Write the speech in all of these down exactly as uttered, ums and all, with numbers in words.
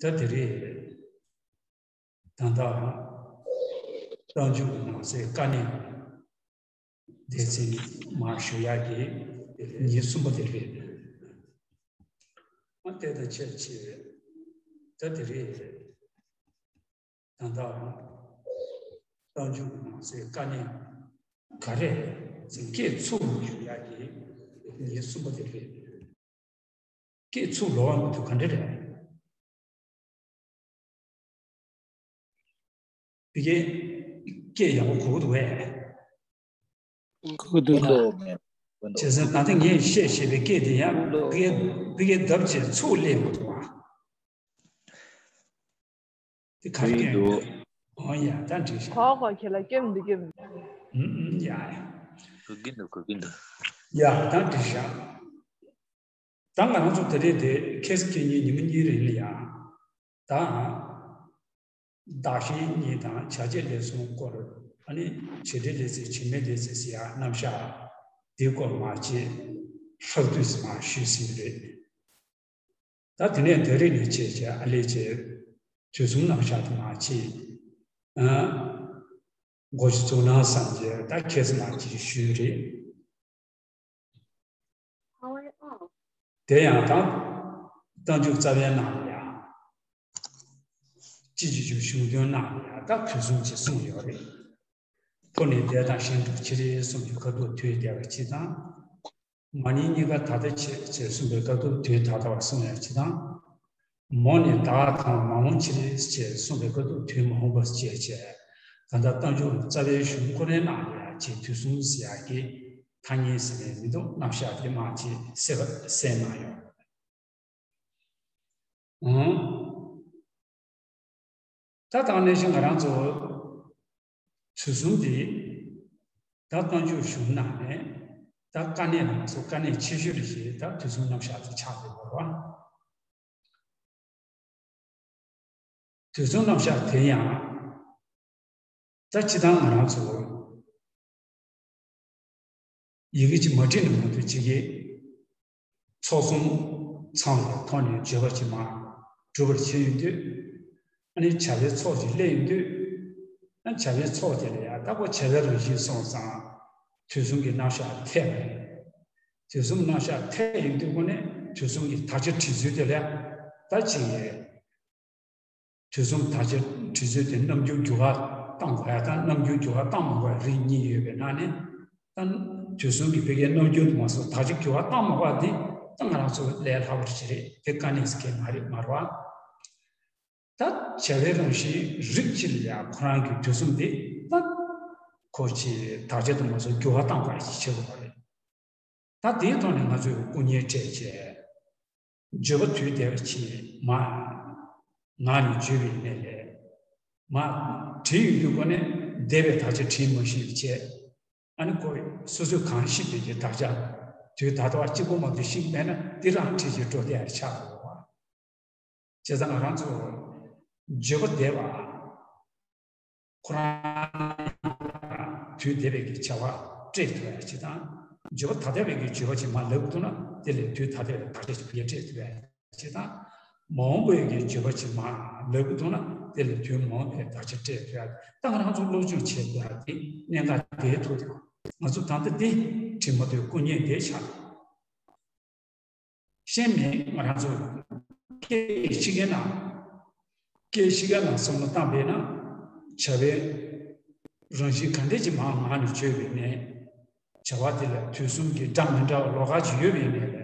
ད་དེ་རེད། ད་ལྟ་རྟགས་འཇུག་ནང་གསེས་དཀའ་གནད་སྡེ་ཚན་མར་ཞུ་ཡག་གི་ཉིན་གསུམ་པ་དེ་རེད། ཨ་དེ་དང་ཆབས་ཅིག་ད་དེ་རེད། ད་ལྟ་རྟགས་འཇུག་ནང་གསེས་དཀའ་གནད་ག་རེ་ཟེར་སྐད་ཚུགས་ལ་ཞུ་ཡག་གི་ཉིན་གསུམ་པ་དེ་རེད། སྐད་ཚུགས་ལོག་འགྲོ་དུས་ག་འདྲ་རེད། ཕ་གི་སྐད་ཡག་པོ་གོ་གི་འདུག་གས། གོ་གི་འདུག་ད། བྱས་ཙང་ད་ལྟ་ངས་བཤད་བཤད་པའི་སྐད་དེ་ཡང་ཕ་གི་ཕ་གི་ལྡབ་བྱས་ཚུགས་སླེབས་འགྲོ་འདུག་བ། དེ་ག་རེ་སྐྱོན་ཡོད། འོ་ཡ་ད་འགྲིག་ཤག་གོ་གོ་ཁྱེད་ལ་སྐྱོན་མི་འདུག་སྐྱོན་མི་འདུག་ཨུམ་ཨུམ་ཡ་ཡ། གོ་གི་འདུག་གོ་གི་འདུག་ཡ་ད་འགྲིག་ཤག་ད་ང་རང་ཚོ་དེ་རིང་དེ་ཁེ་སི་ཁེ་ཉིན་ཉི་མ་གཉིས་རིང་ལ་ཡ། ད། བདག་གཞན་གཉིས་དང་བྱ་བྱེད་ལས་གསུམ་སྐོར་ཨ་ནི་བྱེད་འབྲེལ་ལས་ཚིག་བྱེད་མེད་ལས་ཚིག་ཟེར་ཡ་རྣམ་གཞག་དེའི་སྐོར་མ་བྱས་ཧྲག་བསྡུས་ཙམ་ཞུས་ཟིན་པ་རེད། ད་དེ་ནས་ད་རེས་ནས་བྱས་བྱས་ཨ་ལས་བྱས་དུས་གསུམ་རྣམ་གཞག་དེ་མ་བྱས་ཨ། འགོ་ཞུ་ཚུགས་ན་བསམ་བྱས་ད་ཁེ་སི་མ་ཅིག་ཞུས་རེད། དེ་ཡང་ད་རྟགས་འཇུག་རྩ་བའི་ནང་ལ་ཡང་སྤྱི་སྤྱི་ཆོས་གཞུང་དོན་ནང་ལ་ཡང་ད་དུས་གསུམ་ཅེས་གསུངས་ཡོད་རེད། འཕོ་ནས་འདས་དང་གཞན་གྲུབ་ཕྱིར་གསུམ་གྱི་ཁ་ཐུག་དུས་འདས་པ་སྤྱི་དང་། མ་ནིང་གཉིས་ཀ་ད་ལྟ་ཕྱིར་ཅེས་གསུངས་པའི་ཁ་ཐུག་དུས་ད་ལྟ་བ་གསུངས་ཡོད་སྤྱི་དང་། མོ་ནི་བདག་དང་མ་འོངས་ཕྱིར་ཅེས་གསུངས་པའི་སྐབས་སུ་དུས་མ་འོངས་པ་ཞེས་བྱ། ད་ལྟ་རྟགས་འཇུག་རྩ་བའི་གཞུང་ཁོ་ནའི་ནང་ལ་ཡང་ཅེས་དུས་གསུམ་ཟེར་ཡག་གི་ཐ་སྙད་ཟེར་ནས་མི་འདུག་རྣམ་གཞག་དེ་མ་ཅེས་གསལ་གསལ་གནང་ཡོད། འོང་། ད་དང་ནས་ཤིང་ང་རང་ཚོ་དུས་གསུམ་འདི་ད་རྟགས་འཇུག་གཞུང་ནང་ནས་ད་དཀའ་གནད་ལ་སོགས་དཀའ་གནད་ཆེ་ཤོས་རེ་ཞིག་ད་དུས་གསུམ་རྣམ་གཞག་དེ་ཆགས་ཡོད་པ་རེད། དུས་གསུམ་རྣམ་གཞག་དེ་ཡང་ད་སྤྱི་བཏང་ང་རང་ཚོ་ཡི་གེ་གཅིག་མ་བྲིས་ན་མ་གཏོགས་ཅིག་གིས་ཚོགས་གསུམ་ཚང་བའི་ཐོག་ནས་བརྗོད་པ་ཅིག་མ་གྲུབ་པར་བྱས་ཡོང་དུས་ཨ་ནི་བྱ་བའི་ཚོགས་ཅིག་སླེབས་ཡོང་དུས་ཨ་བྱ་བའི་ཚོགས་དེ་ལ་ཡང་ལྟ་བུ་བྱ་བའི་རང་བཞིན་སོང་ཙང་དུས་གསུམ་གྱི་རྣམ་གཞག་འཐད་པ་རེད། དུས་གསུམ་རྣམ་གཞག་འཐད་ཡོང་དུས་ཁོ་ནས་དུས་གསུམ་གྱི་དག་ཆ་བྲིས་ཚུལ་དེ་ལ་ད་ཅིག་ཡས། དུས་གསུམ་དག་ཆ་བྲིས་ཚུལ་དེ་རྣམ་འགྱུར་འགྱུར་བ་བཏང་དགོས་ཡ་དང་རྣམ་འགྱུར་འགྱུར་བ་བཏང་མ་དགོས་ཡ་རིགས་གཉིས་ཡོད་པའི་ནང་ནས་ད་དུས་གསུམ་གྱི་ཕ་གིའི་རྣམ་འགྱུར་དུ་མ་སོང་དག་ཆ་འགྱུར་བ་བཏང་མ་དགོས་པ་འདི་ད་ང་རང་ཚོ་ལས་སླ་པོ་ཞིག་རེད། དེ་དཀའ་གནད་ཟེར་མཁན་མ་རེད་མ་རེད་བ། ད་བྱ་བའི་རང་བཞིན་རིགས་གཅིག་ལ་ཡང་ཁོ་རང་གི་དུས་གསུམ་དེ་ད་ཁོ་ཆེ་དག་ཆ་དུ་མ་སོང་འགྱུར་བ་བཏང་བ་ཞིག་བྱེད་དགོས་པ་རེད། ད་དེའི་ཐོག་ནས་ང་ཚོས་སྐུ་བརྙན་སྤྲད་བྱས་བརྗོད་པ་དུས་འདས་པ་ཕྱིན་མ་ངག་ནས་བརྗོད་པའི་གནས་ལས་མ་བྲིས་ཡོང་དུས་ཁོ་ནས་འདས་པའི་དག་ཆ་བྲིས་མ་ཤེས་པ་བྱས། ཨ་ནི་ཁོ་སོ་སོས་གང་ཤེས་པའི་གི་དག་ཆ་དུས་ད་ལྟ་བ་གཅིག་པོ་མ་གཏོགས་ཤེས་ཀྱི་མེད་ན་འདི་རང་ཁྲིད་ཀྱི་འགྲོ་བསྡད་ཆགས་འགྲོ་བ། བྱས་ཙང་ང་རང་ཚོ་བརྗོད་པ་འདས་པ་ཁོ་རང་དུས་འདས་པའི་གི་བྱ་བ་སྤྲད་ཐུབ་ཡ་ཅིག་དང་བརྗོད་པ་ད་ལྟ་བའི་གི་བརྗོད་པ་ཅིག་མ་ལབ་ཐུབ་ན་དེ་ལས་དུས་ད་ལྟ་བའི་དག་ཆ་ཅིག་ཕ་གིར་སྤྲད་ཐུབ་ཡ་ཅིག་དང་། མ་འོངས་པའི་གི་བརྗོད་པ་ཅིག་མ་ལབ་ཐུབ་ན་དེ་ལས་དུས་མ་འོངས་པའི་དག་ཆ་སྤྲད་ཐུབ་ཡ། ད་ང་རང་ཚོ་སློབ་སྦྱོང་བྱེད་དགོས་ཡ་དེ་གནད་འགག་དེའི་ཐོག་དེ་ང་ཚོ་ད་ལྟ་འདི་བྲིས་མ་ཐུབ་སྐུ་བརྙན་དེ་ཆགས། ཤེས་མེད་ང་རང་ཚོ་སྐད་ཤེས་མཁན་ན་སྐད་ཤེས་མཁན་ན་བསམ་བློ་བཏང་པས་ན་བྱ་བའི་རང་བཞིན་ག་འདྲ་ཅིག་མ་ངག་ནས་བརྗོད་པའི་ནས་བྱ་བ་དེ་ལ་དུས་གསུམ་གྱི་སྒྲ་མི་འདྲ་བ་ལོགས་ཀ་ཅིག་ཡོད་པའི་ནས་ལས་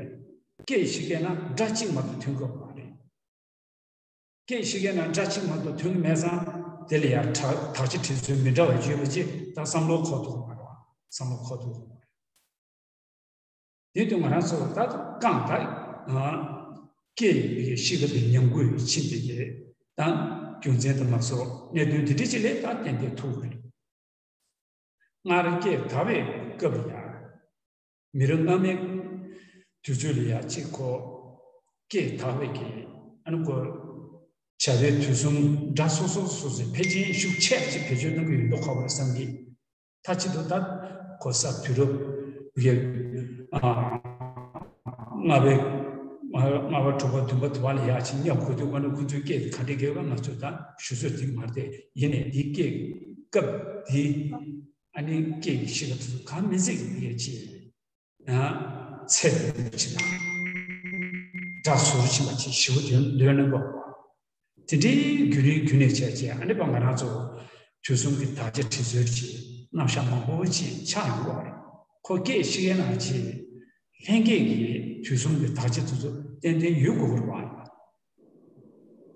སྐད་ཤེས་མཁན་ན་སྒྲ་གཅིག་མ་གཏོགས་ཐོན་གྱི་མ་རེད། སྐད་ཤེས་མཁན་ན་སྒྲ་གཅིག་མ་གཏོགས་ཐོན་གྱི་མེད་ཙང་དེ་ལ་ཡང་དག་དག་ཆ་བྲིས་ཚུལ་མི་འདྲ་བ་བརྗོད་པ་ཅིག་ད་བསམ་བློ་འཁོར་ཐུབ་ཀྱི་མ་རེད་བ། བསམ་བློ་འཁོར་ཐུབ་ཀྱི་མ་རེད། དེ་དུས་ང་རང་ཚོ་ད་རྐང་ད་སྐད་ཡིག་ཤེས་ཀ་དེ་ཉམས་རྒུད་ཕྱིན་པའི་གི་ད་རྒྱུ་མཚན་དུ་མ་སོགས་གནད་དོན་འདི་འདྲ་ཅིག་ལས་ད་ཏན་ཏན་ཐུག་གི་རེད། སྔར་སྐད་དག་པའི་སྐབས་ལ་ཡང་མི་རབས་སྔ་མའི་དུས་ཚོད་ལ་ཡང་གཅིག་གོ་སྐད་དག་པའི་གི་ཨ་ནི་གོ་བྱ་བའི་དུས་གསུམ་སྒྲ་སོ་སོ་སོ་སོའི་ཕལ་ཆེར་ཤུགས་ཆེ་ཅིག་བེད་སྤྱོད་གནང་གི་ཡོད་མདོག་ཁ་པོ་རེད་བསམ་གི། ད་ཅི་ཐུབ་ད་གོ་ས་དུས་རབས་ཀྱི་ཨ་ལྔ་པའི་ ལྔ་པ་དྲུག་པ་བདུན་པ་དུ་བ་ལ་ཡག་ཅིག་སྙོབ་དགོས་དུས་ཁོ་ན་ཁོ་ཚོའི་སྐད་དེ་ག་འདྲ་སྐད་པ་ང་ཚོས་ད་ཞུ་སྲོལ་དེ་མ་རེད་དེ། ཡིན་ནའི་འདི་སྐད་སྐབས་འདི་ཨ་ནི་སྐད་ཀྱི་གཤིས་ཀ་དེ་ཚོ་གང་མི་ཚིག་གི་མི་སྐད་ཅིག་ཡང་ཚད་དུ་ཕྱིན་ན་སྒྲ་ཟུར་ཕྱིན་པ་ཅིག་ཞེ་པོ་འདོན་འདོན་གནང་དགོས་པ། དེ་འདྲའི་རྒྱུན་རིང་རྒྱུན་ནས་བྱས་བྱས་ཨ་ནི་པ་ང་རང་ཚོ་དུས་གསུམ་གྱི་དག་ཆ་དྲི་ཚུལ་གྱི་རྣམ་གཞག་མང་པོ་ཅིག་ཆགས་ཡོང་གི་ཡོད་རེད། ཁོ་སྐད་ཤེས་མཁན་ནང་ཅིག་ལྷན་སྐྱེས་ཀྱི་དུས་གསུམ་གྱི་དག་ཆ་དེ་ཚོ་ཏན་ཏན་ཡོད་དགོས་ཀྱི་རེད་པ།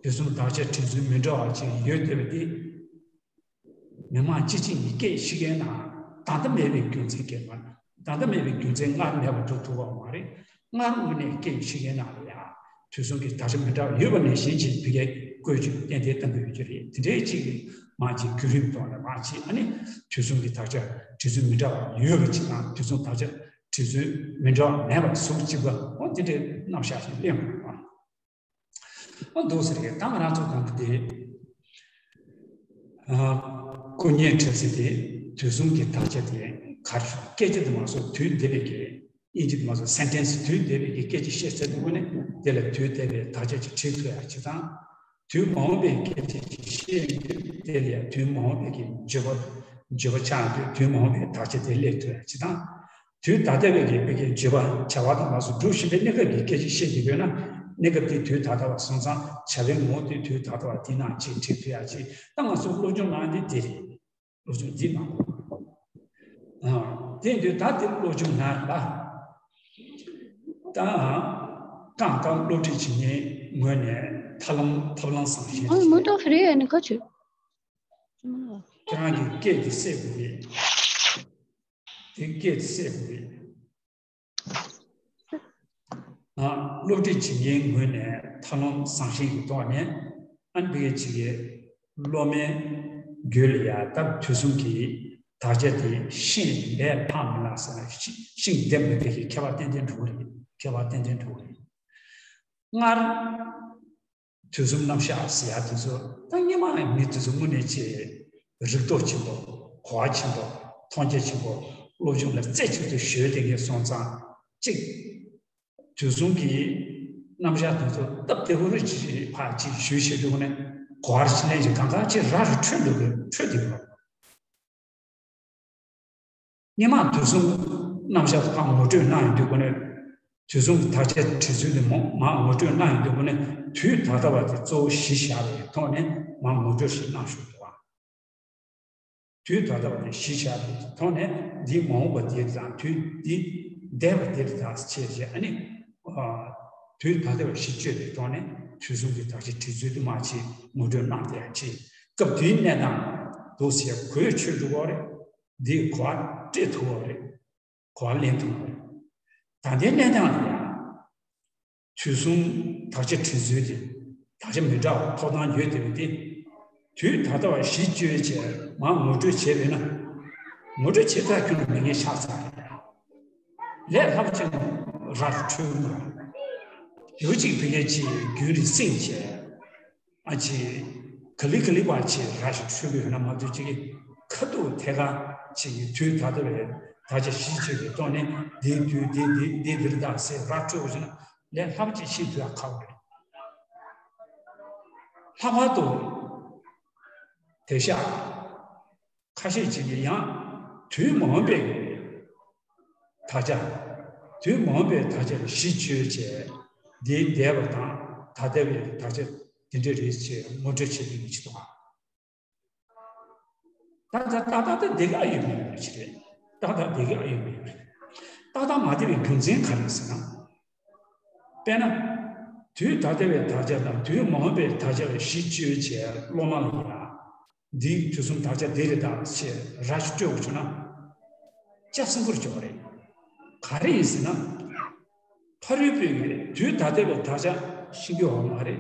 དུས་གསུམ་དག་ཆ་དྲི་ཚུལ་མི་འདྲ་བ་ཅིག་ཡོད་བསྡད་པ་དེ། མི་མང་སྤྱི་བྱིངས་ཀྱི་སྐད་ཤེས་མཁན་ནང་ད་ལྟ་མེད་པའི་རྒྱུ་མཚན་སྐད་མ་ད་ལྟ་མེད་པའི་རྒྱུ་མཚན་སྔར་མེད་པ་འགྲོ་ཐུབ་པ་མ་རེད། སྔར་དངོས་གནས་སྐད་ཤེས་མཁན་ནང་ལ་ཡང་དུས་གསུམ་གྱི་དག་ཆ་མི་འདྲ་བ་ཡོད་པ་ནང་བཞིན་བྱས་དེ་གའི་བཀོལ་སྤྱོད་ཏན་ཏན་གཏང་གི་ཡོད་ཀྱི་རེད། དེ་འདྲའི་གཅིག་གིས་མང་ཆེ་བརྒྱུད་རིམ་ཐོག་ནས་མང་ཆེ་ཨ་ནི་དུས་གསུམ་གྱི་དག་ཆ་དྲི་ཚུལ་མི་འདྲ་བ་ཡོད་པ་ཅིག་དང་དུས་གསུམ་དག་ཆ་དྲི་ཚུལ་མི་འདྲ་བ་མེད་པ་ཟུར་གཅིག་པ་འོ་དེ་འདྲའི་རྣམ་གཞག་ཞིག་གླེང་དགོས་པ། ཨ་འདུག་ཟེར་གི་ད་ང་རང་ཚོ་གང་གི་དེ། ཨ་སྐུ་བརྙན་འཁྲབ་ས་དེ་དུས་གསུམ་གྱི་དག་ཆ་དེ་གར་སྐད་ཆ་དེ་མ་སོགས་དུས་འདས་པའི་གི་དབྱིན་ཇི་དེ་མ་སོགས་སེན་ཊེན་སི་དུས་འདས་པའི་གི་སྐད་ཆ་བཤད་ཚར་དུས་ནས་དེ་ལ་དུས་འདས་པའི་དག་ཆ་ཅིག་བྲིས་ཐུབ་ཡ་ཅིག་དང་། དུས་མ་འོངས་པའི་སྐད་ཆ་ཅིག་བཤད་དུས་དེ་ལ་ཡ་དུས་མ་འོངས་པའི་གི་བརྗོད་པ་བརྗོད་པ་ཆགས་དུས་དུས་མ་འོངས་པའི་དག་ཆ་དེ་སླེབས་ཐུབ་ཡ་ཅིག་དང་། དུས་ད་ལྟ་བའི་གི་བོད་ཀྱི་བརྗོད་པ་བྱ་བ་དང་ལགས་སུ་སྒྲུབ་བཞིན་པའི་གནས་སྐབས་ཀྱི་སྐད་ཆ་བཤད་ཀྱི་ཡོད་ན་གནས་སྐབས་དེ་དུས་ད་ལྟ་བ་སོང་ཙང་བྱ་བའི་ངོ་བོ་དེ་དུས་ད་ལྟ་བ་དེ་ནང་ཅིག་བྲིས་ཐུབ་ཡ་ཅིག་ད་ང་ཚོ་སློབ་སྦྱོང་གནང་དེ་དེ་རེད། སློབ་སྦྱོང་འདི་གནང་དགོས། ཨ་དེ་དུས་ད་དེ་སློབ་སྦྱོང་གནང་ལ་ད་རྐང་ཐང་སློབ་ཁྲིད་བྱེད་མཁན་ངོས་ནས་ཐབས་ལམ་ཐབས་ལམ་བཟང་ཤོས་ཨ་ཅིག་མུ་རེད། ཏོ་ཧྲི་ཡ་ནི་ག་ཆུ། ཁྱེད་རང་གི་སྐད་དེ་གསལ་དགོས་རེད། དེ་སྐད་དེ་གསལ་དགོས་རེད། ཨ་སློབ་ཁྲིད་བྱེད་མཁན་ངོས་ནས་ཐབས་ལམ་བཟང་ཤོས་ཀྱི་ཐོག་ནས་ཨ་ནི་བོད་ཀྱི་སློབ་མའི་རྒྱུད་ལ་ཡ་ད་དུས་གསུམ་གྱི་དག་ཆ་དེ་ཤེས་ནས་ལས་ལྷག་མི་ལྷག་ཟེར་ན་ཤེས་ཤེས་ལྡན་པ་དེ་གི་ཁྱད་པར་ཏན་ཏན་འགྲོ་གི་རེད། ཁྱད་པར་ཏན་ཏན་འགྲོ་གི་རེད། སྔར། དུས་གསུམ་རྣམ་གཞག་ཟེར་ཡ་དེ་ཚོ་ད་སྔོན་མ་མི་དེ་ཚོ་དངོས་གནས་ཆེ་རིག་སྟོབས་ཆེན་པོ་གོ་བ་ཆེན་པོ་མཐོང་རྒྱ་ཆེན་པོ་སློབ་སྦྱོང་ལ་རྩེ་གཅིག་ཏུ་གཞོལ་བསྡད་མཁན་སོང་ཙང་གཅིག་དུས་གསུམ་གྱི་རྣམ་གཞག་དེ་ཚོ་སྟབས་བདེ་པོ་རེ་ཅིག་ཕར་ཅིག་ཞུས་བྱས་འདུག་ནས་གོ་བ་ཞིག་ལེན་ཞིག་གང་ག་ཅིག་ར་རུ་འཕྲོད་འདུག་གི་འཕྲོད་འདུག་གི། སྔོན་མ་དུས་གསུམ་རྣམ་གཞག་ཁག་ངོ་སྤྲོད་གནང་ཡོང་དུས་སྒོ་ནས། དུས་གསུམ་གྱི་དག་ཆའི་བྲིས་ཚུལ་དེ་མོ་མར་ངོ་སྤྲོད་གནང་ཡོང་དུས་སྒོ་ནས་དུས་ད་ལྟ་བ་དེ་གཙོ་བོ་གཞི་བཞག་པའི་ཐོག་ནས་མར་ངོ་སྤྲོད་ཞིག་གནང་ཞུ་འདུག་བ། དུས་ད་ལྟ་བ་དེ་གཞི་བཞག་པའི་ཐོག་ནས་འདི་མ་འོངས་པ་དེ་དང་དུས་འདི་འདས་པ་དེ་དང་བྱས་བྱས་ཨ་ནི། དུས་ད་ལྟ་བ་གཞི་བཅོས་པའི་ཐོག་ནས་དུས་གསུམ་གྱི་དག་ཆའི་བྲིས་ཚུལ་དེ་མར་ཅིག་ངོ་སྤྲོད་གནང་བསྡད་ཡ་ཅིག་སྐབས་དེའི་གནས་སྟངས་འདུག་ཟེར་གོ་ཆོད་འགྲོ་གི་རེད། འདི་གོ་བ་སྤྲད་ཐུབ་པ་རེད། གོ་བ་ལེན་ཐུབ་པ་རེད། ད་ལྟའི་གནས་སྟངས་ལ་ཡང་དུས་གསུམ་དག་ཆ་བྲིས་ཚུལ་དེ་དག་ཆ་མི་འདྲ་བ་ཐོབ་ཐང་ཡོད་དེ་བས་ཏེ། དུས་ད་ལྟ་བ་གཞི་བཅོལ་བྱས་མར་ངོ་སྤྲོད་བྱས་པས་ན། ངོ་སྤྲོད་བྱེད་ཐག་ཁྱོན་ནས་མེད་ངེས་ཆགས་ཚར་རེད། ལས་སླ་པོ་ཅིག་ར་འཕྲོད་མ་རེད། ཡོད་ཅིག་བི་གའི་ཅིག་རྒྱུན་རིང་བསྲིངས་བྱས། ཨ་ཅེ། ག་ལི་ག་ལི་བ་ཅེ་ར་ཞིག་འཕྲོད་གི་ཡོད་ན་མ་གཏོགས་ཅིག་གི་ཁ་ཐུག་ཐད་ཀ་ཅིག་གི་དུས་ད་ལྟ་བའི་ད་ཆ་གཞི་བྱས་པའི་ཐོག་ནས་འདིའི་དུས་འདི་འདི་འདི་འདིར་གདའ་ཟེར་ར་འཕྲོད་དགོས་ཟེར་ན་ལས་སླ་པོ་ཅིག་ཤེས་ཐུབ་ཡ་ཁག་པོ་རེད། ལྷག་པར་དུ་དེང་སང་ཁ་ཤས་ཅིག་གིས་ཡང་དུས་མ་འོངས་པའི་དག་ཆ། དུས་མ་འོངས་པའི་དག་ཆ་ལ་གཞི་བཅོལ་བྱས་འདིའི་འདས་པ་དང་ད་ལྟ་བའི་དག་ཆ་འདི་འདྲ་རེད་ཅེས་ངོ་སྤྲོད་བྱེད་མཁན་གྱི་ཅིག་འདུག་ག་ད་ད་ད་ད་འདི་ག་ཡོད་མེད་ཡོད་ཅིག་རེད། ད་ད་འདི་ག་ཡོད་མེད་ཡོད་རེད། ད་ད་མ་བསྡད་པའི་རྒྱུ་མཚན་ག་རེ་ཟེར་ན། དཔེར་ན། དུས་ད་ལྟ་བའི་དག་ཆ་དང་དུས་མ་འོངས་པའི་དག་ཆ་ལ་གཞི་བཅོལ་བྱས་སློབ་མ་ལ་ཡང་། འདིའི་དུས་གསུམ་དག་ཆ་འདི་རེད་ད་ཅེས་ར་ཞིག་སྤྲོད་དགོས་བྱུང་ན། ལྕགས་སྲིན་པོར་འཇོག་པ་རེད། ག་རེ་ཡིན་ཟེར་ན། ཕ་རོལ་པོའི་དུས་ད་ལྟ་བའི་དག་ཆ་ཤེས་ཀྱི་ཡོད་མ་རེད།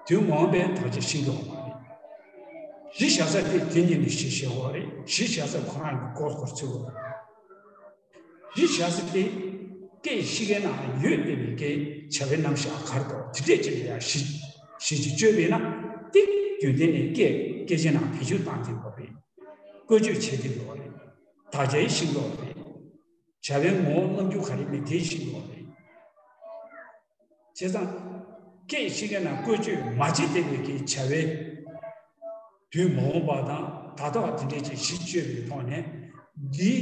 དུས་མ་འོངས་པའི་དག་ཆ་ཤེས་ཀྱི་ཡོད་མ་རེད། གཞི་བཞག་ས་དེ་དེ་ཉིད་ནས་གཞི་བཞག་དགོས་རེད། གཞི་བཞག་ས་ཁོ་རང་གི་སྐོར་སྐོར་ཚུད་དགོས་རེད། གཞི་བཞག་ས་དེ་སྐད་ཤེས་མཁན་ནང་ཡོད་བསྡད་པའི་སྐད་བྱ་བའི་རྣམ་གཞག་ག་རེ་འདུག་དེ་འདྲས་ཅིག་ལ་ཡང་གཞི་གཞི་ཅིག་བཅོལ་བས་ན་དེ་རྒྱུན་ལྡན་ནས་སྐད་སྐད་ཆའི་ནང་བེད་སྤྱོད་བཏང་བསྡད་ཡོད་རེད། བཀོལ་སྤྱོད་བྱེད་བསྡད་ཡོད་རེད། དག་ཆའི་ཤེས་ཀྱི་ཡོད་རེད། བྱ་བའི་ངོ་བོ་རྣམ་འགྱུར་ག་རེ་མེད་དེ་ཤེས་ཀྱི་ཡོད་རེད། བྱས་ཙང་། སྐད་ཅིག་གི་ནང་བཀོལ་སྤྱོད་མ་བྱས་བསྡད་པའི་གི་བྱ་བའི། དུས་མ་འོངས་པ་དང་ད་ལྟ་བ་དེ་འདྲའི་ཅིག་གཞི་བཅོལ་བའི་ཐོག་ནས། འདི་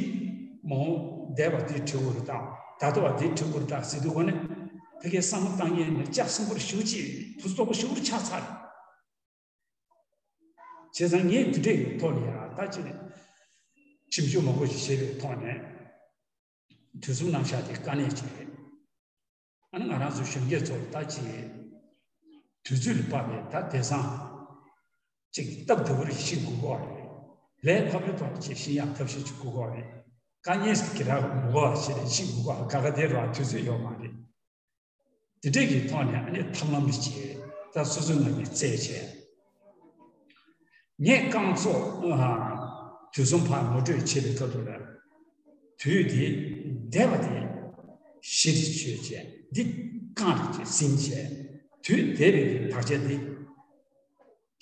མ་འོངས་འདས་པ་འདི་བྲི་དགོས་རེད་དང་ད་ལྟ་བ་འདི་བྲི་དགོས་རེད་དང་ཟེར་དུས་གོ་ནས། ཕ་གིའི་བསམ་བློ་བཏང་མཁན་ནི་ལྕགས་སྲིན་པོར་ཞུགས་ཅིག་ཐུགས་སུ་དོག་པོ་ཞུགས་པར་ཆགས་ཚར། བྱས་ཙང་ངས་འདི་འདྲའི་ཐོག་ནས་ཡང་ད་ཅི་ནས་ཁྲིམས་གཅོད་མང་པོ་ཞིག་བྱས་པའི་ཐོག་ནས་དུས་གསུམ་རྣམ་གཞག་དེ་དཀའ་གནད་ཅིག་རེད། ཨ་ནི་ང་རང་ཚོ་གཞོན་སྐྱེས་ཚོ་ད་ཅི་དུས་ཚོད་ལ་དཔག་པའི་ད་དེང་སང་ཅིག་སྟབས་བདེ་བོར་ཤི་དགོས་ཀྱི་རེད། ལས་སླ་པོའི་ཐོག་ནས་ཅིག་ཤི་ཡག་ཐབས་ཤེས་ཅིག་དགོས་ཀྱི་རེད། དཀའ་ངལ་གྱི་ར་མི་དགོས་པ་བྱས་ནས་ཤི་དགོས་ཀྱི་ག་ག་དེ་ར་དུས་ཚོད་ཡོད་མ་རེད། དེ་འདྲས་ཀྱི་ཐོག་ནས་ཨ་ནི་ཐབས་ལམ་རེ་བྱས་ད་སོ་སོའི་ངོས་ནས་བཙལ་བྱས། ངས་རྐང་བཙུགས་དུས་གསུམ་ཕར་ངོ་སྤྲོད་བྱེད་པའི་སྐབས་དུ་ལ། དུས་དེ་འདས་པ་དེ་གཞི་རེད་བརྗོད་བྱས་འདི་རྐང་རེད་ཅེས་ཟིན་བྱས། དུས་འདས་པའི་དག་ཆ་འདི་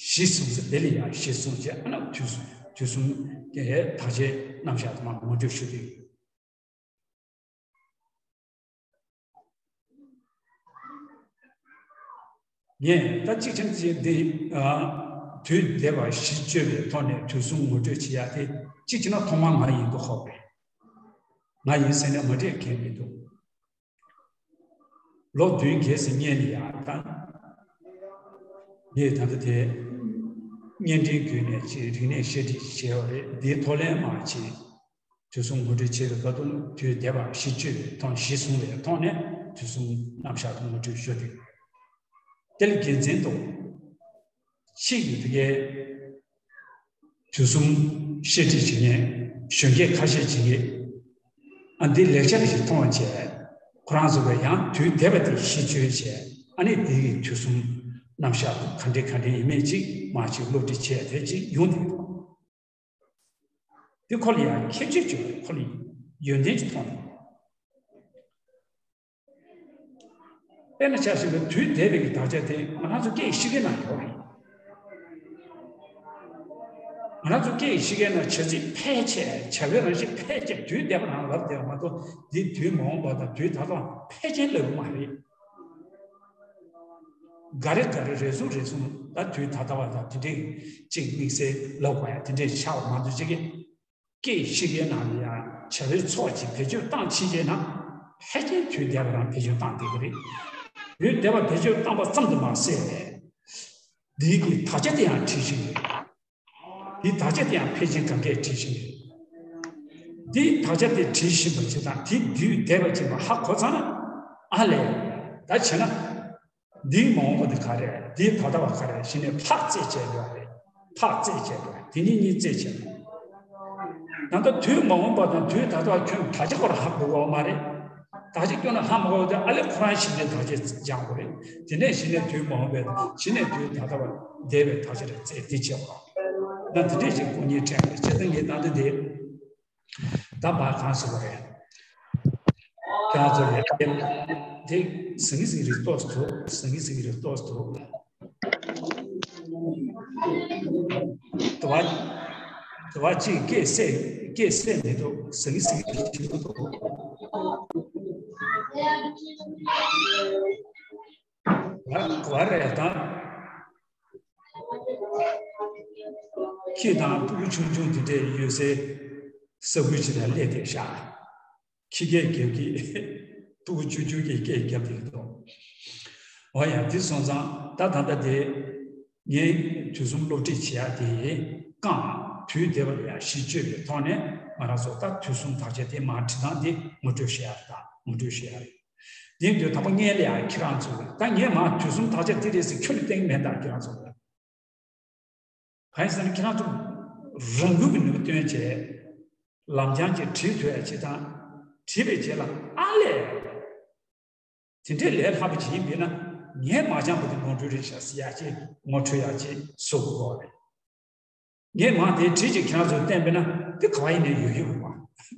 གཞི་བཟུང་ས་དེ་ལ་ཡང་གཞི་བཟུང་བྱས་ཨ་ནི་དུས་གསུམ་དུས་གསུམ་གྱི་དག་ཆའི་རྣམ་གཞག་དུ་མ་ངོ་སྤྲོད་ཞུ་དུས། ངས་ད་གཅིག་བྱས་ན་འདི་དུས་འདས་པ་གཞི་བཅོལ་བའི་ཐོག་ནས་དུས་གསུམ་ངོ་སྤྲོད་བྱེད་ཡ་དེ་གཅིག་བྱས་ན་ཐོག་མར་ང་ཡིན་དགོས་ཁོག་པས། ང་ཡིན་ཟེར་ནས་མ་སྤྲད་མཁན་མི་འདུག་ལོ་བདུན་བརྒྱད་ཟིན་མཁན་ལ་ཡ་ད་ངས་ད་ལྟ་དེ་བརྙན་འཕྲིན་བརྒྱུད་ནས་ཅིག་རིག་གནས་བཤད་ཁྲིད་བྱས་པ་རེད། འདིའི་ཐོག་ལན་མ་བྱེད། དུས་གསུམ་ངོ་སྤྲོད་བྱེད་པའི་སྐབས་དུ་དུས་འདས་པ་གཞི་བཅོལ་བའི་ཐོག་གཞི་བཟུང་བའི་ཐོག་ནས་དུས་གསུམ་རྣམ་གཞག་ཏུ་ངོ་སྤྲོད་ཞུ་སྟེ། དེ་ལ་དགེ་མཚན་དུ་ཕྱིས་ཀྱི་དེ་གའི་དུས་གསུམ་བཤད་ཁྲིད་བྱེད་མཁན་གཞོན་སྐྱེས་ཁ་ཤས་ཅིག་གིས་ཨ་འདི་ལེགས་ཆ་ཞིག་མཐོང་བ་བྱས་ཁོ་རང་ཚོ་གིས་ཡང་དུས་འདས་པ་དེ་གཞི་བཅོལ་བྱས་ཨ་ནི་དེ་གི་དུས་གསུམ་རྣམ་གཞག་ཏུ་ག་འདྲས་ག་འདྲས་ཡིན་མིན་ཅིག་མར་ཅིག་སློབ་ཁྲིད་བྱས་དེ་ཅིག་ཡོང་དེ། འདི་ཁོ་ལ་ཡང་ཁྱད་ཆོས་ཅིག་ཡོད་རེད། ཁོ་ལ་ཡོན་ཏན་ཅིག་མཐོང་རེད། དཔེར་ན་ཆ་བཞག་ན་དུས་འདས་པའི་གི་དག་ཆ་དེ་ང་རང་ཚོ་སྐད་ཡིག་ཤེས་མཁན་ནང་ཡོད་རེད། ང་རང་ཚོ་སྐད་ཡིག་ཤེས་མཁན་ནང་བྱ་ཚིག་ཕལ་ཆེར་བྱ་བའི་རང་བཞིན་ཕལ་ཆེར་དུས་འདས་པ་རང་ལབ་བསྡད་པ་མ་གཏོགས་འདི་དུས་མ་འོངས་པ་དང་དུས་ད་ལྟ་ཕལ་ཆེར་ལབ་ཀྱི་མ་རེད། འགའ་རེ་འགའ་རེ་རེ་ཟུང་རེ་ཟུང་ད་དུས་ད་ལྟ་བ་དང་དེ་འདྲའི་གཅིག་དམིགས་བསལ་ལབ་དགོས་ཡ་དེ་འདྲའི་ཆགས་པ་མ་གཏོགས་ཅིག་གི་སྐད་ཤེས་མཁན་ནང་ལ་ཡང་བྱ་བའི་ཚོགས་ཀྱིས་བེད་སྤྱོད་བཏང་ཕྱིན་རྗེས་ན་ཕལ་ཆེར་དུས་འདས་པ་རང་བེད་སྤྱོད་བཏང་བསྡད་ཀྱི་རེད། དུས་འདས་པ་བེད་སྤྱོད་བཏང་པ་ཙམ་དུ་མ་ཟད་པས། འདིའི་གི་དག་ཆ་དེ་ཡང་བྲིས་ཤིང་རེད། འདིའི་དག་ཆ་དེ་ཡང་ཕལ་ཆེར་གང་གས་བྲིས་ཤིང་རེད། འདིའི་དག་ཆ་དེ་བྲིས་ཤིང་པ་ཇི་ལྟར་དེ་དུས་འདས་པ་ཅན་པ་ཧ་གོ་ཚར་ན་ཨ་ལས། ད་བྱས་ན། འདིའི་མ་འོངས་པ་དེ་ག་རེ་རེད། འདིའི་ད་ལྟ་བ་ག་རེ་རེད་ཞེས་ནས་ཕར་བཙལ་བྱས་འགྲོ་བ་རེད། ཕར་བཙལ་བྱས་འགྲོ་བ་རེད། དེ་གཉིས་གཉིས་བཙལ་བྱས་ནས། ད་ལྟ་དུས་མ་འོངས་པ་དང་དུས་ད་ལྟ་བ་ཁྱོན་ནས་དག་ཆ་སྐོར་ཧ་གོ་གི་ཡོད་མ་རེད། དག་ཆ་ཁྱོན་ནས་ཧ་མ་གོ་བ་དེ་ཨ་ལས་ཁོ་རང་གཞི་ནས་དག་ཆ་སྦྱང་དགོས་རེད། དེ་ནས་གཞི་ནས་དུས་མ་འོངས་པའི་གཞི་ནས་དུས་ད་ལྟ་བ་འདས་པའི་དག་ཆ་རེ་བཙལ་འདི་བྱེད་དགོས། ད་དེ་འདྲས་ཞིག་སྐུ་ཉིད་དྲན་པའི་ཆེད་དུ་ངས་ད་ལྟ་འདི། ད་བར་གང་ཟེར་བ་རེད། ཁྱེད་རང་ཚོ་ལས་དེ་ཟིང་ཟིང་རེ་ཏོག་ཙམ་འདུག་ཟིང་ཟིང་རེ་ཏོག་ཙམ་འདུག་དུ་བ་དུ་བ་གཅིག་སྐད་སད་སྐད་སད་མི་འདུག་ཟིང་ཟིང་རེ་བྱེད་ཀྱི་འདུག་ག་རེ་རེད་ད། ཁྱི་དང་ཕྲུ་གུ་ཆུང་ཆུང་དེ་འདྲས་ཡོད་སའི་ས་ཁུལ་ཅིག་ལ་སླེབས་བསྡད་ཤག་ཁྱི་སྐད་རྒྱབ་ཀྱི་ཕྲུ་གུ་ཆུང་ཆུང་གིས་སྐད་རྒྱབ་བསྡད་འདུག་འོ་ཡ་དེ་སོང་ཙང་ད་ད་ལྟ་དེ་ངས་དུས་གསུམ་སློབ་ཁྲིད་བྱེད་ཡ་དེ་རྐང་དུས་འདས་པ་ལ་ཡང་གཞི་བཅོལ་བའི་ཐོག་ནས་ང་རང་ཚོ་ད་དུས་གསུམ་དག་ཆ་དེ་མར་བྲིས་སྟངས་དེ་ངོ་སྤྲོད་བྱེད་ཡ་དང་ངོ་སྤྲོད་བྱེད་ཡ་རེད། དེ་དུས་དང་པོ་ངས་ལ་ཡང་ཁྱེད་རང་ཚོ་ད་ངས་མར་དུས་གསུམ་དག་ཆ་དེ་རེད་ཟེར་ཁྱོན་ནས་གཏན་མེད་ད་ཁྱེད་རང་ཚོ་ལ། གང་ཡིན་ཟེར་ན་ཁྱེད་རང་ཚོ་རང་འགུལ་གྱི་ནུས་པ་བཏོན་བྱས་ལམ་སྦྱང་ཅིག་བྲིས་ཐུབ་ཡ་ཅིག་དང་བྲིས་པའི་རྗེས་ལ་ཨ་ལས། དེ་འདྲའི་ལས་སླ་པོ་ཅིག་ཡིན་པས་ན་ངས་མ་སྦྱངས་པ་དེ་ནོར་འཁྲུལ་རེད་ཤག་ཟེར་ཡ་ཅིག་ངོ་འཕྲོད་ཡ་ཅིག་བཟོ་དགོས་པ་རེད། ངས་མ་དེ་བྲིས་ཅིག་ཁྱེད་རང་ཚོར་བསྟན་པས་ན་དེ་ག་བ་ཡིན་ནའི་ཡོད་ཡོད་མ་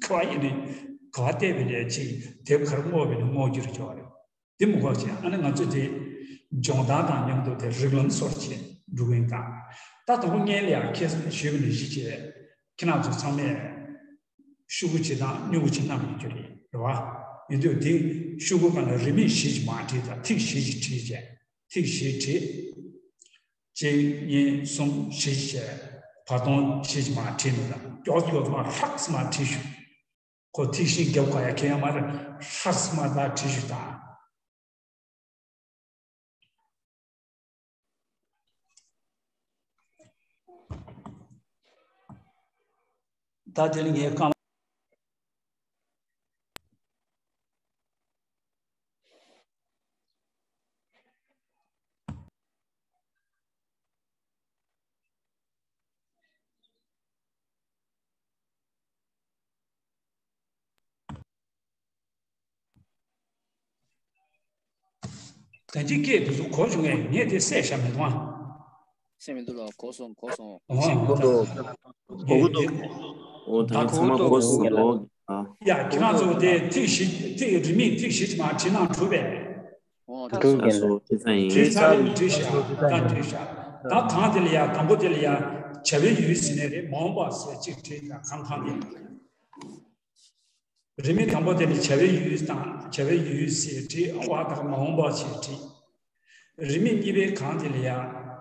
ག་བ་ཡིན་ནའི་ག་བ་བལྟས་པས་ནའི་ཅིག་དེབ་ག་རེ་བསྔོགས་པས་ནའི་བསྔོགས་རྒྱུ་རེད་ཆོག་རེད། དེ་མི་དགོས་ཅིག་ཨ་ནི་ང་ཚོས་དེ་སྦྱོང་སྟངས་དང་མཉམ་དུ་དེ་རིགས་ལམ་སོར་ཆེད་འགྲོ་གི་ཡིན་ད། ད་དང་པོ་ངས་ལ་ཡང་ཁྱེད་ཞུས་པ་ནང་བཞིན་བྱས་ཁྱེད་རང་ཚོ་ཚང་མས་ཤུ་གུ་ཅིག་དང་སྨྱུ་གུ་ཅིག་བསྣམས་ཡོད་རྒྱུ་རེད་རེད་བ། ཡིན་དུས་དེ་ཤོག་གུ་སྒང་ལ་རེའུ་མིག་བཞི་ཅིག་མར་བྲིས་དང་། ཐིག་བཞི་ཅིག་བྲིས་བྱས། ཐིག་བཞི་བྲིས། གཅིག་གཉིས། གསུམ། བཞི་བྱས། བར་སྟོང་བཞི་ཅིག་མར་བྲིས་ནས་དང་། མགྱོགས་མགྱོགས་མར་ཧྲག་སེ་མར་བྲིས་ཤོག་ཁོ་ཐིག་བཞི་རྒྱབ་དགོས་ཡ་གང་ཡང་མ་རེད། ཧྲག་སེ་མར་ད་བྲིས་ཤོག་དང་། ད་དེ་ནི་ངའི་རྐང་། གང་ཅིའི་སྐད་དེ་ཚོ་གོ་བྱུང་ངས། ངས་དེ་བསད་བཞག་མི་འདུག་ཨ། སེམས་མི་འདུག་ལ། གོ་སོང་། གོ་སོང་། འོ། གོ་གི་འདུག། གོ་གི་འདུག། འོ། ད་ཚང་མ་གོ་སོང་། ཡ། ཁྱེད་རང་ཚོ་དེ་ཐིག་བཞི། ཐིག་རེའུ་མིག་ཐིག་བཞི་ཅིག་མར་བྲིས་གནང་གྲུབ་པས། འོ། ད་སོང་། ཨ་སོ། བྲིས་ཚར་ཡིན། བྲིས་ཚར་རེད། བྲིས་བཞག་ད་བྲིས་བཞག་ད་གང་དེ་ལ་ཡ། དང་པོ་དེ་ལ་ཡ་བྱ་བའི་ཡུལ་ཟེར་ནས་རེད། མ་འོངས་པ་ཟེར་གཅིག་བྲིས་དང་། གང་གང་དེ། རེའུ་མིག་དང་པོ་དེ་ནི་བྱ་བའི་ཡུལ་དང་། བྱ་བའི་ཡུལ་ཟེར་བྲིས། འོ། ད་མ་འོངས་པ་ཞེས་བྲིས། རེའུ་མིག་གཉིས་པའི་སྒང་དེ་ལ་ཡ་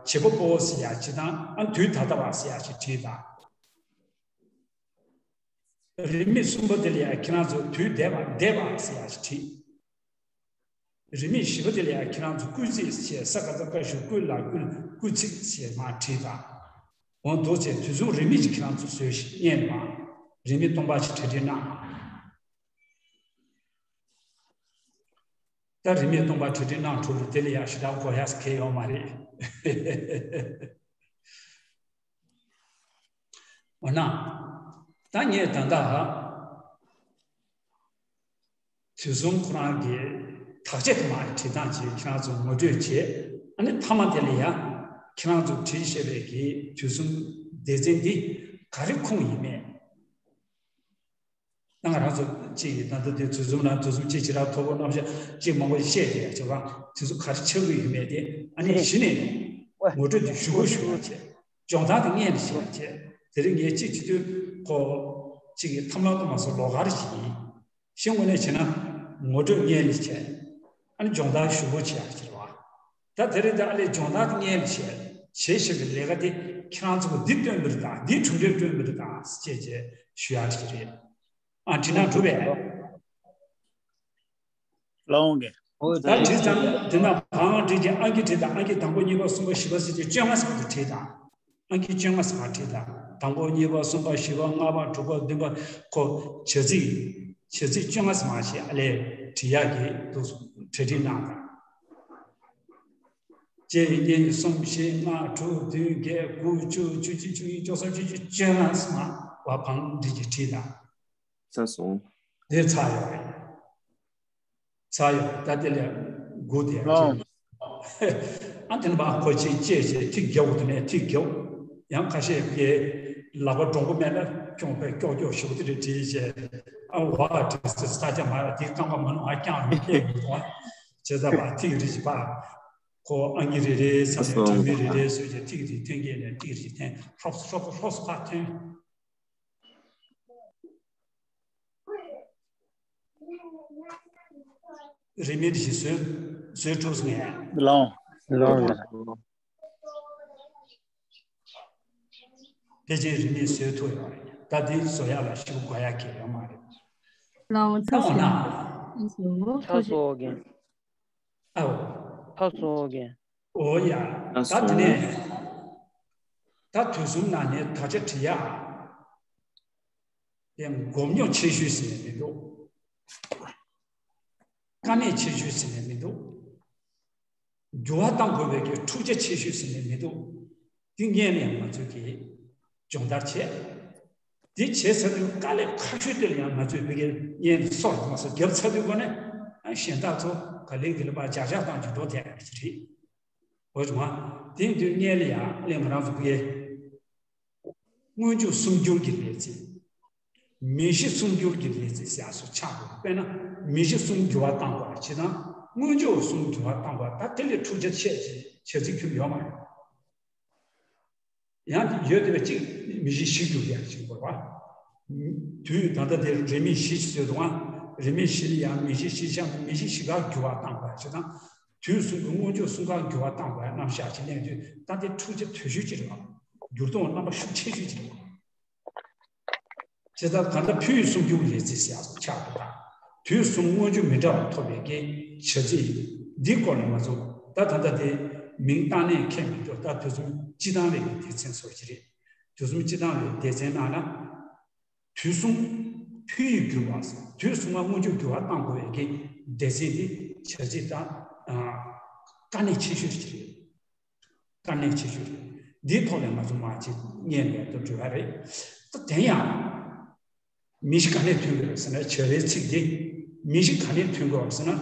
བྱེད་པ་པོ་ཟེར་ཡ་ཅིག་དང་། ཨ། དུས་ད་ལྟ་བ་ཟེར་ཡ་ཅིག་བྲིས་དང་། རེའུ་མིག་གསུམ་པ་དེ་ལ་ཡ་ཁྱེད་རང་ཚོ་དུས་འདས་པ། འདས་པ་ཟེར་ཡ་ཅིག་བྲིས། རེའུ་མིག་བཞི་པ་དེ་ལ་ཡ་ཁྱེད་རང་ཚོ་སྐུལ་ཚིག་ཅེས། ས་ག་བཏགས་སྐ་ཞབས་ཀྱུ་སྐུ། ལ་སྐུལ། སྐུལ་ཚིག་ཅེས་མར་བྲིས་དང་། འོ་འདུག་བྱས། དུས་མཚུངས་རེའུ་མིག་ཅིག་ཁྱེད་རང་ཚོ་བཟོས་ཤིག་སྔོན་མ། རེའུ་མིག་སྟོང་པ་ཅིག་གྲ་སྒྲིག་གནང་། ད་རེའུ་མིག་སྟོང་པ་གྲ་སྒྲིག་གནང་གྲུབ་རེད། དེ་ལ་ཡ་ཞེ་དྲག་གོ་ཡ་གང་ཡོད་མ་རེད། འོ་ན། ད་ངས་ད་ལྟ་དུས་གསུམ་ཁོ་རང་གི་དག་ཆ་དེ་མར་བྲིས་སྟངས་ཅིག་ཁྱེད་རང་ཚོ་ངོ་སྤྲོད་བྱས། ཨ་ནི་མཐའ་མ་དེ་ལ་ཡ་ཁྱེད་རང་ཚོ་བྲིས་བཞག་པའི་གི་དུས་གསུམ་སྡེ་ཚན་འདི་ག་རེ་ཁུངས་ཡིན་མེད། ད་ང་རང་ཚོ་གཅིག་གིས་ད་ལྟ་དེ་དུས་གསུམ་ལ། དུས་གསུམ་གཅིག་བྱེ་བྲག་ཐོར་བུ་རྣམ་གཞག་གཅིག་མང་པོ་བཤད་བསྡད་ཡ་བྱེད་པ། དེ་ཚོ་ག་རེ་ཆགས་ཀྱི་ཡོད་མེད་དེ། ཨ་ནི་གཞི་ནས་ངོ་སྤྲོད་དེ་ཞུ་དགོས་ཞུ་ཡ་བྱས། སྦྱོང་བརྡར་དེ་སྔོན་ནས་བྱེད་ཡ་བྱས། དེ་རིང་ངས་གཅིག་བྱེད་དུས་ཁོ་གཅིག་གིས་ཐབས་ལམ་དུ་མ་སོང་ལོགས་ཀ་རེ་ཞིག་ཡིན། གཞི་ངོས་ནས་བྱས་ན་ངོ་སྤྲོད་སྔོན་ནས་བྱས། ཨ་ནི་སྦྱོང་བརྡར་ཞུ་དགོས་བྱེད་ཡ་བྱེད་པ། ད་དེ་རིང་ད་ཨ་ལས་སྦྱོང་བརྡར་དེ་སྔོན་ནས་བྱས། བྱས་བཞག་པའི་ལས་ཀ་དེ་ཁྱེད་རང་ཚོ་གིས་འདི་སྟོན་པ་རེད་ད། འདི་གྲུབ་འབྲས་སྟོན་པ་རེད་ད་ཅེས་བྱས་ཞུ་ཡ་ཅིག་རེད། ཨ། བྲིས་ན་གྲུབ་པས། ལགས་འོང་གི། ད་བྲིས་ཙང་དེ་ན་གང་བྲིས་ཀྱི། ཨང་ཀི་བྲིས་དང་། ཨང་ཀི་དང་པོ་གཉིས་པ་གསུམ་པ་བཞི་པ་ཟེར་གྱི་བཅོ་ལྔ་ཟེར་བ་དེ་བྲིས་དང་། ཨང་ཀི་བཅོ་ལྔ་ཟེར་བ་བྲིས་དང་། དང་པོ་གཉིས་པ་གསུམ་པ་བཞི་པ་ལྔ་པ་དྲུག་པ་བདུན་པ། ཁོ་བྱ་ཚིག་བྱ་ཚིག་བཅོ་ལྔ་ཟེར་བ་ཞིག་ཨ་ལས་བྲིས་ཡག་གི་འདུག་གྲ་སྒྲིག་གནང་དང་། གཅིག་གཉིས་གསུམ་བཞི་ལྔ་དྲུག་བདུན་བརྒྱད་དགུ་བཅུ་བཅུ་གཅིག་བཅུ་གཉིས་བཅུ་གསུམ་བཅུ་བཞི་བཅོ་ལྔ་ཟེར་བ་བང་སྒྲིག་གི་བྲིས་དང་། ཚར་སོང་། དེ་ཚར་ཡོད་རེད། ཚར་ཡོད། ད་དེ་ལས་སྒུག་བསྡད་ཡ་ཅིག་ཨ། དེ་ནས་མར་ཁོ་ཅིག་བཅད་བྱས་ཐིག་རྒྱག་དགོས། དེ་ནས་ཐིག་རྒྱག་ཡང་ཁ་ཤས་ཀྱིས་ལག་པ་འདྲོང་པོ་མེད་ན་ཀྱོག་པས་ཀྱོག་ཀྱོག་ཞུ་དེ་རེ་བྲིས་བྱས། ཨ། ཝ་བྲིས་ཚེ་ས་ཆ་མ་ར་དེ་རྐང་པ་མ་ནུ་ཨ་རྐྱང་རུ་སྐྱེས་མི་འདུག་ཨ། བྱས་ཙང་ཕར་ཐིག་རེ་བཞིན་ཕར་ཁོ་ཨང་ཀི་རེ་རེ་ཟེར་ནས་སྒྲ་མི་རེ་རེ་བཟོས་བྱས། ཐིག་རེ་འཐེན་མཁན་ནས་ཐིག་རེ་འཐེན། ཧྲོབ་ཧྲོབ་ཧྲོབ་ཕར་འཐེན། རེའུ་མིག་བཞི་བཟོས། བཟོས་གྲུབ་སོང་ངས། ལགས་འོང་། ལགས་འོང་། ཕལ་ཆེར་རེའུ་མིག་བཟོས་ཐུབ་ཡོད་རེད། ད་འདི་བཟོ་ཡག་ལ་ཞེ་པོ་དགོས་ཡག་གང་ཡང་ཡོད་མ་རེད། ལགས་འོང་། ད་འོ་ན། ཚར་སོང་། ཚར་སོང་། ཨའོ། ཚར་སོང་། འོ་ཡ། ད་དེ་ནས་ད་དུས་གསུམ་ནང་ནས་དག་ཆ་བྲི་ཡག་དེ་སྒོ་རྙོག་ཆེ་ཤོས་ཟེར་ནས་མི་འདུག་དཀའ་གནད་ཆེ་ཤོས་ཟེར་ནས་མི་འདུག་འགྱུར་བ་གཏང་དགོས་པའི་གི་འཁྲུག་ཆ་ཆེ་ཤོས་ཟེར་ནས་མི་འདུག་དེ་སྔོན་ནས་ང་ཚོས་ཀྱི་སྦྱོང་བརྡར་བྱས། དེ་བྱས་ཚར་དུས་དཀའ་ལས་ཁག་ཤོས་དེ་ལ་ཡང་ང་ཚོས་ཕ་གིར་སྔོན་ནས་སོར་མ་སོར་བརྒྱབ་ཚར་དུས་ཀ་ནས། ཨ། གཞན་དག་ཚོ་ག་ལེ་ག་ལེ་ཕར་འཇགས་འཇགས་བཏང་རྒྱུ་འགྲོ་དེ་ཡག་གི་རེད། འོ་བྱུང་བ། དེ་དུས་སྔོན་ལ་ཡང་ཨ་ལས་ང་རང་ཚོ་ཕ་གིར་སྔོན་འཇུག་གསུམ་འགྱུར་གྱི་ལས་ཚིག་མིང་གཞི་གསུམ་འགྱུར་གྱི་ལས་ཚིག་ཟེར་ཡག་སོགས་ཆགས་དགོས། དཔེར་ན་མིང་གཞི་གསུམ་འགྱུར་བ་གཏང་དགོས་པ་ཅིག་དང་། སྔོན་འཇུག་གསུམ་འགྱུར་བ་གཏང་དགོས་པ། ད་དེ་ལས་འཁྲུག་ཆ་ཆེ་ཆེ་བྱ་ཚིག་ཁྱོན་ཡོད་མ་རེད། ཡང་ཡོད་དེ་བས་གཅིག་མིང་གཞི་བཞི་འགྱུར་ཡག་ཅིག་དགོས་པ། དུས་ད་ལྟ་དེ་རེའུ་མིག་བཞི་ཞིག་བཟོས་འདུག་ཨ། རིས་མེད་བཞི་ལ་ཡང་མིང་གཞི་བཞི་ཤར་ནས་མིང་གཞི་བཞི་ཀར་འགྱུར་བ་བཏང་དགོས་ཞེས་དང་། དུས་གསུམ་གྱི་མངོན་བརྗོད་གསུམ་ཀར་འགྱུར་བ་བཏང་དགོས་རྣམ་གཞག་ཅིག་གནས་དུས། ད་དེ་འཁྲུག་ཆ་དོད་ཤོས་ཅིག་རེད་བ། འགྱུར་ལྡོག་རྣམ་པ་ཤུགས་ཆེ་ཤོས་ཅིག་རེད་བ། བྱས་ཙང་གང་ལྟར་ཕུལ་བའི་སུམ་འགྱུར་ལས་ཚིག་ཟེར་ཡག་ཆགས་འདུག་ད། དུས་གསུམ་མངོན་བརྗོད་མི་འདྲ་བ་ཐོབ་པའི་གི་བྱ་ཚིག་འདིའི་སྐོར་ལ་ང་ཚོ་ད་ད་ལྟ་དེ་མིང་བཏགས་ནས་ཁྱད་མི་འདུག་ད་དུས་གསུམ་སྤྱི་དང་བའི་གི་སྡེ་ཚན་སོགས་ཅིག་རེད། དུས་གསུམ་སྤྱི་དང་བའི་སྡེ་ཚན་ནང་ན། དུས་གསུམ་ཕུལ་བའི་འགྱུར་བ། དུས་གསུམ་ལ་མངོན་བརྗོད་འགྱུར་བ་གཏང་དགོས་པའི་གི་སྡེ་ཚན་འདི་བྱ་ཚིག་དང་། ཨ། དཀའ་གནད་ཆེ་ཤོས་ཤིག་རེད། དཀའ་གནད་ཆེ་ཤོས་རེད། འདིའི་ཐོག་ནས་ང་ཚོ་མར་ཅིག་སྔོན་ལ་ལྟ་འགྲོ་ཡ་རེད། ད་དེ་ཡང་། མིང་གཞི་ག་ནས་ཐོན་དགོས་ཟེར་ན། བྱ་བའི་ཚིག་འདི་མིང་གཞི་ག་ནས་ཐོན་དགོས་ཟེར་ན།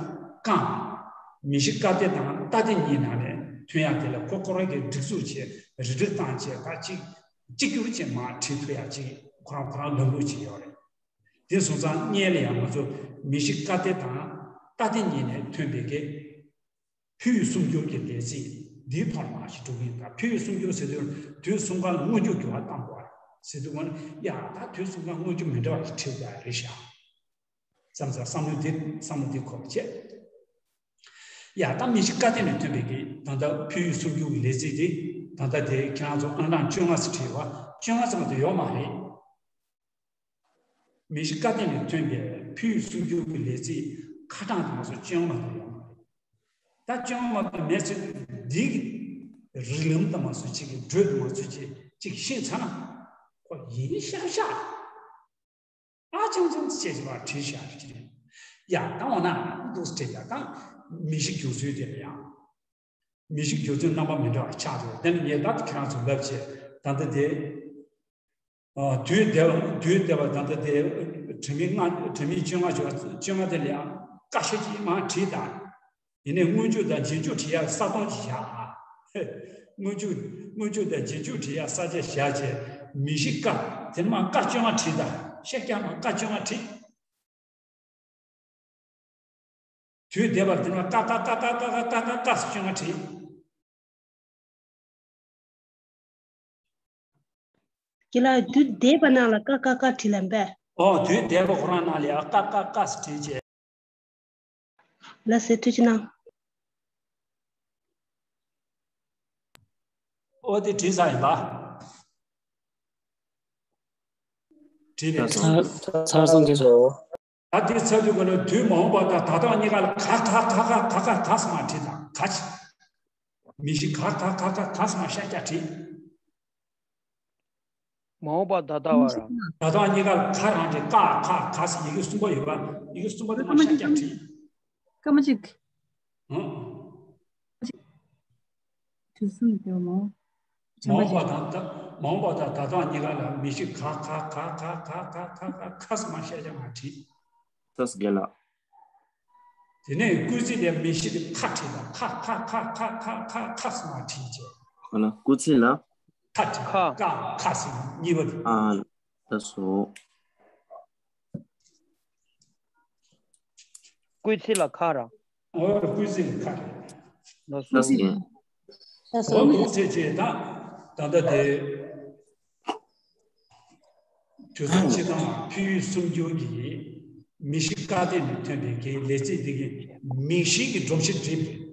ཀ། མིང་གཞི་ཀ་སྡེ་དང་ཏ་སྡེ་གཉིས་ནང་ནས་ཐོན་ཡ་དེ་ལ་ཁོ་ཁོ་རང་གི་སྒྲིག་འཛུགས་བྱས། རིགས་སྒྲིག་བཏང་བྱས། ད་ཅིག་གཅིག་གྱུར་ཅིག་མར་བྲིས་ཐུབ་ཡ་ཅིག་ཁོ་རང་ཁོ་རང་ལམ་ལུགས་ཅིག་ཡོད་རེད། དེ་སོང་ཙང་སྔོན་ལ་ཡང་ང་ཚོ་མིང་གཞི་ཀ་སྡེ་དང་ཏ་སྡེ་གཉིས་ནས་ཐོན་པའི་གི་ཕུལ་བའི་སུམ་འགྱུར་གྱི་ལས་ཚིག་འདིའི་ཐོག་མར་ཞིག་འགྲོ་གི་ཡིན། ད་ཕུལ་བའི་སུམ་འགྱུར་ཟེར་དུས་དུས་གསུམ་ཀ་ལ་མངོན་བརྗོད་འགྱུར་བ་གཏང་དགོས་ཟེར་དུས། ང་ཡ་ད་དུས་གསུམ་ཀ་མངོན་བརྗོད་མི་འདྲ་བ་ཞིག་བྲིས་དགོས་རེད་ཤག་བསམ་ཙང་བསམ་བློ་འདི་བསམ་བློ་འདི་འཁོར་བྱས། ཡ་ད་མིང་གཞི་ཀ་སྡེ་ནས་ཐོན་པའི་གི་ད་ལྟ་ཕུལ་བའི་སུམ་འགྱུར་གྱི་ལས་ཚིག་འདི་ད་ལྟ་དེ་ཁྱེད་རང་ཚོ་ཨང་གྲངས་བཅོ་ལྔ་ཙམ་བྲིས་པ། བཅོ་ལྔ་ཙམ་དུ་ཡོད་མ་རེད། མིང་གཞི་ཀ་སྡེ་ནས་ཐོན་པའི་ཕུལ་བའི་སུམ་འགྱུར་གྱི་ལས་ཚིག་ཁ་གྲངས་དུ་མ་སོང་བཅོ་ལྔ་མ་གཏོགས་ཡོད་མ་རེད། ད་བཅོ་ལྔ་མ་གཏོགས་མེད་ཚེ་འདིའི་གི་རིགས་ལམ་དུ་མ་སོང་ཅིག་གི་འགྲོས་དུ་མ་སོང་ཅིག་ཅིག་ཤེས་ཚར་ན་ཁོ་ཡིན་ཤག་ཤག་ཨ་ཅང་ཅང་ཅེས་པ་བྲིས་ཤག་ཅིག་རེད། ཡ་ད་འོ་ན་འདུག་སེ་བྲིས་ཡ། ད་མིང་གཞི་འགྱུར་ཚུལ་དེ་ལ་ཡང་། མིང་གཞི་འགྱུར་ཚུལ་རྣམ་པ་མི་འདྲ་བ་ཆགས་འདུག་དེ་ནི་ངས་ད་ཁྱེད་རང་ཚོ་ལབ་བྱས་ད་ལྟ་དེ། ཨ། དུས་འདས་པ། དུས་འདས་པ་ད་ལྟ་དེ་དྲི་མེད་ལྔ། དྲི་མེད་བཅོ་ལྔ་བཅོ་ལྔ་དེ་ལ་ཡང་ཀ་ཤ་གཅིག་མར་བྲིས་དང་། ཡིན་ནའི་མངོན་བརྗོད་དང་རྗེས་འཇུག་བྲིས་ཡ་ས་སྟོང་གཅིག་བཞག་ཨ། མངོན་བརྗོད། མངོན་བརྗོད་དང་རྗེས་འཇུག་བྲིས་ཡ་ས་ཆ་བཞག་བྱས། མིང་གཞི་ཀ་དེ་མར་ཀ་བཅོ་ལྔ་བྲིས་དང་། ཤ་རྒྱགས་མར་ཀ་བཅོ་ལྔ་བྲིས། དུས་འདས་པར་དེ་ནས་ཀ་ཀ་ཀ་ཀ་ཀ་ཀ་ཀ་ཀ་ཟེར་བཅོ་ལྔ་བྲིས། ཁྱེད་ལ་དུས་འདས་པ་ནང་ལ་ཀ་ཀ་ཀ་བྲིས་ལབ་པས། ཨོ། དུས་འདས་པ་ཁོ་རང་ནང་ལ་ཡ་ཀ་ཀ་ཀ་ཟེར་བྲིས་བྱས། ལགས་སེ། ཐུགས་རྗེ་གནང་། ཨོ། དེ་བྲིས་ཚར་ཡིན་པ། བྲིས་པས། ཚར་ཚར་སོང་གི་རེད། ད་དེ་ཚར་དུས་ག་ནས་དུས་མ་འོངས་པ་དང་ད་ལྟ་བ་གཉིས་ཀ་ལ་ག་ག་ག་ག་ག་ག་ག་ཟེར་མར་བྲིས་དང་། ག་ཅི། མིང་གཞི་ག་ག་ག་ག་ག་ཟེར་མར་ཤ་རྒྱགས་བྲིས། མ་འོངས་པ་ད་ལྟ་བ་རང་། ད་ལྟ་བ་གཉིས་ཀ་ལ་ག་རང་བྲིས། ཀ་ཁ་ག་ཟེར་ཡི་གེ་གསུམ་པ་ཡོད་པ། ཡི་གེ་གསུམ་པ་དེ་མར་ཤ་རྒྱགས་བྲིས། སྐར་མ་གཅིག་ཧུམ། དུས་གསུམ་དེ་མོ། མ་འོངས་པ་དང་ད། མ་འོངས་པ་དང་ད་ལྟ་གཉིས་ཀ་ལ་མིང་གཞི་ག་ག་ག་ག་ག་ག་ག་ག་ཟེར་མར་ཤ་རྒྱགས་མར་བྲིས། ལགས་སོ་རྒན་ལགས། དེ་ནས་སྐུལ་ཚིག་ལ་མིང་གཞི་དེ་ཁ་བྲིས་དང་། ཁ་ཁ་ཁ་ཁ་ཁ་ཁ་ཁ་ཟེར་མར་བྲིས་བྱས། ཁ་ན་སྐུལ་ཚིག་ལ། ཁ་བྲིས། ཁ། ཀ་ཁ་ཟེར་གཉིས་པ་དེ། ཨ། ལགས་སོ། སྐུལ་ཚིག་ལ་ཁ་ར། ཨོ། སྐུལ་ཚིག་ལ་ཁ་རེད། ལགས་སོ། ལགས་སོ། ལགས་སོ། འོ་འདུག་སེ་བྱས་ད། ད་ལྟ་དེ་དུས་གསུམ་སྤྱི་དང་ཕུལ་བའི་སུམ་འགྱུར་གྱི་མིང་གཞི་ཀ་སྡེ་ནས་ཐོན་པའི་གི་ལས་ཚིག་འདི་གི་མིང་གཞི་གི་སྒྲོམ་གཞི་འགྲིག་པ་རེད།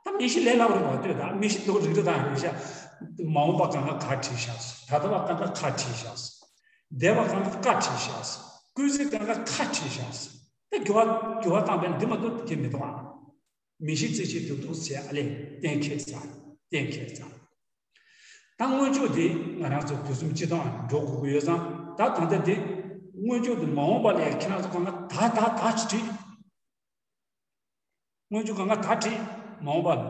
ད་མིང་གཞི་ལས་སླ་པོ་རེད་པ། ལྟོས་དང་། མིང་གཞི་འདུག་རིགས་རུས་དང་རིགས་ཤ། མ་འོངས་པ་སྒང་ག་ག་བྲིས་བཞག་སོང་། ད་ལྟ་བ་སྒང་ག་ག་བྲིས་བཞག་སོང་། འདས་པ་སྒང་ག་ཀ་བྲིས་བཞག་སོང་། སྐུལ་ཚིག་སྒང་ག་ཁ་བྲིས་བཞག་སོང་། ད་འགྱུར་བ་འགྱུར་བ་བཏང་པས་ན་འདི་མ་གཏོགས་དེ་མི་འདུག་ཨ། མིང་གཞི་རྩེ་གཅིག་ཏུ་འདུག་ཟེར། ཨ་ལས་གཏན་འཁེལ་ཚར། གཏན་འཁེལ་ཚར། ད་མངོན་བརྗོད་འདི་ང་རང་ཚོ་དུས་གསུམ་སྤྱི་དང་འགྲོ་དགོས་ཀྱི་ཡོད་ཙང་། ད་ད་ལྟ་འདི་མངོན་བརྗོད་འདི་མ་འོངས་པ་ལ་ཁྱེད་རང་ཚོ་སྒང་ག་ད་ད་ད་ཅིག་བྲིས། མངོན་བརྗོད་སྒང་ག་ད་བྲིས། མ་འོངས་པ་ལ།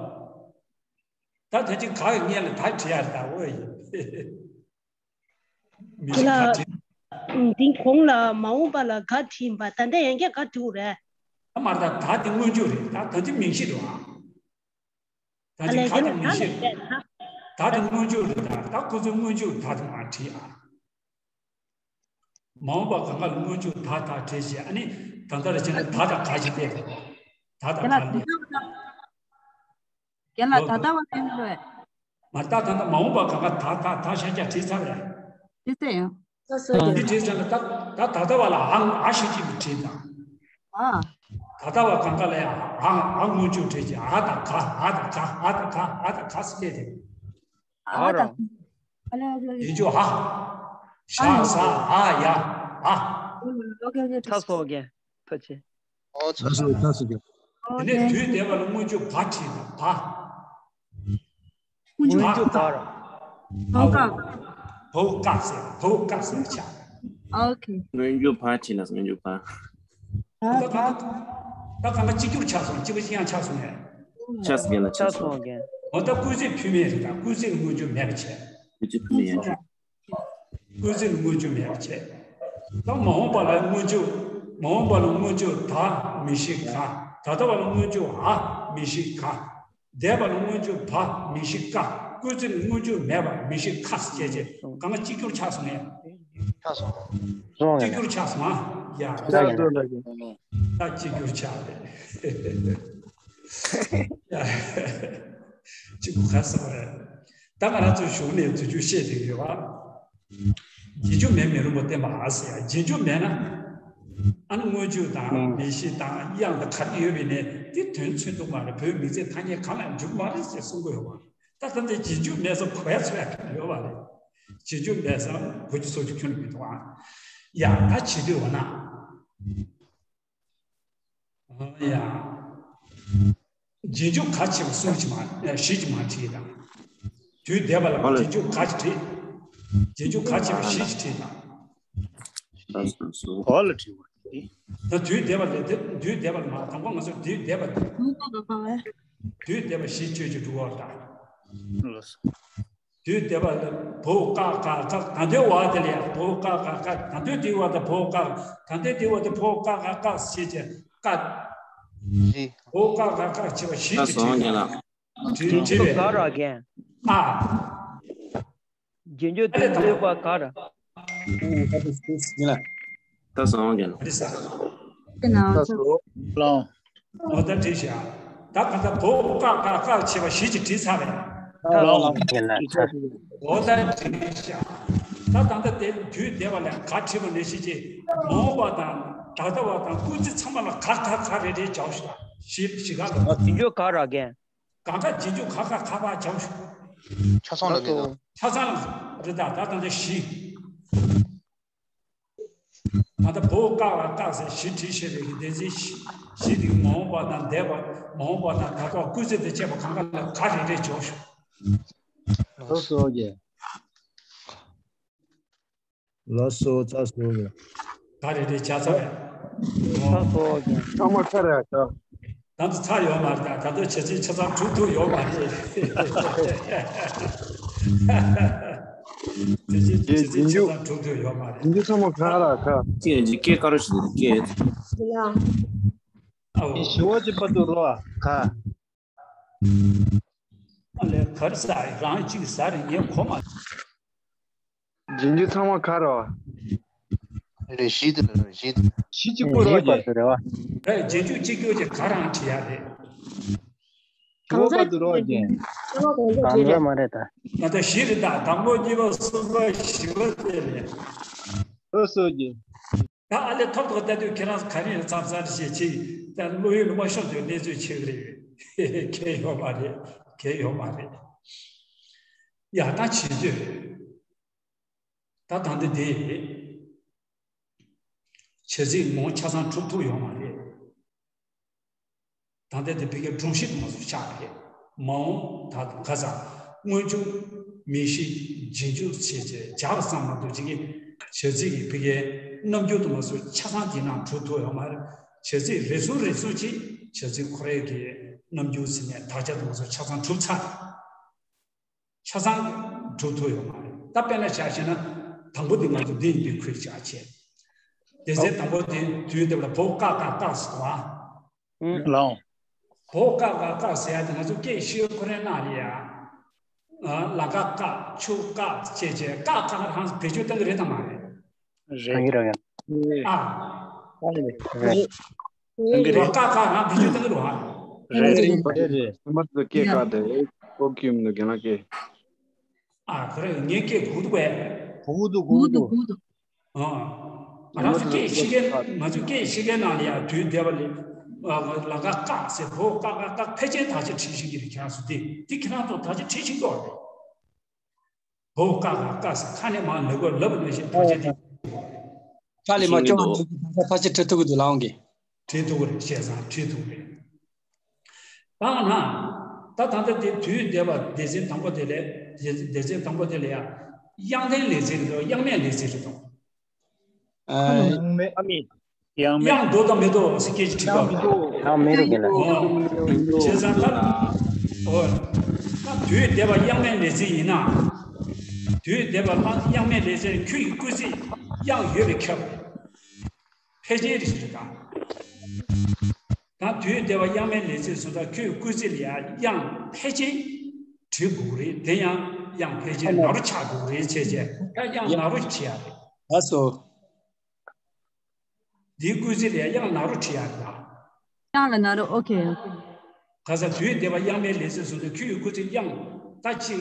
ད་ད་ཅིག་ག་གི་སྔོན་ལ་ད་བྲིས་ཡ་རེད། ད་འོ་ཡིན། མིང་གཞི་ག་བྲིས། འདི་གོང་ལ་མ་འོངས་པ་ལ་ག་བྲིས་ཡིན་པ། ད་ལྟ་ཡང་བསྐྱར་ག་བྲིས་རེད། ད་མར་ད་ད་དེ་མངོན་བརྗོད་རེད། ད་ད་དེ་མིང་གཞི་རེད་བ། ད་ཨ་ཅིག་ལས་ག་དེ་མིང་གཞི་རེད། ད་དེ་མངོན་བརྗོད་རེད། ད་ད་ཁོ་ཚོའི་མངོན་བརྗོད་ད་དེ་མར་བྲིས་ཨ། མ་འོངས་པ་སྒང་ག་ལ་མངོན་བརྗོད་ད་ད་བྲིས་བྱས། ཨ་ནི་ད་ལྟ་རེ་བྱས་ན་ད་དང་ག་ཅིག་བལྟས། ད་དང་ག་བལྟས། རྒན་ལགས། ད་ལྟ་བ་ལེན་དགོས། མ་ད་ད་ལྟ་མ་འོངས་པ་སྒང་ག་ད་ད་ད་ཤ་རྒྱགས་བྲིས་ཚར་བས། བྲིས་ཚར་ཡང་། ད་སོ་ཡང་། འདི་བྲིས་ཚར་ན་ད་ད་ད་ལྟ་བ་ལ་ཨང་ཨ་ཤ་གཅིག་བྲིས་དང་། ཨ། ད་ལྟ་བ་གང་ག་ལ་ཡང་ཨ་ཨ་སྔོན་འཇུག་བྲིས་ཀྱི་ཨ་དང་ག་ཨ་དང་ག་ཨ་དང་ག་ཨ་དང་ག་ཟེར་སླེབས་ཏེ། ཨ་དང་། ཨ་ལ་ཡིན་རྒྱུ་ཧ། ཞ་ས་ཨ་ཡ་ཨ། ཨོ་ཁེ་ཨོ་ཁེ། ཚ་སོ་རྒན། ཐུགས་རྗེ་ཆེ། ཨོ་ཚ་སོ་ཚ་སོ་རྒན། དེ་ནས་དུས་འདས་པ་ལ་སྔོན་འཇུག་བ་བྲིས་དང་བ། སྔོན་འཇུག་བ་ར། བ་ཀ། བ་ཀ་ཟེར་བ་ཀ་ཟེར་ཆ། ཨོ་ཁེ། སྔོན་འཇུག་བ་བྲིས་ན་སྔོན་འཇུག་བ། ད་གང་ད་གང་ག་གཅིག་གྱུར་ཆགས་སོང་། གཅིག་པ་གཅིག་རྐྱང་ཆགས་སོང་ངས། ཆགས་སོང་ངས་ལ་ཆགས་སོང་། ཆགས་སོང་རྒན། འོ་ད་སྐུལ་ཚིག་འཕུལ་མེད་རེད། ད་སྐུལ་ཚིག་སྔོན་འཇུག་མེད་པ་བྱས། སྐུལ་ཚིག་འཕུལ་མེད་ཡང་ཆགས། སྐུལ་ཚིག་སྔོན་འཇུག་མེད་པ་བྱས། ད་མ་འོངས་པ་ལ་སྔོན་འཇུག་མ་འོངས་པ་ལ་སྔོན་འཇུག་ད་མི་ཤིག་ག་ད་ལྟ་བ་ལ་སྔོན་འཇུག་ཨ་མི་ཤིག་ག་འདས་པ་ལ་སྔོན་འཇུག་བ་མི་ཤིག་ཀ་སྐུལ་ཚིག་སྔོན་འཇུག་མེད་པ་མི་ཤིག་ཁ་ཟེར་བྱས་རྗེས་གང་ག་གཅིག་གྱུར་ཆགས་སོང་ངས། ཆགས་སོང་། སོང་ངས། གཅིག་གྱུར་ཆགས་སོང་ཨ། ཡ། ཆགས་སོང་ལ་གི། ད་གཅིག་གྱུར་ཆགས་རེད། ཡ། གཅིག་པུ་ཁ་སོང་རེད། ད་ང་རང་ཚོའི་གཞུང་ནས་དུས་རྒྱུན་བཤད་བསྡད་ཡོད་པ། རྗེས་འཇུག་མེད་མི་རུང་བ་བསྟན་པ་ཨ་ཟེར་ཡ། རྗེས་འཇུག་མེད་ན། ཨ་ནི་སྔོན་འཇུག་དང་མིང་གཞི་དང་དབྱངས་དང་ག་རེ་ཡོད་པའི་ནས་དེ་དོན་མཚོན་ཐུབ་མ་རེད། བོད་མིང་ཚིག་ཐ་སྙད་གང་ལ་འཇུག་མ་རེད་ཅེས་གསུང་གི་ཡོད་པ། ད་ལྟ་འདི་རྗེས་འཇུག་མེད་ས་གོ་ཡ་ཚོ་ཡ་ཡོད་པ་རེད། རྗེས་འཇུག་མེད་ས་གོ་རྒྱུ་ཚོར་རྒྱུ་ཁྱོན་ནས་མི་འདུག་ཨ། ཡ་ད་བྱེད་དུས་འོ་ན། ཡ། རྗེས་འཇུག་ག་ཆེ་བ་གསུམ་གྱིས་མ་བཞི་གྱིས་མ་བྲིས་དང་། དུས་འདས་པ་ལ་ཨ་ལས། རྗེས་འཇུག་ག་གིས་བྲིས། རྗེས་འཇུག་ག་ཆེ་བ་བཞི་གྱིས་བྲིས་དང་། ཨ་ལ་བྲིས་པ་དེ། ད་དུས་འདས་པ་ལས་དེ་དུས་འདས་པ་ལ་མ་དང་པོ་ང་ཚོ་དུས་འདས་པ་དུས་འདས་པ་བཞི་བཅོས་ཀྱི་འགྲོ་བ་འདྲ། ལགས་སོ། དུས་འདས་པ་ལ་བོ་ཀ་ཀ་ཀ་ད་ལྟའི་བ་དེ་ལ་ཡང་བོ་ཀ་ཀ་ཀ་ད་ལྟའི་དུས་བ་དེ་བོ་ཀ་ད་ལྟའི་དུས་བ་དེ་བོ་ཀ་ཀ་ཀ་ཞེས་བྱས་ཀ་བོ་ཀ་ཀ་ཀ་བྱས་པ་བཞི་ད་དུ་སོང་རྒན་ལགས། བྲིས་བྲིས་པས། ག་ར་རྒན། ཨ། རྗེས་འཇུག་ཨ་ལས་དང་པོ། དུས་འདས་པ་ག་ར། ད་སོང་རྒན་ལགས། ཨ་ལས་ས། ད་སོང་། ལོ། འོ་ད་བྲིས་བཞག་ད་ག་ད་བོ་ཀ་ཀ་ཀ་བྱས་པ་བཞི་གྱིས་བྲིས་ཚར་བས། ལོ། འོ་ད་བྲིས་བཞག་ད་ད་ལྟ་དེ་དུས་འདས་པ་ལ་ག་བྲིས་པ་ནས་བཞི་གྱིས་མ་འོངས་པ་དང་ད་ལྟ་བ་དང་སྐུལ་ཚིག་ཚང་མ་ལ་ག་ག་ག་རེ་རེ་བྱའོ་ཞིག་ལ་བཞི་བཞི་ག་ལ། རྗེས་འཇུག་ག་ར་རྒན། གང་ག་རྗེས་འཇུག་ག་ག་ག་བ་བྱའོ་ཞིག་ཆ་ཚང་ལ་ངེས་དང་། ཆ་ཚང་ལ་རེད་ད་ད་ད་ད་བཞི། ད་ལྟ་བོ་ཀ་བ་ཀ་ཟེར་བཞི་བྲིས་བཞག་པའི་གི་སྡེ་ཚན་བཞི་བཞི་དེ་མ་འོངས་པ་དང་འདས་པ་མ་འོངས་པ་དང་ད་ལྟ་བ་སྐུལ་ཚིག་དང་བཅས་པ་གང་ག་ལ་ག་རེ་རེ་བྱའོ་ཞིག་ལགས་སོ་རྒན། ལགས་སོ་ཚར་སོང་རྒན། ག་རེ་རེ་བྱ་ཚར་བས། ཚར་སོང་རྒན། ཚང་མ་ཚར་རེད་ད། ད་ཚོ་ཚར་ཡོད་མ་རེད་ད། ད་ལྟ་བྱས་ཚད་ཆ་ཚང་གྲུབ་ཐུབ་ཡོད་མ་རེད། དེ་བྱས་ཚད་ཆ་ཚང་གྲུབ་ཐུབ་ཡོད་མ་རེད། རྗེས་འཇུག་ཚང་མ་ག་ར་ག་ཅི་ཡང་ཅི་སྐད་ཀ་རོ་ཞིག་འདུག་སྐད། ཨའོ། ཞི་བ་ཅིག་པ་དུ་རོ་ཨ་ག་ཨ་ལས་ག་རེ་ཟ་རང་གཅིག་ཟ་རེད་ངས་གོ་མ། རྗེས་འཇུག་ཚང་མ་ག་རེ་བ། རེད་བཞི་དེ་རེད་བཞི་དེ། བཞི་གཅིག་པུ་རེད་བ་རྗེས། རེད་རྗེས་འཇུག་གཅིག་གྱུར་གྱི་ག་རང་བྲིས་ཡ་རེད། གང་ཟག་པ་དུ་རོ་རྒྱན། གང་ཟག་མ་རེད་ད། ང་ད་བཞི་རེད་ད་དང་པོ་གཉིས་པ་གསུམ་པ་བཞི་པ་དེ་རེད། ཨོ་སོ་རྒྱན། ད་ཨ་ལས་ཐོབ་ཐོབ་ལྟ་དུས་ཁྱེད་རང་ག་རེ་ཡིན་ཚབ་ཚར་ཞེས་ཆེ་ད་བློ་ཡུལ་ལ་མ་ཤོར་དུས་གནས་ཚུལ་ཆེ་གི་རེད། ཁྱད་ཡོད་མ་རེད། ཁྱད་ཡོད་མ་རེད། ཡ་ད་བྱེད་དུས། ད་ད་འདི་དེ་བྱེད་ཚིག་མང་ཆ་ཚང་གྲུབ་ཐུབ་ཡོད་མ་རེད། ད་ལྟ་དེ་བི་ཀའི་སྒྲོམ་གཞི་དུ་མ་སུ་ཆགས་རེད། མ་འོངས་ད་ག་ས་སྔོན་འཇུག་མིང་གཞི་རྗེས་འཇུག་བྱས་རྗེས་སྦྱར་བ་ཙམ་མ་གཏོགས་ཅིག་གི་བྱ་ཚིག་གི་བི་ཀའི་རྣམ་འགྱུར་དུ་མ་སུ་ཆ་ཚང་དེ་ནང་གྲུབ་ཐུབ་ཡོད་མ་རེད། བྱ་ཚིག་རེ་ཟུང་རེ་ཟུང་ཅིག་བྱ་ཚིག་ཁོ་རའི་གི་རྣམ་འགྱུར་ཟིན་ནས་དག་ཆ་དུ་མ་སུ་ཆ་ཚང་གྲུབ་ཚར། ཆ་ཚང་གྲུབ་ཐུབ་ཡོད་མ་རེད། ད་དཔེར་ན་ཆ་བཞག་ན་དང་པོ་དེ་ང་ཚོ་འདི་ཡིན་པའི་ཁུལ་བྱ་བྱེད། སྡེ་ཚན་དང་པོ་དེ་དུས་འདེབས་ལ་བོ་ཀ་ཀ་ཀ་ཟེར་བ། ལའོ། བོ་ཀ་ཀ་ཀ་ཟེར་ཡ་དེ་ང་ཚོ་སྐད་ཤེས་ཁོ་རང་གནང་རེད་ཡ། ལ་ཀ་ཀ་ཆུ་ཀ་བྱས་བྱས་ཀ་ཀ་རང་བེད་སྤྱོད་གཏང་གི་རེད་དམ་མ་རེད། རེད། རེད། ཨ། རེད། རེད། ཀ་ཀ་རང་བེད་སྤྱོད་གཏང་གི་རེད་བ། རེད་རེད་རེད། རེད། མ་ཚོ་སྐད་ཀ་དེ་ཨོ་ཁྱིམ་ནུ་རྒན་ལགས་སྐད། ཨ་ཁོ་རེ་ངའི་སྐད་གུག་འདུག་པས། གུག་འདུག་གུག་འདུག་ཨ། ང་རང་ཚོ་སྐད་ཤེས་མཁན། ང་ཚོ་སྐད་ཤེས་མཁན་ནང་ལ་ཡང་དུས་འདས་པ་ལ་ལ་ཀ་ཀ་ཟེར། བོ་ཀ་ཀ་ཀ་ཕལ་ཆེར་དག་ཆ་བྲིས་ཤེས་ཀྱི་རེད། ཁྱེད་རང་ཚོ་དེ་དེ་ཁྱེད་རང་ཚོ་དག་ཆ་བྲིས་ཤེས་ཀྱི་ཡོད་རེད། བོ་ཀ་ཀ་ཀ་ཟེར། ཁ་ནས་མར་ལབ་དགོས། ལབ་ནས་ཤེས་དག་ཆ་དེ། ཁ་ལས་མར་སྐྱོ་བ་འདུག་ཕལ་ཆེར་བྲིས་ཐུབ་ཀྱི་འདུག་ལགས་འོང་གི། བྲིས་ཐུབ་ཀྱི་རེད། བྱས་ཙང་བྲིས་ཐུབ་ཀྱི་རེད། ད་ང་ད་ད་ལྟ་དེ་དུས་འདས་པ་སྡེ་ཚན་དང་པོ་དེ་ལས། སྡེ་ཚན་དང་པོ་དེ་ལ་ཡང་དབྱངས་ལྡན་ལེགས་མཛེས་རེད་དོ། དབྱངས་མེད་ལེགས་མཛེས་རེད་དོ། ཨ། དབྱངས་མེད། དབྱངས་མེད། དབྱངས་འདུག་དང་མི་འདུག་ཟེར་སྐད་ཆ་དྲིས་པ། དབྱངས་མེད་རེད་ལགས། ཨོ། བྱས་ཙང་ད། ཨོ། ད་དུས་འདས་པ་དབྱངས་མེད་ལེགས་མཛེས་ཡིན་ན། དུས་འདས་པ་དབྱངས་མེད་ལེགས་མཛེས། ཁྱོད་ཀྱི་སྐུལ་ཚིག་དབྱངས་ཡོད་པས་ཁྱབ། ཕལ་ཆེར་རེད་ཟེར་ད། ད་དུས་འདས་པ་དབྱངས་མེད་ལེགས་མཛེས་སོང་ཙང་ཁྱོད་སྐུལ་ཚིག་ལ་ཡང་དབྱངས་ཕལ་ཆེར་བྲི་དགོས་རེད། དེ་ཡང་དབྱངས་ཕལ་ཆེར་ན་རོ་ཆགས་དགོས་རེད་བྱས་བྱས། ད་དབྱངས་ན་རོ་བྲིས་ཡ་རེད། ལགས་སོ། འདིའི་སྐུལ་ཚིག་ལ་ཡང་དབྱངས་ན་རོ་བྲིས་ཡ་རེད་ད། དབྱངས་ལ་ན་རོ། ཨོ་ཁེ། ག་ས་དུས་འདས་པ་དབྱངས་མེད་ལེགས་མཛེས་སོང་ཙང་ཁྱོད་ཀྱི་སྐུལ་ཚིག་དབྱངས་ད་ཅིག་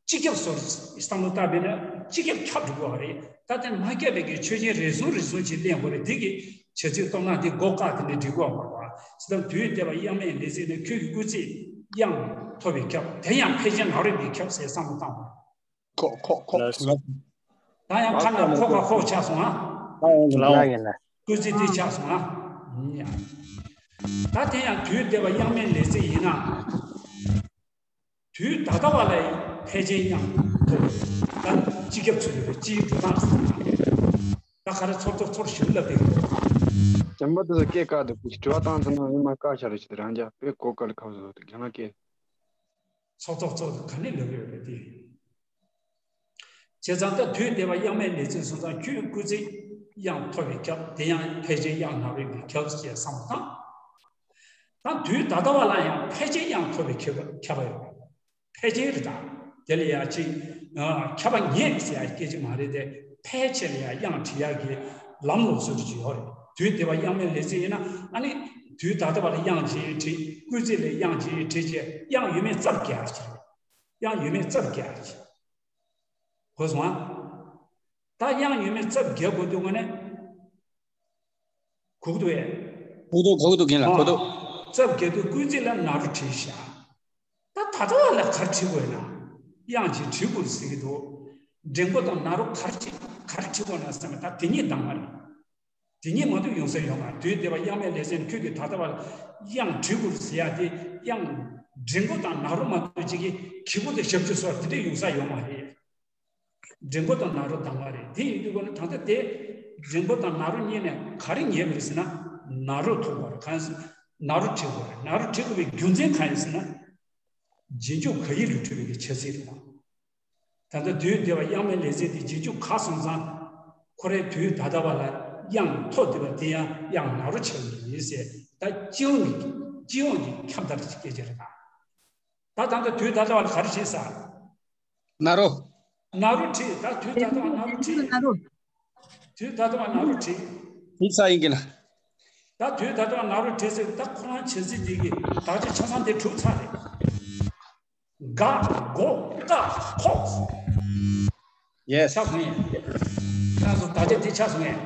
སྤྱི་ཁྱབ་བཟོ། བསམ་བློ་བཏང་བས་ན་སྤྱི་ཁྱབ་ཁྱབ་འགྲོ་གི་ཡོད་རེད། ད་དེ་མ་ཁྱབ་པའི་གི་ཆོས་ཅན་རེ་ཟུང་རེ་ཟུང་ཅིག་ལེན་དགོས་རེད། དེ་གི་བྱ་ཚིག་སྟོང་ན་དེ་མགོ་བཀག་དེ་ནས་འབྲི་དགོས་མ་རེད་པ། ཟེར་ད་དུས་འདས་པ་དབྱངས་མེད་ལེགས་མཛེས་ནས་ཁྱོད་ཀྱི་སྐུལ་ཚིག་དབྱངས་ཐོབ་པས་ཁྱབ། དེ་ཡང་ཕལ་ཆེར་ན་རོ་ཡིན་པས་ཁྱབ་ཟེར་བསམ་བློ་བཏང་དགོས་རེད། ཁོག་ཁོག་ཁོག་ལགས་སོ། ལགས། ད་ཡང་ཁ་ནས་ཁོག་ཁ་ཁོག་ཆགས་སོང་ཨ། ལགས་ཡིན་ལགས་ཡིན་ལགས། སྐུལ་ཚིག་དེ་ཆགས་སོང་ཨ། ཡ། ད་དེ་ཡང་དུས་འདས་པ་དབྱངས་མེད་ལེགས་མཛེས་ཡིན་ན། དུས་ད་ལྟ་བ་ལ་ཕལ་ཆེར་དབྱངས་ཐོབ། ད་སྤྱི་ཁྱབ་ཚུལ་ལ་སྤྱིའི་འགྲོ་སྟངས་སུ། ད་ག་རེ་ཚོར་ཚོར་ཚོར་ཞིབ་ལབ་དེ། བྱམས་པ་དེ་ཚོ་སྐད་བཀག་འདུག་དྲི་བ་བཏང་ཚར་ན་ཡིན་མ་བཀག་བཞག་རེད། ཅིག་རང་རྒྱ་དཔེ་གོ་དཀའ་ལས་ཁག་པོ་བཟོ་འདུག་རྒན་ལགས་སྐད། ཚོགས་ཚོགས་ཚོགས་ག་ནས་ལབ་ཡོད་རེད་དེ། བྱས་ཙང་ད་དུས་འདས་པ་དབྱངས་མེད་ལེགས་མཛེས་སོང་ཙང་ཁྱོད་སྐུལ་ཚིག་དབྱངས་ཐོབ་པས་ཁྱབ། དེ་ཡང་ཕལ་ཆེར་དབྱངས་ན་རོ་ཡིན་པས་ཁྱབ་ཅེས་བསམ་བློ་བཏང་། ད་དུས་ད་ལྟ་བ་ལ་ཡང་ཕལ་ཆེར་དབྱངས་ཐོབ་པས་ཁྱབ་ཁྱབ་པ་ཡོད་རེད། ཕལ་ཆེར་རེད་ད། དེ་ལ་ཡང་ཅིག་ཨ། ཁྱབ་པ་ངེས་ཟེར་ཡ་སྐད་ཆ་མ་རེད་དེ། ཕལ་ཆེར་ལ་ཡང་དབྱངས་བྲི་ཡག་གི་ལམ་ལུགས་སྲོལ་ཅིག་ཡོད་རེད། དུས་འདས་པ་དབྱངས་མེད་ལེགས་མཛེས་ཡིན་ན་ཨ་ནི། དུས་ད་ལྟ་བ་ལ་དབྱངས་ཅིག་བྲིས། སྐུལ་ཚིག་ལ་དབྱངས་ཅིག་བྲིས་བྱས་དབྱངས་ཡོད་མེད་རྩ་བརྒྱབ་ཡག་ཅིག་རེད། དབྱངས་ཡོད་མེད་རྩ་བརྒྱབ་ཡག་ཅིག་གོ་སོང་ཨ། ད་དབྱངས་ཡོད་མེད་རྩ་བརྒྱབ་དགོས་དུས་དངོས་གནས། གོ་གི་འདུག་གས། གོ་གི་འདུག་གོ་གི་འདུག་རྒན་ལགས་གོ་འདུག་རྩ་བརྒྱབ་དུས་སྐུལ་ཚིག་ལ་ན་རོ་བྲིས་ཤག་ད་ད་ལྟ་བ་ལ་ག་རེ་བྲིས་དགོས་ན། དབྱངས་ཅིག་བྲི་དགོས་ཟེར་གྱི་འདུག་འགྲེང་བུ་དང་ན་རོ་ག་རེ་བྲིས་ག་རེ་བྲིས་དགོས་ན་བསམ་པ་ད་དེ་གཉིས་འདང་མ་རེད། དེ་གཉིས་མ་གཏོགས་ཡོང་ས་ཡོད་མ་རེད། དུས་འདས་པ་དབྱངས་མེད་ལེགས་མཛེས་ནས་ཁྱོད་ཀྱིས་ད་ལྟ་བ་ལ་དབྱངས་བྲི་དགོས་ཟེར་ཡ་དེ་དབྱངས་འགྲེང་བུ་དང་ན་རོ་མ་གཏོགས་ཅིག་གིས་གི་གུ་དང་ཞབས་ཀྱུ་སོགས་དེ་འདྲས་ཡོང་ས་ཡོད་མ་རེད། འགྲེང་བུ་དང་ན་རོ་འདང་བ་རེད། དེ་ཡིན་དུས་ཀོ་ན་ད་ལྟ་དེ་འགྲེང་བུ་དང་ན་རོ་གཉིས་ནས་ག་རེ་ངེས་པ་རེད་ཟེར་ན། ན་རོ་ཐོབ་པ་རེད། གང་ཟེར་ན་རོ་བྲི་དགོས་རེད། ན་རོ་བྲི་དགོས་པའི་རྒྱུ་མཚན་གང་ཡིན་ཟེར་ན། རྗེས་འཇུག་ག་ཡིག་ལས་གྲུབ་པའི་གི་བྱ་ཚིག་རེད་ད། ད་ལྟ་དུས་འདས་པ་དབྱངས་མེད་ལེགས་མཛེས་དེ་རྗེས་འཇུག་ག་སོང་ཙང་། ཁོ་རའི་དུས་ད་ལྟ་བ་ལ་དབྱངས་ཐོབ་བསྡད་པ་དེ་ཡང་དབྱངས་ན་རོ་ཆགས་ཀྱི་ཡིན་ཟེར། ད་སྤྱི་ཡོངས་ཀྱི་སྤྱི་ཡོངས་ཀྱི་ཁྱབ་བརྡལ་གྱི་སྐད་ཆ་རེད་ད། ད་ད་ལྟ་དུས་ད་ལྟ་བ་ལ་ག་རེ་བྲིས་ས། ན་རོ། ན་རོ་བྲིས། ད་དུས་ད་ལྟ་བ་ན་རོ་བྲིས། ན་རོ། དུས་ད་ལྟ་བ་ན་རོ་བྲིས། བྲིས་ས་ཡིན་གྱི་ལ། ད་དུས་ད་ལྟ་བ་ན་རོ་བྲིས་ཟེར། ད་ཁོ་རང་བྱ་ཚིག་འདི་གི་དག་ཆ་ཆ་ཚང་དེ་གྲུབ་ཚར་རེད། ག་གོ་ཀ་ཁོ། ཡེ་སི། ཆགས་སོང་ངས། ཁྱེད་རང་ཚོ་དག་ཆ་འདི་ཆགས་སོང་ངས།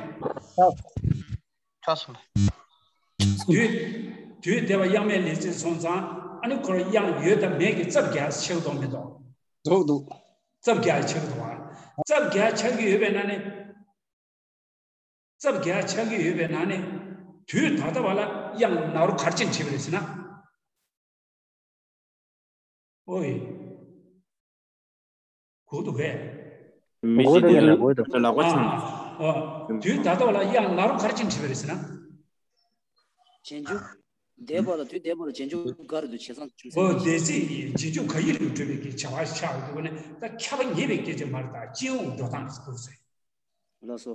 ཆགས་སོང་། དུས་དུས་འདས་པ་དབྱངས་མེད་ལེགས་མཛེས་སོང་ཙང་ཨ་ནི་ཁོ་རང་དབྱངས་ཡོད་དང་མེད་ཀྱི་རྩ་བརྒྱབ་ཆགས་འདུག་མི་འདུག་འདུག་འདུག་རྩ་བརྒྱབ་ཆགས་འདུག་རྩ་བརྒྱབ་ཆགས་ཀྱི་ཡོད་པའི་ནང་ནས། རྩ་བརྒྱབ་ཆགས་ཀྱི་ཡོད་པའི་ནང་ནས། དུས་ད་ལྟ་བ་ལ་དབྱངས་ན་རོ་ག་རེ་བྱས་ནས་བྲིས་པ་རེད་ཟེར་ན། ཨོའི། གོ་འདུག་གས། མི་ཤེས་དེ་ལ་ལག་པ་འཆང་། ཨ། ཨོ། དུས་ད་ལྟ་བ་ལ་དབྱངས་ན་རོ་ག་རེ་བྱས་ནས་བྲིས་པ་རེད་ཟེར་ན། རྗེས་འཇུག་འདས་པ་ལ་དུས་འདས་པ་ལ་རྗེས་འཇུག་ག་རེ་འདུག་བྱས་ཙང་བྱུང་ཟེར། ཨོ། འདས་ཚིག་རྗེས་འཇུག་ག་ཡིག་ལས་གྲུབ་པའི་གི་བྱ་བ་ཆགས་འདུག་ནས་ད་ཁྱབ་པ་ངེས་པའི་སྐད་ཆ་མ་རེད། ད་སྤྱི་ཡོངས་འགྲོ་སྟངས་ཀྱི་སྐོར་ཟེར། ལགས་སོ།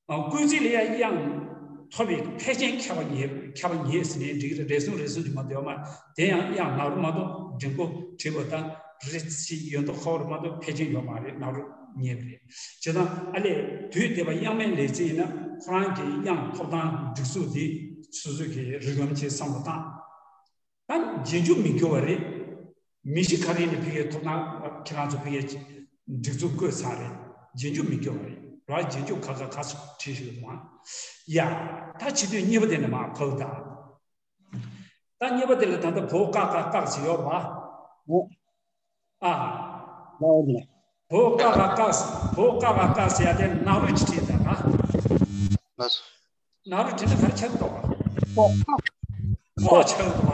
ཨ། སྐུལ་ཚིག་ལ་ཡང་དབྱངས་ཐོབ་པའི་ཕལ་ཆེར་ཁྱབ་པ་ངེས་ཁྱབ་པ་ངེས་ཟེར་ནས་འགྲིག་གི་རེད། རེ་ཟུང་རེ་ཟུང་གི་མ་གཏོགས་ཡོད་མ་རེད། དེ་ཡང་དབྱངས་ན་རོ་མ་གཏོགས་འགྲེང་བུ་བྲིས་པ་དང་རེ་ཞིག་ཡོད་མདོག་ཁ་པོ་རེད་མ་གཏོགས་ཕལ་ཆེར་ཡོད་མ་རེད། ན་རོ་ངེས་པ་རེད། བྱས་ཙང་ཨ་ལས་དུས་འདས་པ་དབྱངས་མེད་ལེགས་མཛེས་ཡིན་ན་ཁོ་རང་གི་དབྱངས་ཐོབ་སྟངས་སྒྲིག་ཚུལ་འདི་སོ་སོ་གི་རིགས་ལམ་ཅིག་བསམ་བློ་བཏང་། ད་རྗེས་འཇུག་མི་འགྱུར་བ་རེད། མི་གཞི་ག་རེ་ཡིན་ནའི་ཕ་གིའི་ཐོབ་ཐང་ཁྱེད་རང་ཚོ་ཕ་གིའི་སྒྲིག་འཛུགས་བཀོད་ཚར་རེད། རྗེས་འཇུག་མི་འགྱུར་བ་རེད། ར་རྗེས་འཇུག་ག་ག་ག་སོགས་བྲིས་ཤིག་དང་། ཡ། ད་བྱེད་དུས་གཉིས་པ་དེ་ནི་མ་ཕབ་ད། ད་གཉིས་པ་དེ་ལ་ད་ལྟ་བོ་ཀ་ཀ་ཀག་ཟེར་ཡོད་རེད་པ། ཨ། ལའོ་ལ། བོ་ཀ་ཀ་ཀག་བོ་ཀ་ཀ་ཀག་ཟེར་ཡ་དེ་ནག་རུ་ཅིག་བྲིས་ད་ད། ལགས་སོ། ནག་རུ་བྲིས་ན་ག་རེ་ཆགས་འདུག་པ། ཀོ། ཀོ་ཆགས་འདུག་པ།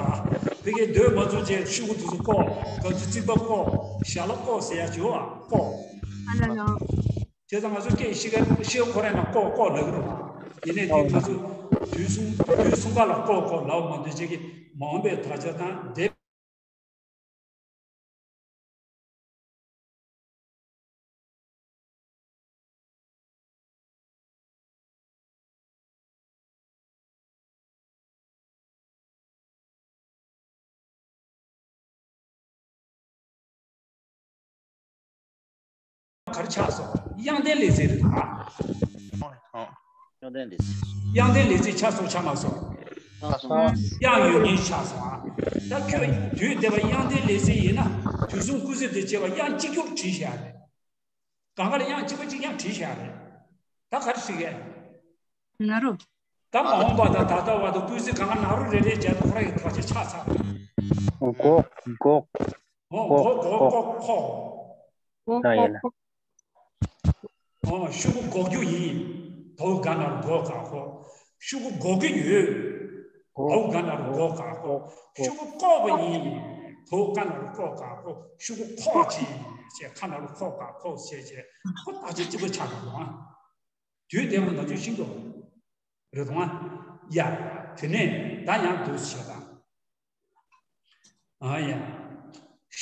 དེ་གའི་འདོད་མ་ཚུགས་ཅེས་ཤུ་གུ་དུས་སུ་ཀོ། ག་ཚོད་རྩིག་པ་ཀོ། ཞྭ་ལ་ཀོ་ཟེར་ཡ་བྱོས་ཨ་ཀོ། ཨ་ལ་ལ། བྱས་ཙང་ང་ཚོ་སྐད་ཤི་ཁ་ཤི་ཁ་ཁོ་རེ་ན་ཀོ་ཀོ་ལབ་ཀྱི་རེད་པ། ཡིན་ནའི་དེ་ང་ཚོ་དུས་གསུམ་དུས་གསུམ་ཀ་ལ་ཀོ་ཀོ་ལབ་མ་འདོད་ཅེས་ཀྱི་མ་འོངས་པའི་དག་ཆ་དང་དེ། ག་རེ་ཆགས་སོང་། དབྱངས་ལྡན་ལེགས་མཛེས་རེད་ད། དབྱངས་ལྡན་ལེགས་མཛེས། དབྱངས་ལྡན་ལེགས་མཛེས་ཆགས་སོང་ཆགས་མ་སོང་། ཆགས་སོང་། དབྱངས་ཡོད་མཁན་ཆགས་སོང་ཨ། ད་ཁྱོད་དུས་འདས་པ་དབྱངས་ལྡན་ལེགས་མཛེས་ཡིན་ན་དུས་གསུམ་ཀུན་གཟིགས་དང་བཅས་པ་དབྱངས་གཅིག་གྱུར་བྲིས་བཞག་རེད། གང་ག་ལ་དབྱངས་གཅིག་པ་གཅིག་རྐྱང་བྲིས་བཞག་རེད། ད་ག་རེ་ཞིག་གས། ན་རོ། ད་མ་འོངས་པ་དང་ད་ལྟ་བར་དུ་ཀུན་གཟིགས་གང་ག་ན་རོ་རེ་རེ་བྱས་ཏེ་ཁོ་རང་གི་དག་ཆ་ཆགས་ཚར་རེད། འགོག་འགོག་འོ་འགོག་འགོག་འགོག་ཁོག་ཁོག་ཁོག་ཁོག་ཡིན་ན། འོ་ཤུ་གུ་འགོག་རྒྱུ་ཡིན། བའོ་ག་ན་རོ་འགོག་ག་ཁོག་ཤུ་གུ་འགོག་གི་ཡོད། འགོག་བའོ་ག་ན་རོ་འགོག་ག་ཁོག་ཤུ་གུ་བཀོག་པ་ཡིན། བའོ་ག་ན་རོ་བཀོག་ག་ཁོག་ཤུ་གུ་ཁོག་ཅིག་ཅེས་ཁ་ན་རོ་ཁོག་ག་ཁོག་ཅེས་ཅེས་ཁོ་ད་ཅི་ཅི་པོ་ཆགས་འདུག་ཨ། དུས་འདས་པ་ང་ཚོས་ཤིང་ཏོག་རེད་དང་ཨ། ཡ། དེ་ནས་ད་ཡང་འདུག་བྱས་དང་། ཨ་ཡ།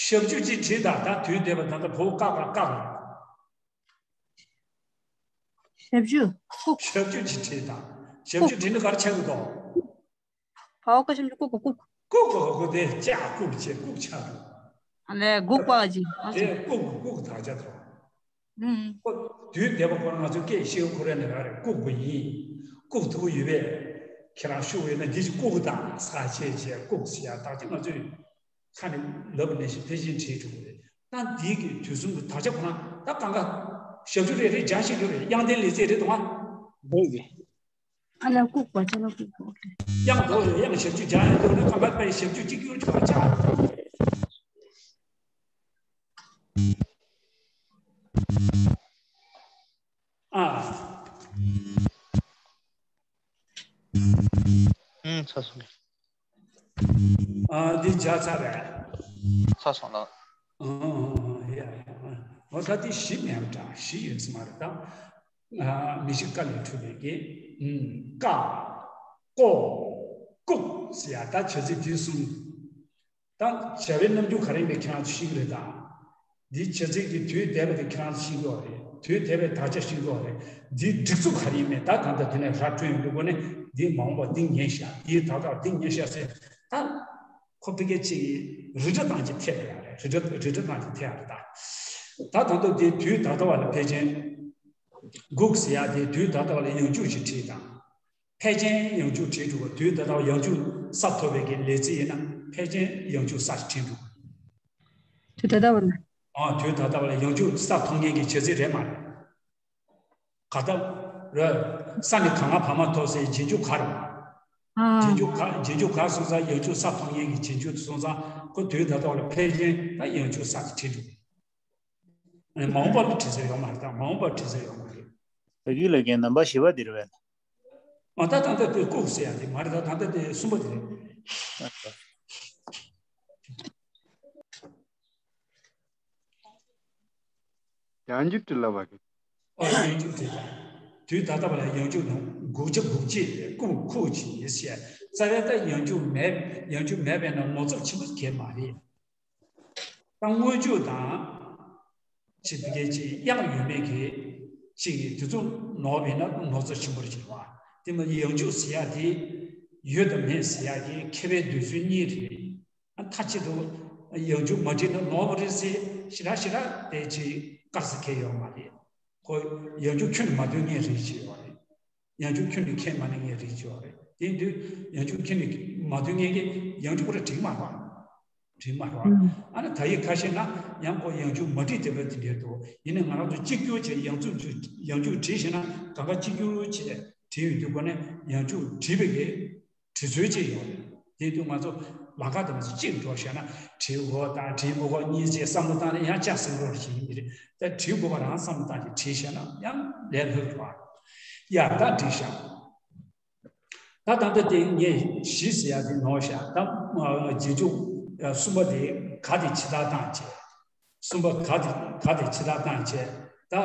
ཞབས་ཀྱུ་ཅིག་བྲིས་དང་ད་དུས་འདས་པ་ད་ལྟ་བའོ་ཀ་ཀ་ཀག་ལ། ཞབས་ཀྱུ། ལྐུགས། ཞབས་ཀྱུ་ཅིག་བྲིས་དང་། ཞབས་ཀྱུ་བྲིས་ན་ག་རེ་ཆགས་ཀྱི་འདུག་བའོ་ཀ་ཞབས་ཀྱུ་ལྐུགས་ལྐུགས། ལྐུགས་ལྐུགས་ལྐུགས་དེ་ལྕགས་ལྐུགས་བྱས་ལྐུགས་ཆགས་འདུག་ཨ་ལས་ལྐུགས་པ་ཅིག་ཨ་དེ་ལྐུགས་ལྐུགས་དག་ཆ་དང་། ཨུམ། ཁོ་དུས་འདས་པ་ཁོ་རང་ང་ཚོའི་སྐད་ཤེས་ཁོ་རང་ནས་ར་རེད་ལྐུགས་པ་ཡིན། ལྐུགས་ཐུབ་ཀྱི་ཡོད་པས། ཁྱེད་རང་ཤུགས་ཡོད་ན་འདི་ཅིག་ལྐུགས་དང་ས་ཆས་བྱས་ལྐུགས་ཟེར་ཡ་དག་ཆ་ང་ཚོས་ཁ་ནས་ལབ་ནས་ཞིག་ཕལ་ཆེར་བྲིས་འགྲོ་གི་རེད། ད་འདི་གི་དུས་གསུམ་གྱི་དག་ཆ་ཁོ་རང་ད་གང་ག་ཞབས་ཀྱུ་རེ་རེ་སྦྱར་ཤེས་ཀྱི་རེད། དབྱངས་ལྡན་ལེགས་མཛེས་རེད་དང་ཨ། རེད་རེད། ཨ་ལ་ལྐུགས་པ་ཅ་ལ་ལྐུགས་པ། དབྱངས་འགྲོ་རེད། དབྱངས་ཞབས་ཀྱུ་སྦྱར་ཡང་འགྲོ་རེད། ཁ་པར་པའི་ཞབས་ཀྱུ་གཅིག་གྱུར་གྱི་བར་སྦྱར། ཨ། ཨུམ་ཚར་སོང་། ཨ་འདི་སྦྱར་ཚར་བས། ཚར་སོང་ལགས། ཨ་ཡ་ཡ། འོ་ད་འདི་བཞི་མེད་པ་འདྲ་བཞི་ཡོད་ས་མ་རེད་ད། ཨ་མི་ཤི་ཀ་ལས་འཕྲོས་པའི་གི། ཨུམ་ཀ། ཀོ། ལྐུགས་ཟེར་ཡ་ད་བྱ་ཚིག་འདི་གསུམ། ད་བྱ་བའི་རྣམ་འགྱུར་ག་རེ་ཡིན་པའི་ཁྱེད་རང་ཚོ་ཤེས་ཀྱི་རེད་ད། འདིའི་བྱ་ཚིག་གི་དུས་འདས་པ་དེ་ཁྱེད་རང་ཚོ་ཤེས་ཀྱི་ཡོད་རེད། དུས་འདས་པའི་དག་ཆ་ཤེས་ཀྱི་ཡོད་རེད། འདིའི་སྒྲིག་ཚུལ་ག་རེ་ཡིན་མིན་ད་གང་ལྟར་དེ་ནས་ར་སྤྲོད་ཡོང་དུས་སྒོ་ནས་འདིའི་མ་འོངས་པ་འདི་ངེས་ཤག་འདིའི་ད་ལྟ་བ་འདི་ངེས་ཤག་ཟེར་ད། ཁོ་ཕ་གི་གཅིག་རི་སྒྲ་དང་གཅིག་འཐད་པ་ཡང་རེད། རི་སྒྲ་རི་སྒྲ་དང་གཅིག་འཐད་ཡང་རེད་ད། ད་ད་ལྟ་དེ་དུས་ད་ལྟ་བ་ལ་ཕལ་ཆེར་སྒུག་ཟེར་ཡ་དེ་དུས་ད་ལྟ་བ་ལ་ཡང་འཇུག་ཅིག་བྲིས་དང་། ཕལ་ཆེར་ཡང་འཇུག་བྲིས་འགྲོ་བ། དུས་ད་ལྟ་བ་ཡང་འཇུག་ས་ཐོབ་པའི་གི་ལས་ཚིག་ཡིན་ན་ཕལ་ཆེར་ཡང་འཇུག་ས་ཞིག་བྲིས་འགྲོ་བ། དུས་ད་ལྟ་བ་ལ། ཨ་དུས་ད་ལྟ་བ་ལ་ཡང་འཇུག་ས་ཐོབ་མཁན་གྱི་བྱ་ཚིག་རེད་མ་རེད། ག་ད་ར། ས་ནི་ག་ང་བ་མ་ཐོ་སའི་རྗེས་འཇུག་ག་རེད། ཨ། རྗེས་འཇུག་ག་རྗེས་འཇུག་ག་སོང་ཙང་ཡང་འཇུག་ས་ཐོབ་མཁན་གྱི་རྗེས་འཇུག་སོང་ཙང་ཁོ་དུས་ད་ལྟ་བ་ལ་ཕལ་ཆེར་ད་ཡང་འཇུག་ས་དེ་བྲིས་འགྲོ། མ་འོངས་པ་ལ་བྲིས་ས་ཡོད་མ་རེད་ད། མ་འོངས་པ་བྲིས་ས་ཡོད་མ་རེད། བོད་ཡིག་ལ་རྒན་རྣམ་པ་བཞི་པ་འདིར་བས། ཨ་ད་ད་ལྟ་དེ་ལྐུགས་ཟེར་ཡ་དེ་མ་རེད་ད། ད་ལྟ་དེ་གསུམ་པ་དེ་རེད། ཡང་འཇུག་བྲིས་ལ་བ་གི། ཨོ་ཡང་འཇུག་བྲིས་ལ། དུས་ད་ལྟ་བ་ལ་ཡང་འཇུག་ནང་སྒུག་བྱ་སྒུག་བྱེད་ལྐུགས་ལྐུགས་བྱེད་ཟེར་རྩ་བའི་ད་ཡང་འཇུག་མེད། ཡང་འཇུག་མེད་པས་ན་ནོར་ཚབས་ཆེན་པོ་གལ་མ་རེད། ད་སྔོན་འཇུག་དང་། ཅིག་དེ་གའི་ཅིག་དབྱངས་ཡོད་མེད་ཀྱི་ཅིག་གི་དེ་ཚོ་ནོར་བས་ན་ནོར་ཚབས་ཆེན་པོ་རེད་ཟེར་བ། དེ་མ་ཡང་འཇུག་ཟེར་ཡ་དེ་ཡོད་དང་མེད་ཟེར་ཡ་གི་མཁས་པའི་འདོད་ཚུལ་གཉིས་རེད། མཐའ་གཅིག་ཏུ་ཡང་འཇུག་མ་བྲིས་ན་ནོར་བ་རེད་ཟེར་ཞེ་དྲག་ཞེ་དྲག་དེ་ཅིག་དཀར་ས་ཁེལ་ཡོད་མ་རེད། ཁོ་ཡང་འཇུག་ཁྱོན་ནས་མ་འདོན་མཁན་རེད་ཅེས་ཡོད་རེད། ཡང་འཇུག་ཁྱོན་ནས་ཁས་མ་ལེན་མཁན་རེད་ཅེས་ཡོད་རེད། དེ་ཡིན་དུས་ཡང་འཇུག་ཁྱོན་ནས་མ་འདོན་མཁན་གྱིས་ཡང་འཇུག་རེ་བྲིས་མ་རེད། བྲིས་མ་རེད་བ། ཨ་ནི་དག་ཡིག་ཁ་ཤས་ན་ཡང་ཁོ་ཡང་འཇུག་མ་བྲིས་བསྡད་པ་དེ་འདྲ་འདུག་ཡིན་ནའི་ང་རང་ཚོ་གཅིག་གྱུར་བྱས་ཡང་འཇུག་ཡང་འཇུག་བྲིས་ཤེས་ན་གང་ག་གཅིག་གྱུར་བྱས་བྲིས་ཡོང་དུས་ཁོ་ནས་ཡང་འཇུག་བྲིས་པའི་གི་བྲིས་ཚུལ་ཅིག་ཡོད་རེད། དེ་དུས་ང་ཚོ་ལམ་ཁ་དེ་མ་ཚོ་གཅིག་འགྲོ་བྱས་ན་བྲིས་དགོས་དང་བྲིས་མི་དགོས་གཉིས་ཅེས་བསམ་བློ་བཏང་ནས་ཡང་ལྕགས་སེང་རོ་རེ་བྱེད་ཀྱི་རེད། ད་བྲིས་དགོས་པ་རང་བསམ་བློ་བཏང་ནས་བྲིས་བྱས་ན་ཡང་ལས་སླ་བ། ཡ་ད་བྲིས་ཤག་ད་ད་ལྟ་དེ་ངས་བཞི་ཟེར་ཡ་དེ་ནོར་ཤག་ད་རྗེས་འཇུག་གསུམ་པ་དེ་ག་དེ་ཕྱི་ལྟར་བཏང་བྱས། གསུམ་པ་ག་དེ་ག་དེ་ཕྱི་ལྟར་བཏང་བྱས། ད་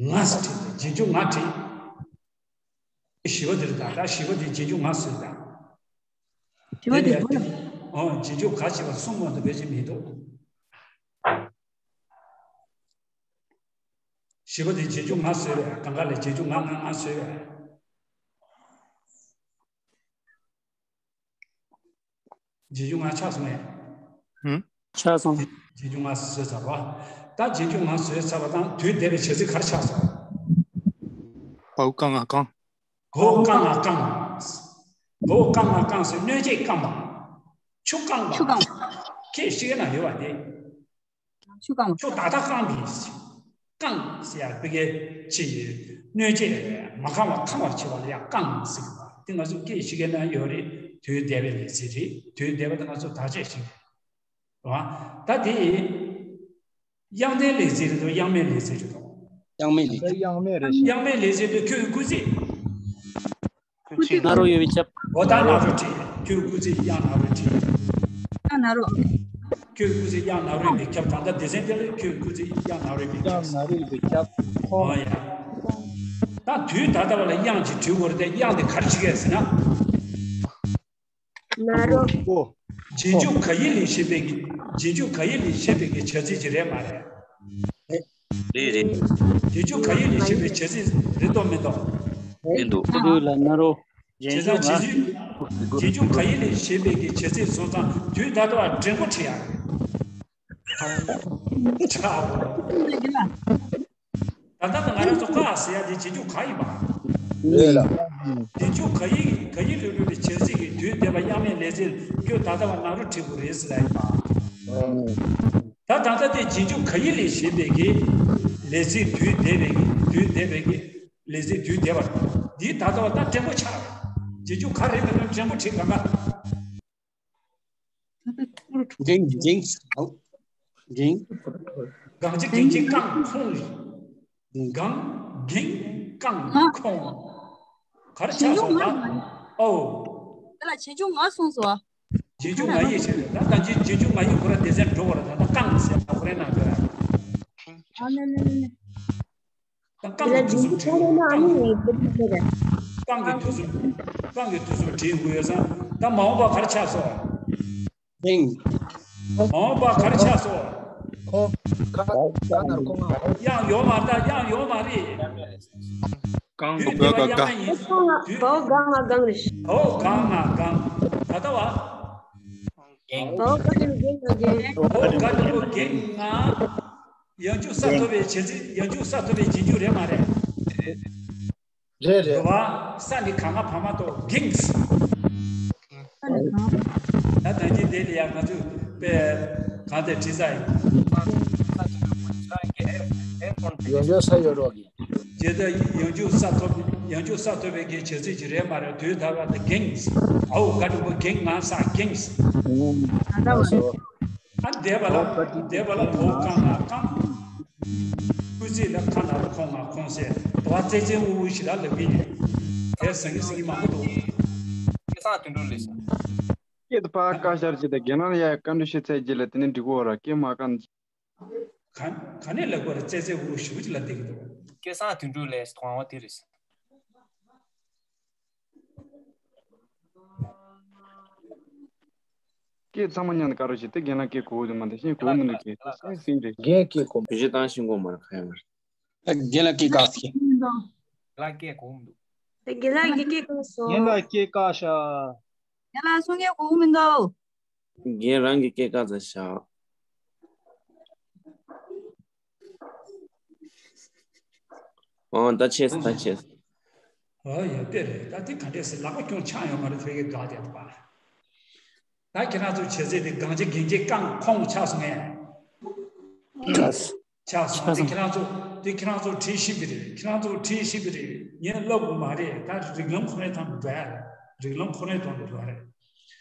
ང་ཟེར་བྲིས་ཏེ་རྗེས་འཇུག་ང་བྲིས། བཞི་པ་དེ་རེད་ད། ད་བཞི་པ་དེ་རྗེས་འཇུག་ང་ཟེར་ད། བཞི་པ་དེ་དེ་ལ་ལ་ཨོ་རྗེས་འཇུག་ག་ཞེས་པ་གསུམ་མ་གཏོགས་ཕལ་ཆེར་མི་འདུག་བཞི་པ་དེ་རྗེས་འཇུག་ང་བཟོས་པས། གང་ག་ལས་རྗེས་འཇུག་ང་ང་ང་བཟོས་པས། རྗེས་འཇུག་ང་ཆགས་སོང་ངས། ཧུམ། ཆགས་སོང་། རྗེས་འཇུག་ང་བཟོས་ཚར་བ། ད་རྗེས་འཇུག་ང་བཟོས་ཚར་བ་དང་དུས་འདས་པའི་བྱ་ཚིག་ག་རེ་ཆགས་སོང་། བའོ་ཀ་ང་གང་། གའོ་ཀ་ང་བཀང་། གའོ་ཀ་ང་བཀང་ཟེར་གནོད་བྱེད་བཀང་བ། ཆུ་བཀང་བ། ཆུ་བཀང་བ། ཁྱེད་ཤེས་ཀྱི་ན་ཡོད་པ་དེ། ཆུ་བཀང་བ། ཆུ་ད་ལྟ་བཀང་བས། བཀང་ཟེར་ཡ་དཔེ་གལ་ཆེ་ཡོད། གནོད་བྱེད་མ་བཀང་བ་བཀང་བར་བྱེད་པ་ལ་ཡང་བཀང་ཟེར་གི་བ། དེ་ང་ཚོ་སྐད་ཤེས་ཀྱི་ན་ཡོད་རེད། དུས་འདས་པའི་ལས་ཚིག་རེད། དུས་འདས་པ་དེ་ང་ཚོ་བར་ཆད་ཤིག་རེད། རེད་བ། ད་དེ། དབྱངས་ལྡན་ལས་ཚིག་རེད་དོ། དབྱངས་མེད་ལས་ཚིག་རེད་དོ། དབྱངས་མེད་ལས་ཚིག་དབྱངས་མེད་རེད་ཤག་དབྱངས་མེད་ལས་ཚིག་དེ་ཁྱོད་ཀྱི་སྐུལ་ཚིག་སྐུལ་ཚིག་ན་རོ་ཡོད་པའི་ཁྱབ། འོ་ད་ན་རོ་བྲིས། ཁྱོད་ཀྱི་སྐུལ་ཚིག་དབྱངས་ན་རོ་བྲིས། དབྱངས་ན་རོ། ཁྱོད་ཀྱི་སྐུལ་ཚིག་དབྱངས་ན་རོ་ཡོད་པའི་ཁྱབ། ད་ལྟ་སྡེ་ཚན་དེ་ལ་ཁྱོད་ཀྱི་སྐུལ་ཚིག་དབྱངས་ན་རོ་ཡོད་པའི་ཁྱབ། དབྱངས་ན་རོ་ཡོད་པའི་ཁྱབ། ཨོ་ཡ། ད་དུས་ད་ལྟ་བ་ལ་དབྱངས་ཀྱི་དུས་འགོར་ཏེ་དབྱངས་དེ་ག་རེ་བྱེད་ཀྱི་ཟེར་ན། ན་རོ། ཨོ། རྗེས་འཇུག་ག་ཡིག་ལས་བྱེད་པའི་གི་རྗེས་འཇུག་ག་ཡིག་ལས་བྱེད་པའི་གི་བྱ་ཚིག་ཅིག་རེད་མ་རེད། རེད་རེད། རྗེས་འཇུག་ག་ཡིག་ལས་བྱེད་པའི་བྱ་ཚིག་རེད་དོ་མི་འདུག་མི་འདུག་འདུག་ལ་ན་རོ། བྱས་ཙང་རྗེས་འཇུག་རྗེས་འཇུག་ག་ཡིག་ལས་བྱེད་པའི་གི་བྱ་ཚིག་བཟོ་ཙང་དུས་ད་ལྟ་བ་འགྲེང་བུ་བྲིས་ཡ། ཆགས། ད་ལྟ་ང་རང་ཚོ་ཀ་ཟེར་ཡ་དེ་རྗེས་འཇུག་ག་ཡིན་པ། རེད་ལ། རྗེས་འཇུག་ག་ཡིག་ག་ཡིག་ལས་གྲུབ་པའི་བྱ་ཚིག་གི་དུས་འདས་པ་དབྱངས་མེད་ལས་ཚིག་ཁྱོད་ད་ལྟ་བ་ན་རོ་བྲིས་དགོས་རེད་ཟེར་ཡ་ཡིན་པ། ད་ད་ལྟ་དེ་རྗེས་འཇུག་ག་ཡིག་ལས་བྱེད་པའི་གི་ལས་ཚིག་དུས་འདས་པའི་གི་དུས་འདས་པའི་གི་ལས་ཚིག་དུས་འདས་པ་འདི་ད་ལྟ་བ་ད་འགྲེང་བུ་ཆགས་རེད། རྗེས་འཇུག་ག་རེད་མི་འདུག་འགྲེང་བུ་བྲིས་གང་ག་འགེངས། འགེངས། འོ། འགེངས། གང་ཅི་འགེངས་ཅི་བཀང་ཁོང་། གང་། འགེངས། བཀང་། ཁོང་། ག་རེ་ཆགས་སོང་ད། ཨོ། དེ་ལ་རྗེས་འཇུག་ང་གསུངས་སོ། རྗེས་འཇུག་ང་ཡིས་བྱས་ད་ད་ཅི་རྗེས་འཇུག་ང་ཡིས་ཁོ་ར་སྡེ་ཚན་འགྲོ་བར་ད་ད་བཀང་ཟེར་ཁོ་རའི་ནང་དུ་ར། ཨ་ནི་ནི་ནི་ནི། ད་རྐང་གི་དུས་ཚོད་བྲིས། རྐང་གི་རྐང་གི་དུས་ཚོད་རྐང་གི་དུས་ཚོད་བྲིས་དགོས་ཡོད་ཙང་ད་མ་འོངས་པ་ག་རེ་ཆགས་སོང་། ཧིང་། མ་འོངས་པ་ག་རེ་ཆགས་སོང་། ཁོ། ཁ། ཁ་ནར་ཁོ་ང་། དབྱངས་ཡོད་མ་རེད། ད་དབྱངས་ཡོད་མ་རེད། གང་དུས་འདས་པ་དབྱངས་མེད་ཡིན། དུས། བའོ་གང་ང་གང་རེད། བའོ་གང་ང་གང་། ད་ལྟ་བ། བའོ་ག་དུས་བའོ་ག་དུས་བའོ་ག་དུས་བའོ་གང་ང་། ཡང་འཇུག་ས་ཐོབ་པའི་བྱེད་ཚིག་ཡང་འཇུག་ས་ཐོབ་པའི་རྗེས་འཇུག་རེད་མ་རེད། རེད་རེད། རེད་བ། ས་ནི་ག་ང་བ་མ་གཏོགས་འགེངས། ད་ད་གིན་དེ་ལ་ཡང་ང་ཚོས་དཔེ་གང་དེ་བྲིས་ས་ཡིན། ཡང་འཇུག་ས་ཡོད་རོགས་ཀྱི། རྗེས་ད་ཡང་འཇུག་ས་ཐོབ་ཡང་འཇུག་ས་ཐོབ་པའི་གི་བྱེད་ཚིག་ཅིག་རེད་མ་རེད། དུས་ད་བ་དེ་འགེངས། ཨའོ་ག་དུ་བོ་འགེངས་ང་ས་འགེངས། ད་ད་བ། ཨ་འདས་པ་ལ་འདས་པ་ལ་བོ་བཀང་ང་བཀང་། སྐུལ་ཚིག་ལ་ཁ་ན་རོ་ཁོང་ང་ཁོང་ཟེར་དོ་བ་ཙེ་ཙེ་འུ་འུ་ཞིག་ལ་ལབ་ཀྱི་ཡོད། དེ་ཟེར་གི་ཟེར་གི་མང་པོ་འདུག་སྐད་གསང་དོན་གྲུབ་ལས་སོ། སྐད་དུ་ཕར་བཀའ་ཤར་གྱི་དང་རྒན་ལགས་ཡ་བཀའ་འདྲི་ཞུ་ཚད་ཀྱི་ལ་དེ་ནས་འགྲིག་གོ་ར་སྐད་མ་བཀང་། ག་ག་ནས་ལབ་དགོས་རེད། ཙེ་ཙེ་འུ་འུ་ཞིག་ལ་བསྡད་ཀྱི་འདུག་སྐད་གསང་དོན་གྲུབ་ལས་སོ་དང་བ་དེ་རེད། སྐད་ཚང་མ་མཉམ་དུ་དཀར་རོ་ཞིག་དེ་རྒན་ལགས་སྐད་གོ་གི་འདུག་མ་དེ་བཞིན་གོ་མི་འདུག་གི་སེང་སེང་རེད། རྒན་སྐད་གོ་བེད་སྤྱོད་བཏང་ཤེས་གོ་མ་རེད་ཁ་ཡ་མ་རེད། རྒན་ལགས་སྐད་ག་ཟེར། རྒན་ལགས་སྐད་གོ་མི་འདུག་རྒན་ལགས་ཀྱི་སྐད་ག་སོ། རྒན་ལགས་སྐད་ག་ཤ། རྒན་ལགས་གསུང་སྐད་གོ་གི་མི་འདུག་རྒན་རང་གི་སྐད་ག་ཚ་ཤ། ཨོ་ད་ཆེས་ད་ཆེས། ཨོ་ཡོད་དེ་རེད། ད་དེ་ག་འདྲས་ཟེར་ལག་པ་ཁྱོད་ཆག་ཡོད་མ་རེད། ཚེ་གེ་དགའ་བསྡད་པ། ད་ ད་ཁྱེད་རང་ཚོ་བྱས་ཚད་དེ་གང་ཅི་གིན་ཅི་རྐང་ཁོང་ཆགས་སོང་ངས། ཆགས་སོང་། ཆགས་སོང་། དེ་ཁྱེད་རང་ཚོ་དེ་ཁྱེད་རང་ཚོ་བྲིས་ཤེས་པ་རེད། ཁྱེད་རང་ཚོ་བྲིས་ཤེས་པ་རེད། ངས་ལབ་དགོས་མ་རེད། ད་རིགས་ལམ་ཁོ་རའི་ཐང་དུ་འགྲོ་ཡ་རེད། རིགས་ལམ་ཁོ་རའི་ཐང་དུ་འགྲོ་ཡ་རེད།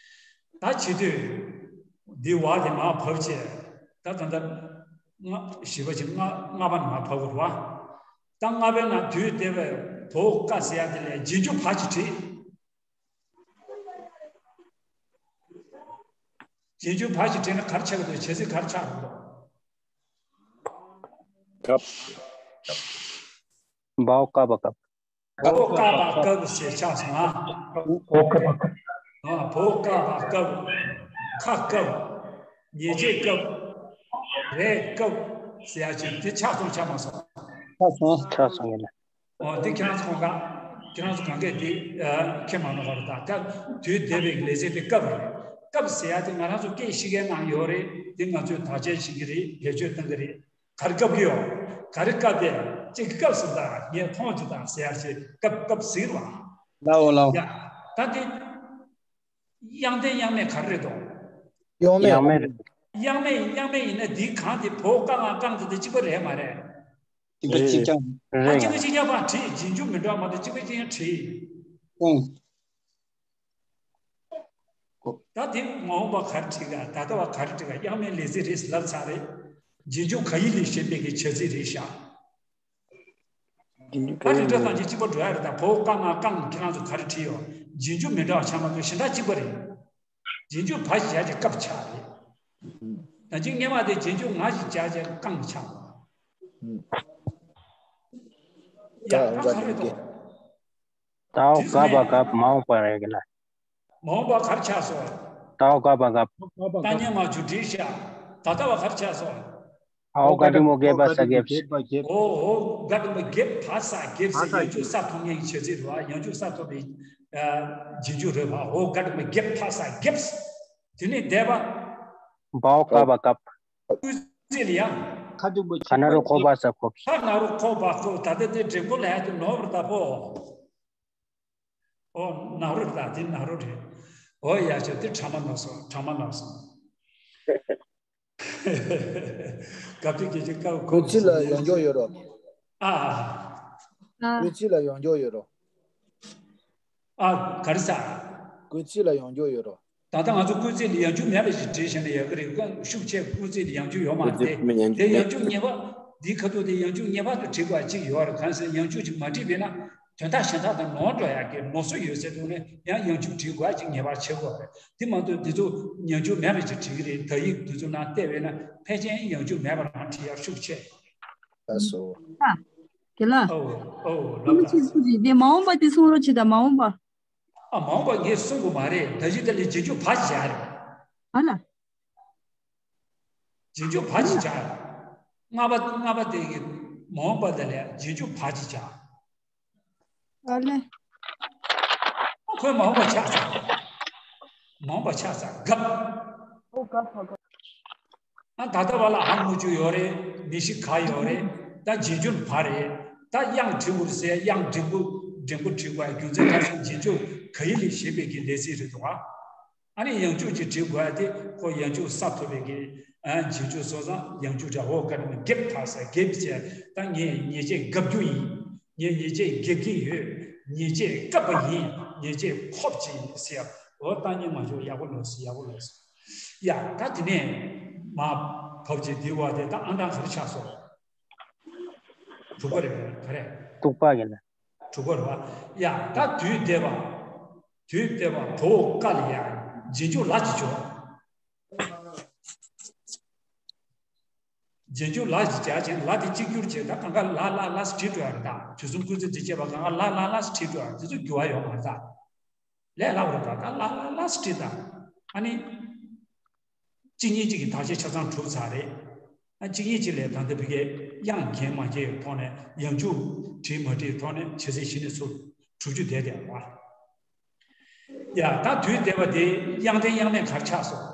ད་བྱེད་དུས་འདི་བ་དེ་མར་བབས་བྱས། ད་ད་ལྟ་ལྔ་བཞི་པ་ཅིག་ལྔ་ལྔ་པ་ནས་མར་བབས་དགོས་རེད་བ། ད་ལྔ་པའི་ནང་དུས་འདས་པའི་བོ་ཀ་ཟེར་ཡ་དེ་ལས་རྗེས་འཇུག་བ་ཅིག་བྲིས། རྗེས་འཇུག་བ་ཞིག་བྲིས་ན་ག་རེ་ཆགས་ཀྱི་འདུག་བྱས་ཚིག་ག་རེ་ཆགས་ཀྱི་འདུག་སྐབས། འབའ་བོ་སྐབས་པ་སྐབས། འབའ་བོ་སྐབས་པ་སྐབས་ཞེས་ཆགས་སོང་ང་། འོ་སྐབས་པ་སྐབས། ཨ། འབའ་བོ་སྐབས་པ་སྐབས། ཁ་སྐབས། ཉེས་བྱས་སྐབས། རས་སྐབས་ཟེར་ཡ་ཅིག་དེ་ཆགས་སོང་ཆགས་མ་སོང་། ཆགས་སོང་། ཆགས་སོང་ཡིན་ལ། འོ་དེ་ཁྱེད་རང་ཚོ་གང་ག་ཁྱེད་རང་ཚོ་གང་གས་དེ་ཨ་མཁྱེན་མ་ནོར་བ་རེད། ད་སྐབས་དུས་འདས་པའི་ལས་ཚིག་དེ་སྐབས་རེད། སྐབས་ཟེར་ཡ་དེ་ང་རང་ཚོ་སྐད་ཤེས་མཁན་ནང་ཡོད་རེད། དེ་ང་ཚོས་དག་ཆ་བྱེད་ཀྱི་རེད། བེད་སྤྱོད་གཏོང་གི་རེད། ག་རེ་སྐབས་ཀྱི་ཡོད། ག་རེ་སྐབས་དེ་གཅིག་གི་སྐབས་སུ་ད་ངས་མཐོང་ཅི་དང་ཟེར་ཡ་ཞིག་སྐབས་སྐབས་ཟེར་བ། ལའོ་ལའོ། ཡ་ད་དེ་དབྱངས་ལྡན་དབྱངས་མེད་ག་རེ་རེད་དོ། དབྱངས་མེད། དབྱངས་མེད་རེད། དབྱངས་མེད་དབྱངས་མེད་ཡིན་ན་འདིའི་གང་དེ་བོ་ཀ་ང་རྐང་དེ་དེ་གཅིག་པ་རེད་མ་རེད། གཅིག་པ་གཅིག་རྐྱང་། ཨ། རེད། གཅིག་པ་གཅིག་རྐྱང་པ་བྲིས། རྗེས་འཇུག་མི་འདྲ་བ་མ་གཏོགས་གཅིག་པ་གཅིག་རྐྱང་བྲིས། ཨང་། ད་དེ་མ་འོངས་པ་ག་རེ་བྲིས་ག་ད་ལྟ་བ་ག་རེ་བྲིས་ག་དབྱངས་མེད་ལས་ཚིག་རེད་ལབ་ཚར་རེད། རྗེས་འཇུག་ག་ཡིག་ལས་གཞན་པའི་གི་བྱ་ཚིག་རེད་ཤག་རྗེས་འཇུག་ད་ག་ཡིག་རིགས་འདྲ་ལས་ཐམས་ཅད་གཅིག་པ་འགྲོ་ཡ་རེད། ད་བོ་ཀ་ང་རྐང་ཁྱེད་རང་ཚོ་ག་རེ་བྲིས་ཡོད། རྗེས་འཇུག་མི་འདྲ་བ་ཆགས་མ་གཏོགས་གཞན་དག་གཅིག་པ་རེད། རྗེས་འཇུག་བ་ཞིག་བྱ་བྱེད་སྐབས་ཆགས་རེད། ད་ཅིག་སྔོན་མ་དེ་རྗེས་འཇུག་ང་ཞིག་བྱ་བྱེད་རྐང་ཆགས་པ། ཡ་ད་ག་རེ་དོ། ད་འོ་སྐབས་པ་སྐབས་མ་འོངས་པ་རེད་གི་ལ། མ་འོངས་པ་ག་རེ་ཆགས་སོང་། ད་འོ་སྐབས་པ་སྐབས། ད་སྔོན་མ་ཆུ་བྲིས་ཤག་ད་ལྟ་བ་ག་རེ་ཆགས་སོང་། འོ་ག་དུ་མོ་གེ་བ་ས་གེབ། འོ་འོ་ག་དུ་མོ་གེབ་བ་ས་གེབ་ཟེར་ཡང་འཇུག་ས་ཐོབ་མཁན་གྱི་བྱ་ཚིག་རེད་བ། ཡང་འཇུག་ས་ཐོབ་པའི་རྗེས་འཇུག་རེད་བ། འོ་ག་དུ་མོ་གེབ་བ་ས་གེབ། དེ་ནས་འདས་པ། འབའ་བོ་སྐབས་པ་སྐབས། སྐུལ་ཚིག་ལ་ཡང་། ཁ་དུ་མོ་ག་ན་རོ་ཁོ་བ་ས་ཁོབ། ཁ་ན་རོ་ཁོ་བ་ཁོབ། ད་ལྟ་དེ་འགྲེང་བུ་ལ་ཡ་དེ་ནོར་བར་ད་པོ། ཨོ་ན་རོ་རེད། ད་དེ་ན་རོ་རེད། ཨོ་ཡ་ཆོ་དེ་ཕྲ་མ་ནོར་སོང་། ཕྲ་མ་ནོར་སོང་། སྐབས་དེ་སྐད་ཆ་སྐབས་སྐུལ་ཚིག་ལ་ཡང་འཇུག་ཡོད་རོ། ཨ། སྐུལ་ཚིག་ལ་ཡང་འཇུག་ཡོད་རོ། ཨ་ག་རེ་ཟ། སྐུལ་ཚིག་ལ་ཡང་འཇུག་ཡོད་རོ། ད་ལྟ་ང་ཚོ་སྐུལ་ཚིག་ལ་ཡང་འཇུག་མེད་པ་ཞིག་བྲིས་བཞག་ན་ཡག་གི་རེད། ཤུགས་ཆེ་སྐུལ་ཚིག་ལ་ཡང་འཇུག་ཡོད་མ་རེད། དེ་ཡང་འཇུག་ངེས་པ། འདིའི་ཁ་ཐུག་དེ་ཡང་འཇུག་ངེས་པར་དུ་བྲིས་དགོས་པ་གཅིག་ཡོད་རེད། གང་ཟེར་ཡང་འཇུག་ཅིག་མ་བྲིས་པས་ན་དོན་དག་གཞན་དག་དང་ནོར་འགྲོ་ཡག་གི་ནོར་སྲོལ་ཡོད་ཟེར་འདུག་ནས་ཡང་ཡང་འཇུག་བྲིས་དགོས་པ་གཅིག་ངེས་པར་བྱེད་དགོས་རེད། དེ་མ་གཏོགས་འདི་ཚོ་ཡང་འཇུག་མེད་པ་ཅིག་བྲིས་ཀྱི་རེད། དག་ཡིག་འདི་ཚོ་ནང་བལྟས་པས་ན་ཕལ་ཆེར་ཡང་འཇུག་མེད་པ་རང་བྲིས་ཡག་ཤུགས་ཆེ། ལགས་སོ། ཨ། དགེ་ལགས། ཨོ་ཨོ་ལགས་ལགས། དེ་མ་འོངས་པ་དེ་གསུང་རོགས་བྱེད་དང་། མ་འོངས་པ། ཨ་མ་འོངས་པ་ངས་གསུང་དགོས་མ་རེད། ད་གཞི་དེ་ལས་རྗེས་འཇུག་བ་ཞིག་བྱ་རེད། ཨ་ལ། རྗེས་འཇུག་བ་ཞིག་བྱ་རེད། ལྔ་པ་ལྔ་པ་དེ་གི་མ་འོངས་པ་དེ་ལས་རྗེས་འཇུག་བ་ཞིག་བྱ། ཨ་ལེ། ཁོས་མ་འོངས་པ་ཆགས་ཚར། མ་འོངས་པ་ཆགས་ཚར། སྐབས། ཨོ་སྐབས་སྐབས། ཨ་ད་ལྟ་བ་ལ་ཧ་མུ་ཅུ་ཡོད་རེད། མི་ཤི་ག་ཡོད་རེད། ད་རྗེས་འཇུག་བ་རེད། ད་དབྱངས་བྲིས་དགོས་ཟེར། དབྱངས་འགྲེང་བུ་འགྲེང་བུ་བྲིས་དགོས་རྒྱུ་མཚན་ག་ཚོད། རྗེས་འཇུག་ག་ཡིག་ལས་གཞན་པའི་གི་ལས་ཚིག་རེད་འདུག་ཨ། ཨ་ནི་ཡང་འཇུག་ཅིག་བྲིས་དགོས་ཡ་དེ་ཁོ་ཡང་འཇུག་ས་ཐོབ་པའི་གི་ཨ་རྗེས་འཇུག་སོང་ཙང་ཡང་འཇུག་བྱ། འོ་ག་དུ་མོ་གེབ་བ་ས་གེབ་བྱས། ད་ངས་ཉེས་ཆད་འགབ་རྒྱུ་ཡིན། ངས་ཉེས་ཆད་འགེབས་ཀྱི་ཡོད། ཉེས་ཆད་བཀབ་པ་ཡིན། ཉེས་ཆད་ཁོབ་ཅིག་ཡིན་ཟེར་ཡ། འོ་ད་ཉེས་མ་འཇོག་ཡག་པོ་ལོས་སོ། ཡག་པོ་ལོས་སོ། ཡ་ད་དེ་ནས་མ་བབས་ཅིག་འདི་བ་དེ་ད་ཨང་གྲངས་ག་རེ་ཆགས་སོང་། དྲུག་པ་རེད་པས། ག་རེ། དྲུག་པ་ཡིན་ལ། དྲུག་པ་རེད་པ། ཡ་ད་དུས་འདས་པ། དུས་འདས་པ་བོ་ཀ་ལ་ཡ་རྗེས་འཇུག་ལ་ཅིག་འཇོག་རྗེས་འཇུག་ལ་ཞིག་བྱ་བྱས་ན་ལ་དེ་གཅིག་གྱུར་བྱས། ད་གང་ག་ལ་ལ་ལ་ཟེར་བྲིས་འགྲོ་ཡ་རེད། ད་དུས་གསུམ་སྐུལ་ཚིག་འདི་བྱས་པ་གང་ག་ལ་ལ་ལ་ཟེར་བྲིས་འགྲོ་ཡ་རེད། དེ་ཚོ་འགྱུར་བ་ཡོད་མ་རེད། ད་ལས་སླ་བོ་རེད། ད་ད་ལ་ལ་ལ་ཟེར་བྲིས། ད་ཨ་ནི་གཅིག་གཉིས་གཅིག་གི་དག་ཆ་ཆ་ཚང་གྲུབ་ཚར་རེད། ཨ་གཅིག་གཉིས་གཅིག་ལས་ད་ལྟ་བི་གའི་དབྱངས་འགེངས་མ་འགེངས་ཐོག་ནས་ཡང་འཇུག་བྲིས་མ་བྲིས་ཐོག་ནས་བྱ་ཚིག་གཞི་ནས་ཚུར་གྲུབ་རྒྱུ་བསྡད་བསྡད་པ། ཡ་ད་དུས་འདས་པ་དེ་དབྱངས་ལྡན་དབྱངས་མེད་ག་རེ་ཆགས་སོང་།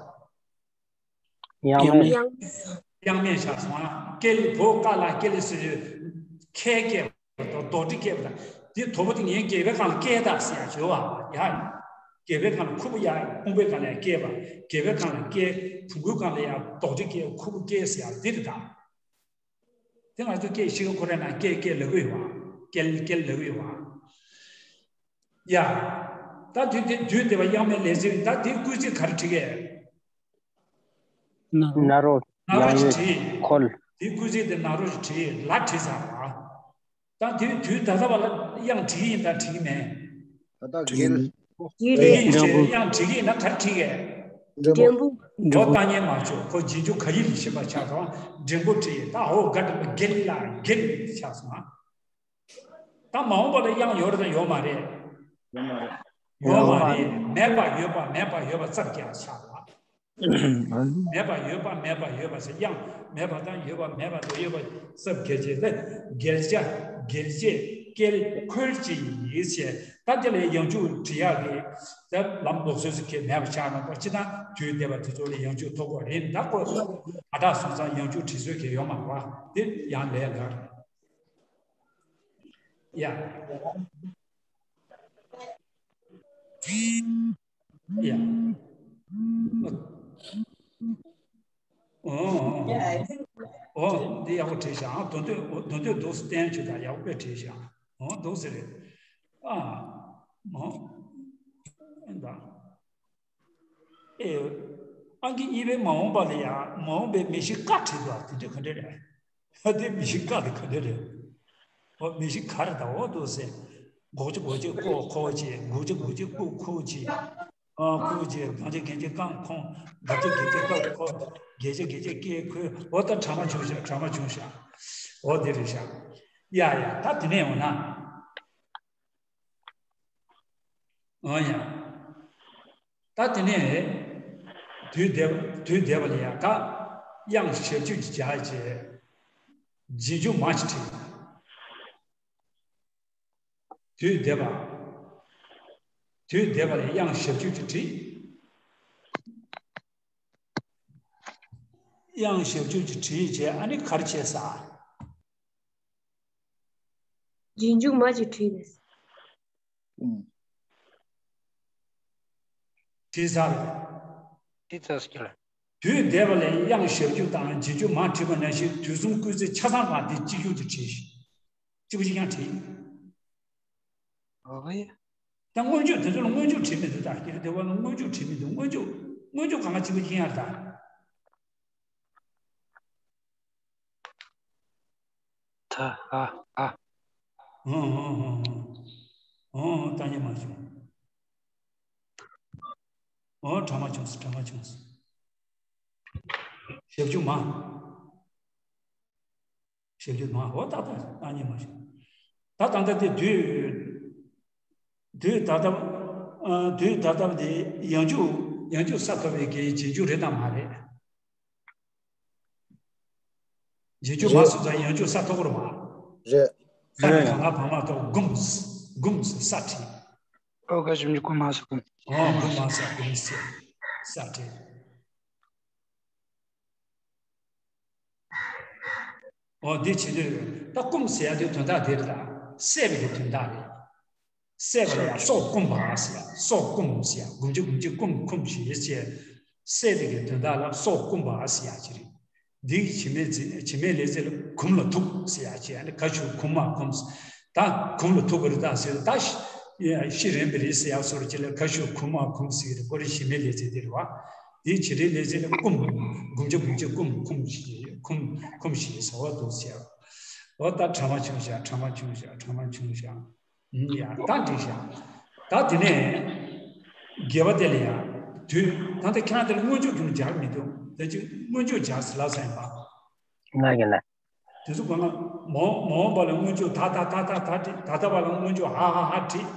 དབྱངས་མེད། དབྱངས་མེད་ཆགས་སོང་ཨ། ཀེ་ལི་བོ་ཀ་ལ་ཀེ་ལི་ཟེར་ཁའི་སྐད་པ་དང་རྡོག་ཁའི་སྐད་པ་དང་། དེ་དོ་པོ་དེ་ངའི་སྐད་པའི་སྒང་ལ་སྐད་བཏགས་ཟེར་ཡ་བྱོས་བ་ཡ། རྒྱལ་བའི་སྒང་ལ་ཁུ་བོ་ཡ། ཕུང་པོའི་སྒང་ལ་ཡ་སྐྱེས་པ། རྒྱལ་བའི་སྒང་ལ་སྐྱེས། བོང་གུའི་སྒང་ལ་ཡ་རྡོ་རྗེ་སྐྱེས། ཁུ་བོ་སྐྱེས་ཟེར་ཡ་འདི་རེད་ད། དེ་ང་ཚོ་སྐད་ཤི་ཁ་ཁོ་རེ་ན་སྐད་སྐད་ལབ་ཀྱི་ཡོད་བ། སྐད་སྐད་ལབ་ཀྱི་ཡོད་བ། ཡ། ད་དུས་དེ་དུས་དེ་བ་དབྱངས་མའི་ལས་ཚིག་ད་དེ་སྐུལ་ཚིག་ག་རེ་བྲིས་ཀྱི། ན་རོ། ན་རོ་ཞིག་བྲིས། ཁོལ། དེ་སྐུལ་ཚིག་དེ་ན་རོ་ཞིག་བྲིས་ལ་བྲིས་ཚར་བ། ད་དུས་དུས་ད་ལྟ་བ་ལ་དབྱངས་བྲིས་ཡིན་ད་བྲིས་མེད། ད་ལྟ་རྒན། ཡིན་རེད་ཡིན་རེད། དབྱངས་བྲིས་ཀྱི་ཡིན་ན་ག་རེ་བྲིས་ཀྱི། འགྲེང་བུ། འགྲེང་བུ། ཨོ་ད་ཉན་མ་བྱུང་། ཁོ་རྗེས་འཇུག་ག་ཡིག་ལ་ཤེས་པ་ཆགས་སོང་། འགྲེང་བུ་བྲིས་ཡིན་ད། ཨོ་དགའ་འགྲེང་བུ་རྒན་ལ་རྒན་ཆགས་སོང་ཨ། ད་མ་འོངས་པ་ལ་དབྱངས་ཡོད་རེད་དང་ཡོད་མ་རེད། ཡོད་མ་རེད། ཡོད་མ་རེད། མེད་པ་ཡོད་པ་མེད་པ་ཡོད་པ་རྩ་བརྒྱད་ཆགས་སོང་ཨ། མེད་པ་ཡོད་པ་མེད་པ་ཡོད་པ་ཟེར། དབྱངས་མེད་པ་དང་ཡོད་པ་མེད་པ་དང་ཡོད་པ་རྩ་བརྒྱད་ཅེས་ཏེ། བརྒྱད་བྱ་བརྒྱད་བྱེད་སྐྱེལ་ཁོལ་གྱི་ཡིག་བྱས། ད་དེ་ལ་ཡང་འཇུག་བྲིས་ཡག་གི་ད་ལམ་ལོག་སོ་སོ་གི་མེད་པ་ཆགས་ན་པ་ཅི་ད་དུས་འདས་པ་དེ་ཚོ་ལ་ཡང་འཇུག་ཐོབ་དགོས་རེད། ད་ཁོ་ཨ་དྲག་སོང་ཙང་ཡང་འཇུག་བྲིས་སྲོལ་གི་ཡོད་མ་རེད་བ། དེ་ཡང་ལས་འགའ་རེད། ཡ། ཡ། ཨོ། ཨོ། འདི་ཡག་པོ་བྲིས་ཤག་ཨ། དོན་དོན་དོན་དོན་འདུག་སེ་བསྟན་བྱུང་ད་ཡག་པོ་དཔེ་བྲིས་ཤག་ཨོ་འདུག་སེ་རེད། ཨ། མོ། ད། ཨེ། ཨང་ཀི་གཉིས་པའི་མ་འོངས་པ་ལ་ཡང་མ་འོངས་པའི་མི་ཤི་ཀ་བྲིས་འདུག་དེ་འདྲ་ག་འདྲ་རེད། ཨ་དེ་མི་ཤི་ཀ་དེ་ག་འདྲ་རེད། ཨོ་མི་ཤི་ཀ་རེད་ད། ཨོ་འདུག་སེ། འགོག་བྱ་འགོག་བྱེད་ཀོ་ཁོ་བྱེད། འགུག་བྱ་འགུག་བྱེད་ཀུ་ཁུ་བྱེད། ཨ་ཁུ་བྱེད། གང་བྱེད་གན་བྱེད་ཀང་ཁོང་། གབ་བྱེད་གེབ་བྱེད་ཀབ་ཁོ། གེ་བྱེད་གེ་བྱེད་ཀེ་ཁོ། ཨོ་ད་གྲ་མ་བྱུང་ཤག་གྲ་མ་བྱུང་ཤག་ཨོ་དེ་རེད་ཤག་ཡ་ཡ་ད་དེ་ནས་འོང་ན། ཨོ་ཡ། ད་དེ་ནས་དུས་འདས་པ་དུས་འདས་པ་ལ་ཡ་ད་དབྱངས་ཞབས་ཀྱུ་གཅིག་སྦྱར་བྱས། རྗེས་འཇུག་མ་གཅིག་བྲིས། དུས་འདས་པ། དུས་འདས་པ་ལ་དབྱངས་ཞབས་ཀྱུ་གཅིག་བྲིས། དབྱངས་ཞབས་ཀྱུ་གཅིག་བྲིས་བྱས། ཨ་ནི་ག་རེ་བྱས་ས། རྗེས་འཇུག་མ་གཅིག་བྲིས་རེད། བྲིས་ཚར་རེད། བྲིས་ཚར་ཟེར་གྱི་རེད། དུས་འདས་པ་ལ་དབྱངས་ཞབས་ཀྱུ་དང་རྗེས་འཇུག་མ་བྲིས་པ་ནང་བཞིན་དུས་གསུམ་སྐུལ་ཚིག་ཆ་ཚང་མ་དེ་གཅིག་གྱུར་དུ་བྲིས་ཤིང་གཅིག་པ་གཅིག་རྐྱང་བྲིས། ཨོ་ཡ། ད་སྔོན་འཇུག་དེ་ཚོ་ལ་སྔོན་འཇུག་བྲིས་མི་འདུག་ད་དེ་དེ་བ་ལ་སྔོན་འཇུག་བྲིས་མི་འདུག་སྔོན་འཇུག་སྔོན་འཇུག་གང་ག་གཅིག་པ་གཅིག་རྐྱང་རེད་ད། ད་ཨ་ཨ། ཨོ་ཨོ་ཨོ་ཨོ། ཨོ་ཨོ་ལྟ་ཉན་མ་བྱུང་། ཨོ་གྲ་མ་བྱུང་སོང་། གྲ་མ་བྱུང་སོང་། ཞབས་ཀྱུ་མ། ཞབས་ཀྱུ་མ། ཨོ་ད་ལྟ་ལྟ་ཉན་མ་བྱུང་། ད་ད་ལྟ་དེ་དུས། དུས་ད་ལྟ། ཨ་དུས་ད་ལྟ་དེ་ཡང་འཇུག་ཡང་འཇུག་ས་ཐོབ་པའི་གི་རྗེས་འཇུག་རེད་དམ་མ་རེད། རྗེས་འཇུག་མ་རེད། སོང་ཙང་ཡང་འཇུག་ས་ཐོབ་ཀྱི་རེད་མ། རེད། ས་ནི་རེད། ག་ང་བ་མ་ཐོག་གུམ། གུམ་ས་བྲིས། ཨོ་ག་ཞབས་ཀྱུ་གུ་མ་ས་གུམ། ཨོ་གུམ་མ་ས་གུམ་ས། ས་བྲིས། ཨོ་འདི་བྱེད་དུས་ད་གུམ་ཟེར་ཡ་དེ་དོན་དག་དེ་རེད་ད། བསད་པའི་གི་དོན་དག་རེད། བསད་པ་ལ་ཡང་སྲོག་བསྐུམ་པ་ཟེར་ཡ། སྲོག་བསྐུམ་ཟེར་ཡ། གུམ་གྱི་གུམ་གྱི་བསྐུམ་བསྐུམ་ཞེས་བྱས། བསད་པའི་གི་དོན་དག་ལ་སྲོག་བསྐུམ་པ་ཟེར་ཡ་ཅིག་རེད། འདི་གི་བྱེད་མེད་ཚིག་བྱེད་མེད་ལས་ཚིག་ལ་གུམ་ལ་ཐུག་ཟེར་ཡ་ཅིག་ཨ་ནི་ག་ཞུ་གུམ་མ་གུམ། ད་གུམ་ལ་ཐུག་པ་རེད་ད་ཟེར། ད་ཤི་ཤི་རན་པ་རེད་ཟེར་ཡ་སོར་ཅིག་ལ་ག་ཞུ་གུམ་མ་གུམ་ཟེར་གི་རེད། ཁོ་རེ་བྱེད་མེད་ལས་ཚིག་དེ་རེད་བ། འདི་བྱེད་འབྲེལ་ལས་ཚིག་ལ་བསྐུམ། གུམ་གྱི་གུམ་གྱི་བསྐུམ་བསྐུམ་ཞེས་གུམ་བསྐུམ་ཞེས་ཟེར་བ་འདུག་ཟེར། འོ་ད་གྲ་མ་བྱུང་ཤག་གྲ་མ་བྱུང་ཤག་གྲ་མ་བྱུང་ཤག་ཨུམ་ཡ་ད་འགྲིག་ཤག་ད་དེ་ནས་བརྒྱད་པ་དེ་ལ་ཡ་དུས་ད་ལྟ་ཁྱེད་རང་དེ་ལ་སྔོན་འཇུག་ཁྱོད་སྦྱར་མི་འདུག་ད་ཅི་སྔོན་འཇུག་སྦྱར་ཟེར་ལབ་ས་ཡིན་པ། ང་ཡིན་ན། དེ་ཚོ་གང་ལ་མ་འོངས་མ་འོངས་པ་ལ་སྔོན་འཇུག་ད་ད་ད་ད་ད་བྲིས། ད་ལྟ་བ་ལ་སྔོན་འཇུག་ཧ་ཧ་ཧ་བྲིས།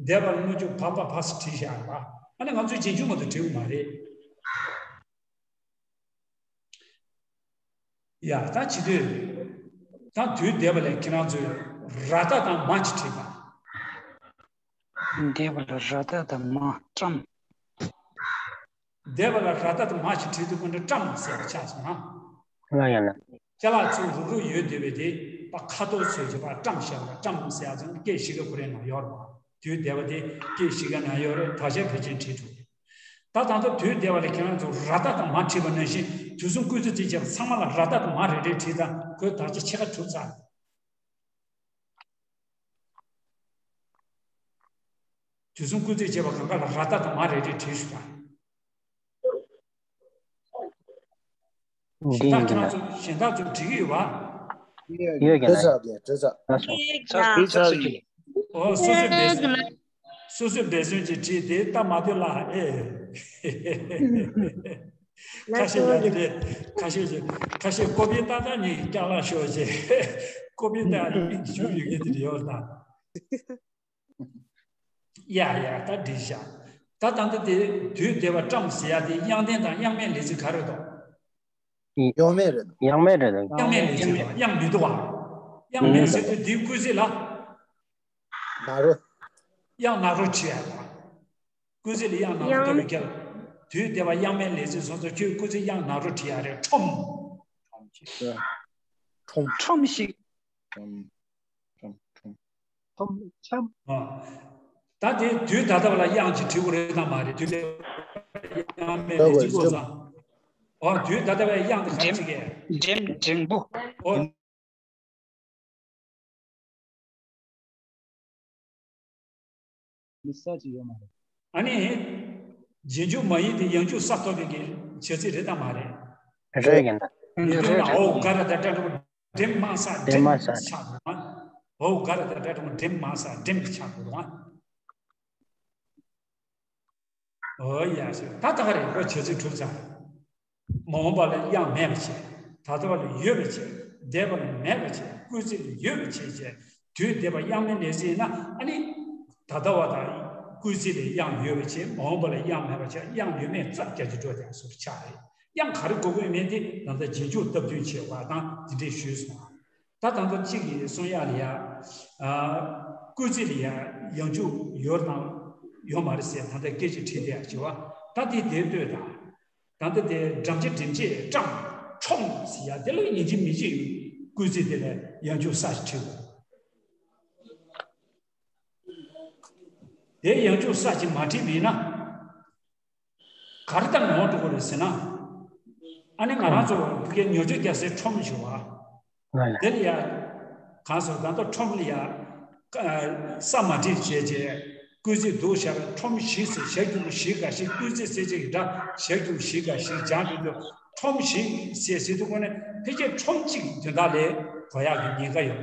འདས་པ་ལ་སྔོན་འཇུག་བ་བ་བ་ས་བྲིས་བཞག་ཡོད་པ། ཨ་ནི་ང་ཚོས་རྗེས་འཇུག་མ་གཏོགས་བྲིས་ཡོད་མ་རེད། ཡ་ད་བྱེད་དུས། ད་དུས་འདས་པ་ལས་ཁྱེད་རང་ཚོས་ར་ཏ་དང་མ་གཅིག་བྲིས་པ། འདས་པ་ལ་ར་ཏ་དང་མ་བཀྲམ། འདས་པ་ལ་ར་ཏ་དང་མ་གཅིག་བྲིས་དུས་ཁོ་འདྲ་བཀྲམ་ཟེར་བ་ཆགས་སོང་ང་། ང་ཡང་ན། ཅ་ལག་ཚུར་རུག་རུག་ཡོད་བསྡད་པའི་དེ་པ་ཁ་དོག་ཚོས་ཀྱི་པ་བཀྲམ་བཞག་པ་བཀྲམ་ཟེར་ཡ་ཚོ་སྐད་ཤི་ཀ་ཁོ་རའི་ནང་ཡོད་རེད་པ། དུས་འདས་པ་དེ་སྐད་ཅིག་གི་ནང་ཡོད་རེད། དག་ཆ་ཕལ་ཆེར་བྲིས་འདུག་ད་ད་ལྟ་དུས་འདས་པ་ལ་ཁྱེད་རང་ཚོ་ར་ཏ་དང་མ་བྲིས་པ་ནང་བཞིན་དུས་གསུམ་སྐུལ་ཚིག་ཅེས་བྱ་བ་ཚང་མ་ལ་ར་ཏ་དང་མ་རེ་རེ་བྲིས་དང་ཁོའི་དག་ཆ་ཕྱེད་ཀ་གྲུབ་ཚར། དུས་གསུམ་སྐུལ་ཚིག་ཅེས་པ་གང་ག་ལ་ར་ཏ་དང་མ་རེ་རེ་བྲིས་ཞུ་དང་། གཞན་དག་ཁྱེད་རང་ཚོ་གཞན་དག་ཚོ་འགྲིག་གི་ཡོད་པ། ཡོད་ཀྱི་ན། ཨོ་སོ་སོའི་འབད་བརྩོན་སོ་སོའི་འབད་བརྩོན་གྱིས་བྲིས་ཏེ་ལྟ་མ་ཐུབ་ལ་ཨེ། ཁ་ཤས་ཡག་གི་རེད། ཁ་ཤས་ཀྱིས་ཁ་ཤས་ཀོ་པི་ཏག་ཏག་ནི་སྐྱག་ལག་ཤོར་བྱས། ཀོ་པི་ཏག་ཏག་ནི་ཞུ་ཡོད་མཁན་དེ་རེད་ཡོད་ན། ཡ་ཡ་ད་འགྲིག་ཤག་ད་ད་ལྟ་དེ་དུས་འདས་པ་བཀྲམ་ཟེར་ཡ་དེ་དབྱངས་ལྡན་དང་དབྱངས་མེད་ལས་ཚིག་ག་རེ་འདུག་དབྱངས་མེད་རེད། དབྱངས་མེད་རེད་འདུག་དབྱངས་མེད་ལས་ཚིག་འདུག་དབྱངས་མི་འདུག་བ། དབྱངས་མེད་ཟེར་དུས་དེའི་སྐུལ་ཚིག་ལ། ན་རོ། དབྱངས་ན་རོ་བྲིས་ཡ་དང་། སྐུལ་ཚིག་ལ་དབྱངས་ན་རོ་དབྱངས། བརྒྱབ་པའི་སྐབས། དུས་འདས་པ་དབྱངས་མེད་ལས་ཚིག་སོང་ཙང་ཁྱོད་སྐུལ་ཚིག་དབྱངས་ན་རོ་བྲིས་ཡ་རེད། ཁྲོམ། ཁྲོམ། ཁྲོམ། ཁྲོམ་ཞིག་ཁྲོམ། ཁྲོམ། ཁྲོམ། ཁྲོམ། ཁྲོམ། ཨ། ད་དེ་དུས་ད་ལྟ་བ་ལ་དབྱངས་ཀྱིས་བྲིས་དགོས་རེད་དམ་མ་རེད། དུས་འདས་པ་དབྱངས་མེད་ལས་ཚིག་དགོས་སམ། ཨོ་དུས་ད་ལྟ་བའི་དབྱངས་དེ་ག་རེ་བྲིས་ཀྱི། འགྲེང་འགྲེང་པོ། ཨོ། མི་ས་ཅིག་ཡོད་མ་རེད། ཨ་ནི། རྗེས་འཇུག་མ་ཡིན་ཏེ་ཡང་འཇུག་ས་ཐོབ་པའི་གི་བྱ་ཚིག་རེད་དམ་མ་རེད། རེད་ཡིན་ད། ཡིན་དུས་ན་ཨོ་ག་ར་ད་ཏྲ་འགྲེང་བུ་འགྲེང་མ་ས་འགྲེང་མ་ས་ཆགས་འདུག་ཨ། ཨོ་ག་ར་ད་ཏྲ་འགྲེང་བུ་འགྲེང་མ་ས་འགྲེང་གི་ཆགས་འདུག་ཨ། ཨོ་ཡ་ཞེས་ད་ད་ག་རེ་ཁོ་བྱ་ཚིག་གྲུབ་ཚར། མ་འོངས་པ་ལ་དབྱངས་མེད་པ་བྱས། ད་ལྟ་བ་ལ་ཡོད་པ་བྱས། འདས་པ་ལ་མེད་པ་བྱས། སྐུལ་ཚིག་ལ་ཡོད་པ་བྱས་བྱས། དུས་འདས་པ་དབྱངས་མེད་ལས་ཚིག་ཡིན་ན་ཨ་ནི། ད་ལྟ་བ་དང་སྐུལ་ཚིག་ལ་དབྱངས་ཡོད་པ་བྱས། མ་འོངས་པ་ལ་དབྱངས་མེད་པ་བྱས། དབྱངས་ཡོད་མེད་རྩ་རྒྱ་ཆེ་འགྲོ་དེ་སོགས་ཆགས་རེད། དབྱངས་ག་རེ་དགོས་དགོས་མེད་དེ་ད་ལྟ་རྗེས་འཇུག་སྟབས་བསྟུན་བྱེད་པ་དང་དེ་འདྲས་ཞུས་སོང་། ད་ད་ལྟ་གཅིག་གིས་གསུང་ཡག་ལ་ཡ། ཨ། སྐུལ་ཚིག་ལ་ཡ་ཡང་འཇུག་ཡོད་དང་ཡོད་མ་རེད་ཟེར་ད་ལྟ་སྐད་ཆ་དྲིས་བསྡད་ཡག་བྱེད་པ་ད་དེ་དེ་ལྟོས་དང་། ད་ལྟ་དེ་འགྲམ་ལྕེ་འགྲེམས་བྱེད་བཀྲམ་ཁྲོམ་ཟེར་ཡག་དེ་ལ་ཡིན་གཅིག་མིན་གཅིག་སྐུལ་ཚིག་དེ་ལ་ཡང་འཇུག་ས་ཞིག་བྲིས་དགོས། དེ་ཡང་འཇུག་ས་ཞིག་མ་བྲིས་པ་ཡིན་ན། ག་རེ་ལྟར་ངོ་འགྲོ་གི་རེད་ཟེར་ན། ཨ་ནི་ང་རང་ཚོ་བོད་སྐད་ཉོ་སྤྱོད་རྒྱག་སའི་ཁྲོམ་ཞུ་བ། དེ་ལ་ཡ། གང་ཟེར་ད་ལྟ་ཁྲོམ་ལ་ཡ། ས་མ་བྲིས་བྱས་རྗེས། སྐུལ་ཚིག་འདུག་ཞག་ཁྲོམ་ཞིག་ཟེར་ཞག་རྒྱུག་ཞིག་ག་ཞིག་སྐུལ་ཚིག་ཟེར་བྱས་ཀྱི་འདྲ་ཞག་རྒྱུག་ཞིག་ག་ཞིག་སྦྱང་དུས་འདུག་ཁྲོམ་ཞིག་ཟེར་ཟེར་དུས་ཁོ་ནས་ཕལ་ཆེར་ཁྲོམ་གཅིག་དོན་དག་ལས་གོ་ཡག་གི་ཉེན་ཁ་ཡོད།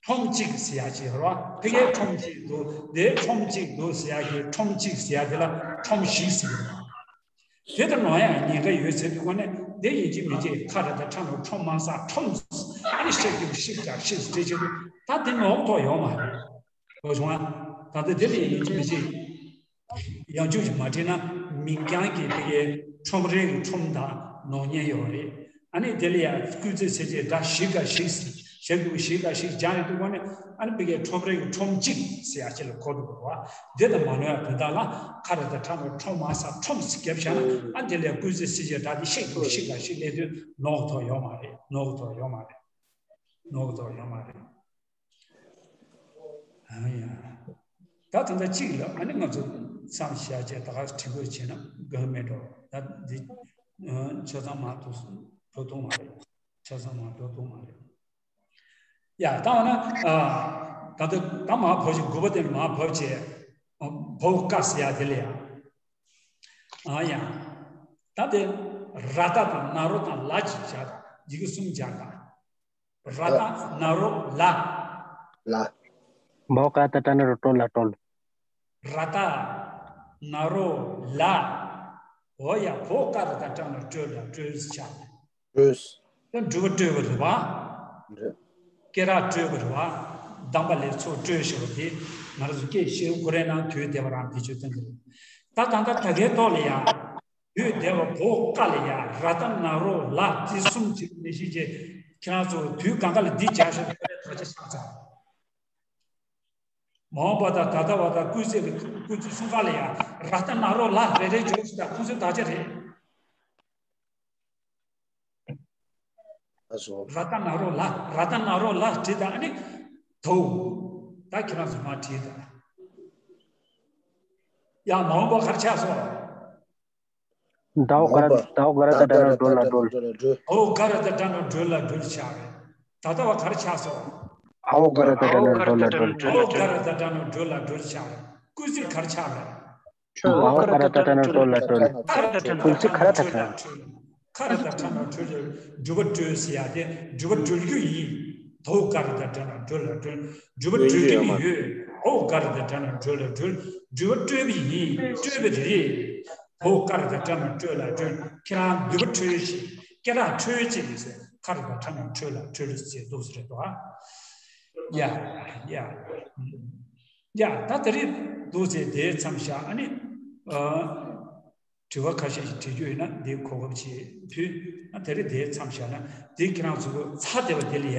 ཁྲོམ་གཅིག་ཟེར་ཡག་ཅིག་ཡོད་རེད་བ། ཕ་གིའི་ཁྲོམ་གཅིག་འདུག་དེའི་ཁྲོམ་གཅིག་འདུག་ཟེར་ཡག་གི་ཁྲོམ་གཅིག་ཟེར་ཡག་དེ་ལ་ཁྲོམ་ཞིག་ཟེར་གྱི་རེད་བ། དེ་ལྟར་ནོར་ཡག་ཉེན་ཁ་ཡོད་ཟེར་དུས་ཁོ་ནས་དེ་ཡིན་གཅིག་མིན་གཅིག་ཁ་ར་ད་ཁྲ་ནོར་ཁྲོམ་མ་ས་ཁྲོམ། ཨ་ནི་ཤེག་རྒྱུག་ཤིག་ཀྱག་ཤིག་སྤྲད་བྱེད་དུས་ད་དེ་ནོར་ཐོག་ཡོད་མ་རེད། གོ་བྱུང་ཨ། ད་ལྟ་དེ་ལ་ཡིན་གཅིག་མིན་གཅིག་ཡང་འཇུག་ཅིག་མ་བྲིས་ན་མིང་རྐྱང་གི་དེ་གའི་ཁྲོམ་རའི་གི་ཁྲོམ་དང་ནོར་ཉེན་ཡོད་རེད། ཨ་ནི་དེ་ལ་ཡང་སྐུལ་ཚིག་ཟེར་བྱས་ད་ཞིག་ག་ཞིག་ཞིག་གུ་ཞིག་ག་ཞིག་སྦྱང་ཡོད་དུས་ཁོ་ནས་ཨ་ནི་ཕ་གིའི་ཁྲོམ་རའི་གི་ཁྲོམ་གཅིག་ཟེར་ཡག་ཅིག་ལ་གོ་འགྲོ་དགོས་རེད་བ། དེ་དང་མ་ནོར་ཡག་དོན་དག་ལ་ཁ་ར་ད་ཁྲ་ནོར་ཁྲོམ་མ་ས་ཁྲོམ་ཟེར་བརྒྱབ་བཞག་ན་ཨ་དེ་ལ་ཡང་སྐུལ་ཚིག་ཟེར་བྱས་ད་དེ་ཞིག་གུ་ཞིག་ག་ཞིག་སླེབས་དུས་ནོར་གི་ཐོག་ཡོད་མ་རེད། ནོར་གི་ཐོག་ཡོད་མ་རེད། ནོར་གི་ཐོག་ཡོད་མ་རེད། ཨ་ཡ། ད་ད་ལྟ་གཅིག་ལ་ཨ་ནི་ང་ཚོ་མཚམས་བཞག་བྱས་ད་ག་དྲི་དགོས་བྱས་ན་དགོས་མེད་འགྲོ། ད་འདི་ཆ་ཚང་མ་ཐུག་འགྲོ་ཐུབ་མ་རེད། ཆ་ཚང་མ་འགྲོ་ཐུབ་མ་རེད། ཡ་ད་འོ་ན་ད་ལྟ་ད་མ་བབས་ཤིག་དགུ་པ་དེ་ནས་མ་བབས་བྱས། བའོ་ཀ་ཟེར་ཡ་དེ་ལ་ཡ། ཨ་ཡ། ད་དེ་ར་ཏ་དང་ན་རོ་དང་ལ་གཅིག་བྱ་དང་ཡི་གེ་གསུམ་སྦྱར་དང་། ར་ཏ་ན་རོ་ལ། ལ། བའོ་ཀ་ཏ་ཏྲ་ན་རོ་ཀྲོ་ལ་ཀྲོལ། ར་ཏ་ན་རོ་ལ། འོ་ཡ་བའོ་ཀ་ཏ་ཏྲ་ན་རོ་ཀྲོལ་ལ་ཀྲོལ་བྱ། ཀྲོལ། ད་འགྲུལ་པ་སྤྲོད་པ་རེད་བ། རེད། སྐེ་རགས་སྤྲོད་པ་རེད་བ། གདམས་པ་ལས་ཚོགས་སྤྲོད་ཞེས་པ་དེ་ང་རང་ཚོ་སྐད་བཤད་ཁོ་རའི་ནང་དུས་འདས་པ་རང་བེད་སྤྱོད་གཏོང་གི་རེད། ད་ད་ལྟ་ད་གའི་ཐོག་ལ་ཡ། དུས་འདས་པ་བའོ་ཀ་ལ་ཡ་ར་ཏ་ན་རོ་ལ་དེ་གསུམ་གཅིག་ནས་ཤེས་བྱས། ཁྱེད་རང་ཚོ་དུས་གང་ག་ལ་འདི་སྦྱར་ཤོག་ཁོ་རའི་དག་ཆ་ཆགས་ཚར། མ་འོངས་པ་དང་ད་ལྟ་བ་དང་སྐུལ་ཚིག་གི་སྐུལ་ཚིག་གསུམ་ཀ་ལ་ཡ་ར་ཏ་ན་རོ་ལ་རེ་རེ་འཇོག་ཅིག་དང་ཁོང་ཚོའི་དག་ཆ་རེད། ཨ་སོ། ར་ཏ་ན་རོ་ལ་ར་ཏ་ན་རོ་ལ་བྲིས་དང་ཨ་ནི། དོ། ད་ཁྱེད་རང་ཚོ་མ་བྲིས་དང་། ཡང་མ་འོངས་པ་ག་རེ་ཆགས་སོང་། ཟླ་བ་ག་ར་ཟླ་བ་ག་ར་ད་ལྟ་ན་སྒྲོལ་ལ་སྒྲོལ། འོ་ག་ར་ད་ལྟ་ན་སྒྲོལ་ལ་སྒྲོལ་ཆགས་རེད། ད་ལྟ་བ་ག་རེ་ཆགས་སོང་། ཨ་འོ་ག་ར་ད་ལྟ་ན་སྒྲོལ་ལ་སྒྲོལ། འོ་ག་ར་ད་ལྟ་ན་སྒྲོལ་ལ་སྒྲོལ་ཆགས་རེད། སྐུལ་ཚིག་ག་རེ་ཆགས་རེད། ཨ་འོ་ག་ར་ད་ལྟ་ན་སྒྲོལ་ལ་སྒྲོལ། ཁ་ར་ད་ལྟ་ན་སྒྲོལ་ལ་སྒྲོལ། ཁ་ར་ད་ལྟ་ན་སྒྲོལ་ལ་སྒྲོལ། སྒྲུབ་པ་སྒྲོལ་ཟེར་ཡ་དེ་སྒྲུབ་པ་སྒྲོལ་རྒྱུ་ཡིན། དོ་ག་ར་ད་ལྟ་ན་སྒྲོལ་ལ་སྒྲོལ། སྒྲུབ་པ་སྒྲོལ་གྱི་ཡོད། ཨོ་ག་ར་ད་ལྟ་ན་སྒྲོལ་ལ་སྒྲོལ། སྒྲུབ་པ་སྤྲོད་པ་ཡིན། སྤྲོད་པ་རེད། དོ་ག་ར་ད་ལྟ་ན་སྒྲོལ་ལ་སྒྲོལ། ཁྱེད་རང་འདུན་པ་འཕྲོད་ཅིག་སྐད་གྲགས་འཕྲོད་ཅིག་ཟེར། ཁ་ར་ད་ལྟ་ན་སྒྲོལ་ལ་སྒྲོལ་ཟེར་འདུག་ཟེར་རེད་དོ། ཡ་ཡ་ཡ། ད་དེ་རིང་འདུག་ཟེར་དེའི་མཚམས་བཞག་ཨ་ནི། དྲི་བ་ཁ་ཤས་ཤིག་དྲི་རྒྱུ་ཡོད་ན་འདིའི་གོ་སྐབས་ཅིག་ཕུལ། ཨ་དེ་རིང་དེའི་མཚམས་བཞག་ན་འདི་ཁྱེད་རང་ཚོ་ཚ་བསྡད་པ་དེ་ལ་ཡ་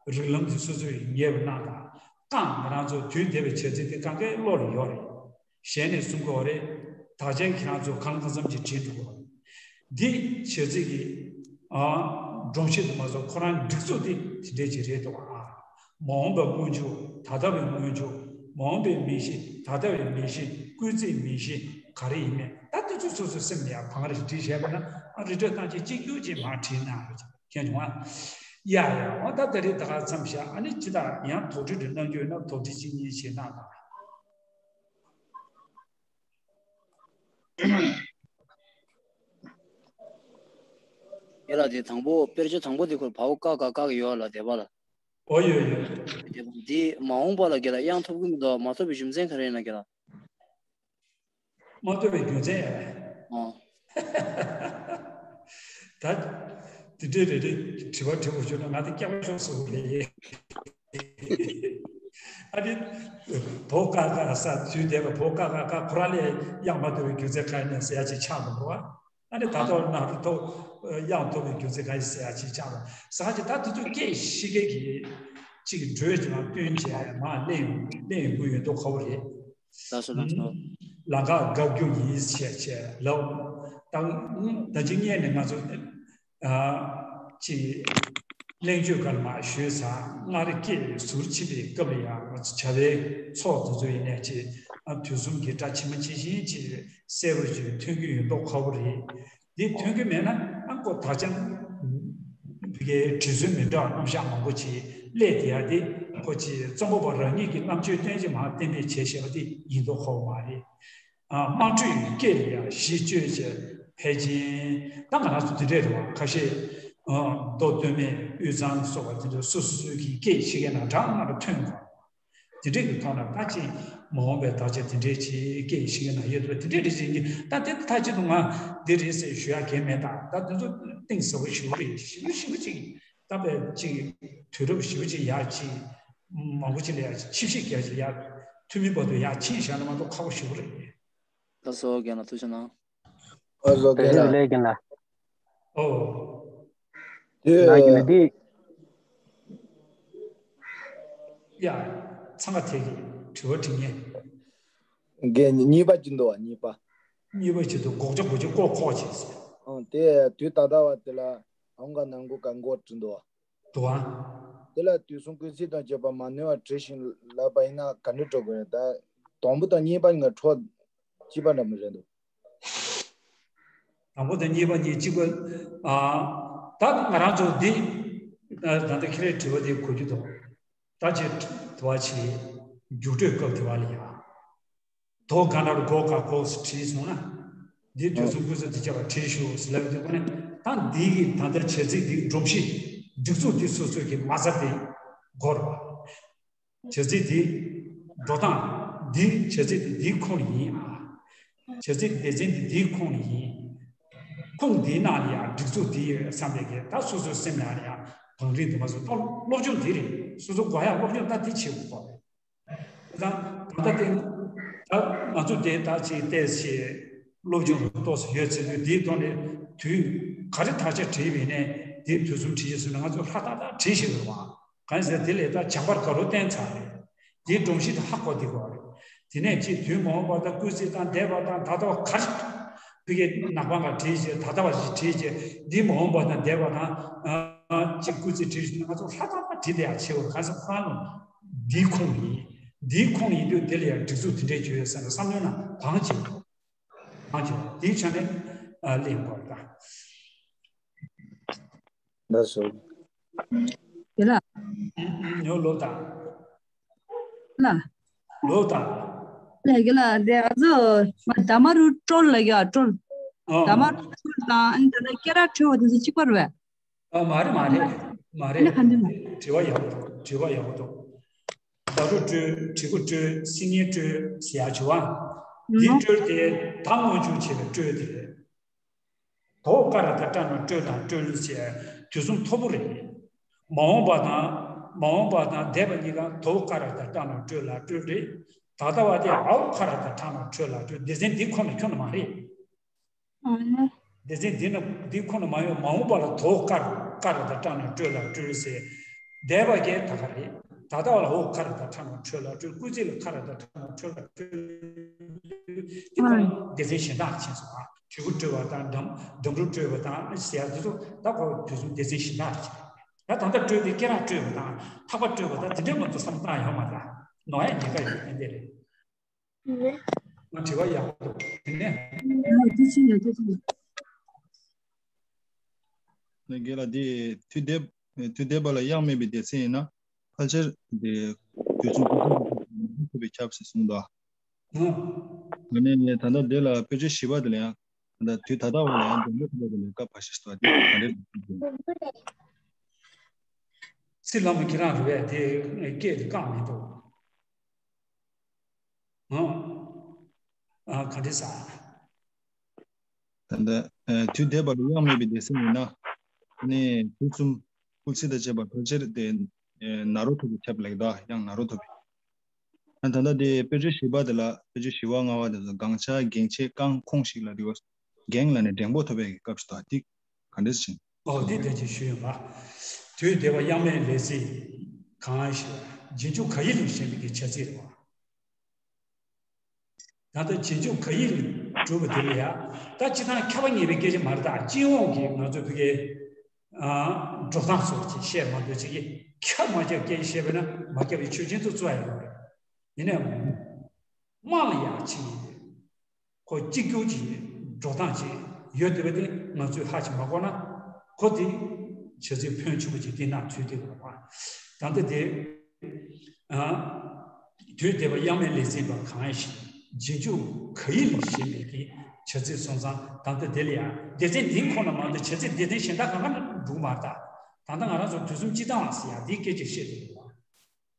རིགས་ལམ་དེ་སོ་སོས་ཉེ་བར་གནང་དང་། རྐང་ང་རང་ཚོ་དུས་འདས་པའི་བྱ་ཚིག་དེ་གང་གའི་བློ་ལ་ཡོད་རེད། ཞལ་ནས་གསུང་དགོས་རེད། དག་ཆ་ཁྱེད་རང་ཚོ་གང་གང་འཚམ་ཅིག་དྲན་འགྲོ་དགོས་རེད། འདི་བྱ་ཚིག་གི་ཨ་སྒྲོམ་གཞི་དུ་མ་སོང་ཁོ་རང་སྒྲིག་འཛུགས་དེ་དེ་འདྲས་ཅིག་རེད་འདུག་ཨ། མ་འོངས་པའི་སྔོན་འཇུག་ད་ལྟ་བའི་སྔོན་འཇུག་མ་འོངས་པའི་མིང་གཞི། ད་ལྟ་བའི་མིང་གཞི། སྐུལ་ཚིག་མིང་གཞི་ག་རེ་ཡིན་མིན་ད་དེ་ཚོ་སོ་སོའི་སེམས་ནས་ཡང་བང་རེ་བསྒྲིགས་བྱས་པ་ན་ཨ་རི་ཁྲོད་བཏང་ཅིག་གཅིག་གྱུར་ཅིག་མར་བྲིས་གནང་རོགས་ཀྱིས། མཁྱེན་བྱུང་ཨ། ཡ་ཡ་འོ་ད་ད་རེས་ད་ག་མཚམས་བཞག་ཨ་ནི་ཅི་ད་ཡང་དོགས་འདྲི་འདྲི་གནང་རྒྱུ་ཡོད་ན་དོགས་འདྲི་གཅིག་གཉིས་བྱེད་གནང་དང་། ཡ་ལ་དེ་དང་པོ་དཔེར་བརྗོད་དང་པོ་དེ་ཁོར་བའོ་ཀ་ག་ཀ་གི་ཡོད་ལ་དེ་བ་ལ། ཨོ་ཡོད་ཡོད། དེ་བ་འདི་མ་འོངས་པ་ལ་ག་ལ་དབྱངས་ཐོབ་ཀྱི་མི་འདུག་མ་ཐོབ་པའི་རྒྱུ་མཚན་ག་རེ་ཡིན་ན་ག་ལ། མ་ཐོབ་པའི་རྒྱུ་མཚན། ཨོ། ད། དེ་འདྲའི་རེ་རེ་དྲི་བ་དྲི་བར་བྱུང་ན་ང་དེ་སྐྱག་པ་ཤོར་སོང་རེད། ཨ་ནི། བའོ་ཀ་ག་ས་དུས་འདས་པ་བའོ་ཀ་ག་ཀ་ཁོ་རང་ལས་དབྱངས་མ་ཐོབ་པའི་རྒྱུ་མཚན་ག་ནས་ཟེར་ཡ་ཅིག་ཆགས་འདུག་རོ། ཨ་ནི་ད་ཐོག་ན་རུ་ཐོག་དབྱངས་ཐོབ་པའི་རྒྱུ་མཚན་ག་ཡིན་ཟེར་ཡ་ཅིག་ཆགས་འདུག་ཟེར་ཅིག་ད་དེ་ཚོ་སྐད་ཤེས་མཁན་གྱི་ཅིག་འགྲོས་ཀྱི་ནང་བསྟུན་བྱས་མར་གླེང་ཡོང་གླེང་ཡོང་གི་ཡོད་མདོག་ཁ་པོ་རེད། ལགས་སོ་ལགས་སོ། ལམ་ཁ་བཀག་རྒྱུ་ཡིན་ཞེས་བྱས་ལབ། ད་ད་ཅི་སྔོན་ནས་ང་ཚོ་ཨ་ཅིག་གླེང་བརྗོད་སྐར་མ་ཞུས་ཙང་སྔར་སྐད་ཟུར་ཕྱིན་པའི་སྐབས་ལ་ཡང་ང་ཚོ་བྱ་བའི་ཚོགས་དེ་ཚོ་ཡིན་ནས་ཅིག་ཨ་དུས་གསུམ་གྱི་སྒྲ་ཇི་མ་ཇི་བཞིན་ཅིག་གསལ་པོ་ཅིག་ཐོན་གྱི་ཡོད་མདོག་ཁ་པོ་རེད། འདི་ཐོན་གྱི་མེད་ན་ཨ་ཁོ་ད་ཆ་བི་གའི་དྲི་ཟོན་མི་འདྲ་བ་རྣམ་གཞག་མང་པོ་ཅིག་སླེབས་བསྡད་ཡ་དེ་ཁོ་ཅིག་རྩོམ་པ་པོ་རང་ཉིད་ཀྱི་རྣམ་དཔྱོད་བསྟན་གྱི་མར་གཏན་འབེབས་བྱས་བཞག་པ་དེ་ཡིན་མདོག་ཁ་པོ་མ་རེད། ཨ་དམངས་ཁྲོད་ཀྱི་སྐད་ལ་ཡང་གཞི་བཅོལ་བྱས་ཕལ་ཆེར་ད་ང་རང་ཚོ་དེ་འདྲས་རེད་བ། ཁ་ཤས་ཨ་མདོ་སྟོད་སྨད་དབུས་གཙང་སོགས་པ་དེ་འདྲ་སོ་སོ་སོའི་གི་སྐད་ཤེས་མཁན་ནང་གྲངས་ལྔ་རུ་ཐོན་དགོས། དེ་འདྲས་ཀྱི་ཐོག་ནས་ད་ཅིག་མ་འོངས་པའི་དག་ཆ་དེ་འདྲས་ཅིག་སྐད་ཤེས་མཁན་ནང་ཡོད་འདུག་དེ་འདྲས་རེད་ཅིག་ཡིན་གྱི་ད་དེ་མཐའ་གཅིག་ཏུ་ང་འདི་རེད་ཟེར་ཞུ་ཡ་གང་ཡང་མེད། ད་ད་དེ་ཚོ་གཏིང་ཟབ་པོ་ཞེ་པོ་རེད། ཞེ་པོ་ཞེ་པོ་ཅིག་ད་དཔེ་ཅིག་དུས་རབས་ཞེ་པོ་ཅིག་ཡར་ཅིག་མང་པོ་ཅིག་ལ་ཡ་ཆིབས་ཞིབ་རྒྱག་ཅིག་ཡ་ཐུ་མི་བར་དུ་ཡ་ཕྱིན་བཞག་ན་མ་གཏོགས་ཁག་པོ་ཞེ་པོ་རེད། ད་སོ་རྒན་ལགས་ཐུགས་རྗེ་གནང་། ཨོ་བཟོ་དེ་རྒན་ལགས། ལས་རྒན་ལགས། ཨོ། དེ་ལགས་རྒན་ལགས་འདི། ཡ། འཚང་ཁ་དེ་གི་དྲི་བ་དྲི་ངེས། རྒན་གཉིས་པ་ཅི་འདུག་བ་གཉིས་པ། གཉིས་པ་ཅི་འདུག་སྒོག་ཆ་སྒོག་ཆ་ཀོ་ཁོག་ཅིག་ཟེར། ཨང་དེ་དུས་ད་ལྟ་བ་དེ་ལ་ཨང་ག་ནང་གོ་ག་འགོ་བྲི་འདུག་བ། འདུག་ཨ། དེ་ལ་དུས་གསུམ་ཀུན་གསལ་དང་བཅས་པ་མ་ནོར་བར་བྲི་ཞིང་ལབ་པ་ཡིན་ན་ག་འདྲ་འགྲོ་དགོས་རེད། ད་དང་པོ་དང་གཉིས་པ་ང་འཕྲོ་གཅིག་པ་འདྲ་མི་རེད་འདུག་དང་པོ་དང་གཉིས་པ་གཉིས་གཅིག་པ། ཨ། ད་ང་རང་ཚོ་འདི། ད་ལྟ་ཁྱེད་རའི་དྲི་བ་འདི་གོ་རྒྱུ་འདུག་ད་ཅི་དུ་བ་ཆེ་རྒྱུགས་སྤྲོད་སྐབས་དུ་བ་ལ་ཡ། དོ་ག་ན་རུ་གོ་ག་གོ་སུ་བྲིས་སོང་ན། འདི་དུས་གསུམ་ཀུན་གསལ་དུ་བྱ་བ་བྲིས་ཞུ་ཟེར་ལབ་དུས་ཀ་ནས་ད་འདི་གི་ད་ལྟ་བྱ་ཚིག་འདི་སྒྲོམ་གཞི་སྒྲིག་འཛུགས་འདི་སོ་སོའི་གི་མ་རྩ་དེ་སྒོར་བ། བྱ་ཚིག་འདི་འགྲོ་སྟངས་འདི་བྱ་ཚིག་འདི་འདིའི་ཁོངས་ཡིན་ཨ། བྱ་ཚིག་སྡེ་ཚན་འདི་འདིའི་ཁོངས་ཡིན། ཁུངས་འདིའི་ནང་ལ་ཡང་སྒྲིག་འཛུགས་འདི་ཡོད་བསམ་པའི་གི་ད་སོ་སོའི་སེམས་ནང་ལ་ཡང་བང་རིམ་དུ་མ་སོང་ད་སློབ་སྦྱོང་འདི་རེད། སོ་སོ་དགོས་ཡག་སློབ་སྦྱོང་ད་འདི་བྱེད་དགོས་པ་རེད། ད་ད་ལྟ་དེ་ད་ང་ཚོ་དེ་ད་ཅིག་བལྟས་ཤེས་སློབ་སྦྱོང་ཏོག་ཙམ་ཡོད་ཚེ་དུས་འདིའི་ཐོག་ནས་དུས་ག་རེ་དག་ཆ་བྲིས་པ་ཡིན་ནའི་འདིའི་དུས་གསུམ་བྲིས་ཤེས་ཟེར་ན་ང་ཚོ་ལྷ་ཏག་ཏག་བྲིས་ཤེས་དགོས་པ། གང་ཟེར་དེ་ལས་ད་བྱང་པར་དགའ་རོ་བསྟན་ཚར་རེད། དེའི་སྒྲོམ་གཞི་དེ་ཧ་གོ་བསྡད་དགོས་རེད། དེ་ནས་ཅིག་དུས་མ་འོངས་པ་དང་སྐུལ་ཚིག་དང་འདས་པ་དང་ད་ལྟ་བ་ག་རེ་བི་གའི་ནག་པང་ག་བྲིས་བྱས་ད་ལྟ་བ་ཞིག་བྲིས་བྱས་འདི་མ་འོངས་པ་དང་འདས་པ་དང་ཅིག་སྐུལ་ཚིག་བྲིས་བྱས་ང་ཚོ་ལྷ་ད་ལྟ་བྲིས་བསྡད་ཡ་ཆེ་བ་གང་ཟེར་ཁོ་རང་ལ་འདིའི་ཁུངས་ཡིན། འདིའི་ཁོངས་ཡིན་དུས་དེ་ལ་ཡང་སྒྲིག་འཛུགས་དེ་འདྲས་བྱོས་ཡོད་ཟེར་ནས་བསམ་བློའི་ནང་བང་བྱེད་དགོས། བང་བྱེད་དགོས། དེའི་ཆ་ནས་ཨ་གླེང་དགོས་རེད་ད། ལགས་སོ། དེ་ལ། ཉོ་ལོ་དང་། ལ། ལོ་དང་། ལས་ཀྱི་ལ་དེ་ཨ་ཙོ་ད་མ་རུ་ཀྲོལ་ལ་གི་ཨ་ཀྲོལ། ཨོ། ད་མ་རུ་ཀྲོལ་དང་ཨ་ནི་ད་ལྟ་སྐེ་རགས་འཁྲོལ་བ་དེ་ཚོ་གཅིག་པ་རེད་པས། ཨ་མ་རེད་མ་རེད། མ་རེད། ཨ་ནི་ག་འདི་ལ། དྲི་བ་ཡག་པོ་འདུག་དྲི་བ་ཡག་པོ་འདུག་ད་རུ་ཀྲོལ་དྲི་གུ་ཀྲོལ་སིལ་སྙན་ཀྲོལ་ཟེར་ཡག་བྱུང་བ། འདི་ཀྲོལ་དེ་ད་སྔོན་འཇུག་བྱས་པའི་ཀྲོལ་དེ་རེད། དོ་ཀ་ར་ད་ཏྲ་ན་ཀྲོལ་དང་ཀྲོལ་ཟེར་དུས་གསུམ་མཐོ་པོ་རེད། མ་འོངས་པ་དང་མ་འོངས་པ་དང་འདས་པ་གཉིས་ཀ་དོ་ཀ་ར་ད་ཏྲ་ན་ཀྲོལ་ལ་ཀྲོལ་རེད། ད་ལྟ་བ་དེ་འའོ་ཁ་ར་ད་ཏྲ་ན་ཀྲོལ་ལ་ཀྲོལ། སྡེ་ཚན་འདི་ཁོ་ན་ཁྱོན་ནས་མ་རེད། ཨ་ནི། སྡེ་ཚན་འདི་ན་འདི་ཁོ་ན་མ་ཡོང་། མ་འོངས་པ་ལ་དོ་ཀ་ར་ཀ་ར་ད་ཏྲ་ན་ཀྲོལ་ལ་ཀྲོལ་ཟེར། འདས་པ་གས་ད་ག་རེད། ད་ལྟ་བ་ལ་འའོ་ཁ་ར་ད་ཏྲ་ན་ཀྲོལ་ལ་ཀྲོལ། སྐུལ་ཚིག་ལ་ཁ་ར་ད་ཏྲ་ན་ཀྲོལ་ལ་ཀྲོལ། འདི་ཁོ་ན་སྡེ་ཚན་གཞན་དག་ཕྱིན་སོང་ཨ། དྲིལ་བུ་བཀྲོལ་བ་དང་འགྲམ་འགྲམ་རུ་བཀྲོལ་བ་དང་ཟེར་ཡག་དེ་ཚོ་ད་ཁོ་དུས་གསུམ་སྡེ་ཚན་གཞན་དག་རེད། ད་ད་ལྟ་བཀྲོལ་དེ་སྐེ་རགས་བཀྲོལ་བ་དང་ཐག་པ་བཀྲོལ་བ་དང་དེ་འདྲའི་མང་པོ་བསམ་བློ་བཏང་ཡོད་མ་རེད། ནོར་ཡ་ཉེན་ཁ་ཡོད་ཏན་ཏན་རེད། ང་དྲི་བ་ཡག་པོ་འདུག་དེ་ནས། ཨ་དེ་ཕྱིན་ཡང་དེ་ཕྱིན་ཡང་། ལས་ཀྱི་ལ་དེ་དུས་འདས་དུས་འདས་པ་ལ་དབྱངས་མེད་པའི་སྡེ་ཚན་ཡིན་ན། ཕལ་ཆེར་དེ་དུས་གསུམ་ཐུབ་པའི་ཁྱབ་ཟེར་གསུངས་འདུག་ཨ་ནི་ད་ལྟ་དེ་ལ་དཔེ་བརྗོད་བཞི་པ་དེ་ལ་ཡང་ད་ལྟ་དུས་ད་ལྟ་བ་ལ་ཡང་འགྲེང་བུ་ཐོབ་པ་དེ་ལ་སྐབས་བར་ཞིག་ཏུ་དེ་ག་འདྲས། ཚེ་ལྷ་མོ་ཁྱེད་རང་རེད་པས། དེ་སྐད་དེ་བཀག་མི་འདུག་ཨ་ག་འདྲས་ཟེར། ད་ལྟ་དུས་འདས་པ་ལ་དབྱངས་མེད་པའི་སྡེ་ཚན་ཡིན་ན། ཨ་ནི་དུས་གསུམ་སྐུལ་ཚིག་དང་བཅས་པ་ཕལ་ཆེར་དེ་ན་རོ་ཐོབ་པའི་ཁྱབ་ལེགས་དང་དབྱངས་ན་རོ་ཐོབ་པའི། ཨ་ད་ལྟ་དེ་དཔེ་བརྗོད་བཞི་པ་དེ་ལ་དཔེ་བརྗོད་བཞི་པ་ལྔ་པ་དེ་ཚོ་གང་ཆ་གེང་ཆེ་རྐང་ཁོངས་ཤིག་ལ་དེ་གོ། གེང་ལ་ནི་འགྲེང་བུ་ཐོབ་པའི་སྐབས་སུ་དང་དེ་ག་འདྲས་ཕྱིན། ཨོ་དེ་དེ་ཅིག་ཞུས་ཡོད་པ། དུས་འདས་པ་དབྱངས་མེད་ལས་ཚིག་གང་ཞེས་རྗེས་འཇུག་ག་ཡིག་ལས་གཞན་པའི་གི་བྱ་ཚིག་རེད་པ། ད་ལྟ་རྗེས་འཇུག་ག་ཡིག་ལས་གྲུབ་པ་དེ་ལ་ཡ། ད་སྤྱིར་བཏང་ཁྱབ་པ་ངེས་པའི་སྐད་ཆ་མ་རེད། ད་སྤྱི་ཡོངས་ཀྱི་ང་ཚོ་བོད་སྐད་འགྲོ་སྟངས་སོགས་ཅིག་བཤད་མ་འདོད་ཅིག་གིས་ཁྱབ་མ་ཁྱབ་སྐད་ཆ་བཤད་པས་ན་མ་ཁྱབ་པའི་ཆོས་ཅན་དུ་བརྩི་བ་ཡོད་རེད། ཡིན་ནའང་དམངས་ལ་ཡ་ཅིག་ཁོ་གཅིག་གྱུར་གྱི་འགྲོ་སྟངས་ཅིག་ཡོད་བསྡད་པ་དེ་ང་ཚོས་ཧ་ཅིག་མ་གོ་ན་ཁོ་དེ་བྱ་ཚིག་ཕོན་ཆེན་པོ་ཅིག་དེ་ནང་ཚུད་བསྡད་ཡོད་པ། ད་ལྟ་དེ། ཨ། དུས་འདས་པ་དབྱངས་མེད་ལས་ཚིག་པ་གང་ཞིག་རྗེས་འཇུག་ག་ཡིག་ལས་གཞན་པའི་གི་བྱ་ཚིག་སོང་ཙང་ད་ལྟ་དེ་ལ་ཡང་སྡེ་ཚན་འདིའི་ཁོངས་ན་མ་གཏོགས་བྱ་ཚིག་སྡེ་ཚན་གཞན་དག་གང་ག་ནས་འགྲོ་གི་མ་རེད་ད། ད་ལྟ་ང་རང་ཚོ་དུས་གསུམ་སྤྱི་དང་བ་ཟེར་ཡག་འདིའི་སྐད་ཆ་བཤད་བསྡད་ཡོད་པ།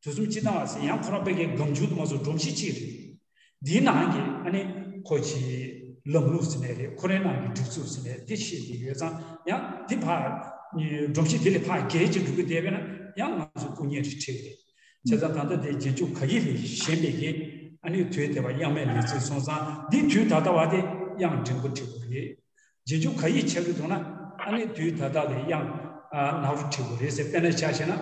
དུས་གསུམ་སྤྱི་དང་བ་ཟེར་ཡང་ཁོ་རང་བོད་སྐད་སྒམ་ཆུང་དུ་མ་སོང་སྒྲོམ་གཞི་གཅིག་རེད། འདིའི་ནང་གི་ཨ་ནི་ཁོ་ཆེ་ལམ་ལུགས་ཟེར་ནའི་རེད། ཁོ་རའི་ནང་གི་སྒྲིག་འཛུགས་ཟེར་ནའི་དེ་བཤད་ཀྱི་ཡོད་ཙང་ཡང་འདི་ཕར་སྒྲོམ་གཞི་འདི་ལས་ཕར་བརྒལ་ཅིག་འགྲོ་གི་བསྡད་པས་ན་ཡང་ང་ཚོ་སྐུ་ཉེ་རེ་འཁྲིད་རེད། བྱས་ཙང་ད་ལྟ་དེ་རྗེས་འཇུག་ག་ཡིག་ལས་གཞན་པའི་གི་ཨ་ནི་དུས་འདས་པ་དབྱངས་མེད་ལས་ཚིག་སོང་ཙང་འདི་དུས་ད་ལྟ་བ་དེ་དབྱངས་འགྲེང་བུ་འཁྲིད་དགོས་རེད། རྗེས་འཇུག་ག་ཡིག་ཆགས་ཀྱི་འདུག་ན་ཨ་ནི་དུས་ད་ལྟ་ལས་དབྱངས་ན་རོ་འཁྲིད་དགོས་རེད་ཟེར། དཔེར་ན་ཆ་བཞག་ན་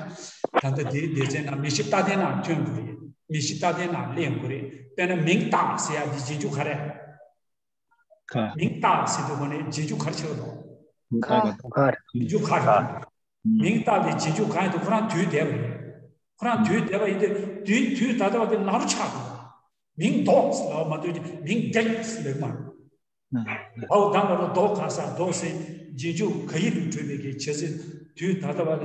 ད་ལྟ་དེའི་སྡེ་ཚན་ནང་མི་གཤིས་རྟག་བརྟན་ནང་ཐོན་དགོས་རེད། མི་གཤིས་རྟག་བརྟན་ནང་གླེང་དགོས་རེད། དཔེར་ན་མིང་བཏགས་ཟེར་ཡག་འདི་རྗེས་འཇུག་ག་རེད། ག་མིང་བཏགས་ཟེར་དུས་གོ་ནས་རྗེས་འཇུག་ག་རེ་ཆགས་འདུག་ག་ག་རེད། རྗེས་འཇུག་ག་རེད། མིང་བཏགས་དེ་རྗེས་འཇུག་གང་ཡིན་དུས་ཁོ་རང་དུས་འདས་པ་ཡིན། ཁོ་རང་དུས་འདས་པ་ཡིན་དུས་དུས་དུས་ད་ལྟ་བ་དེ་ན་རོ་ཆགས་འདུག་མིང་འདོགས་ཟེར་ལབ་པ་མ་གཏོགས་མིང་འདེགས་ཟེར་ལབ་མ་རེད། འའོ་ད་ན་རོ་འདོགས་ག་ས་འདོགས་ཟེར་རྗེས་འཇུག་ག་ཡིག་ལས་གྲུབ་པའི་གི་བྱ་ཚིག་དུས་ད་ལྟ་བ་ལས་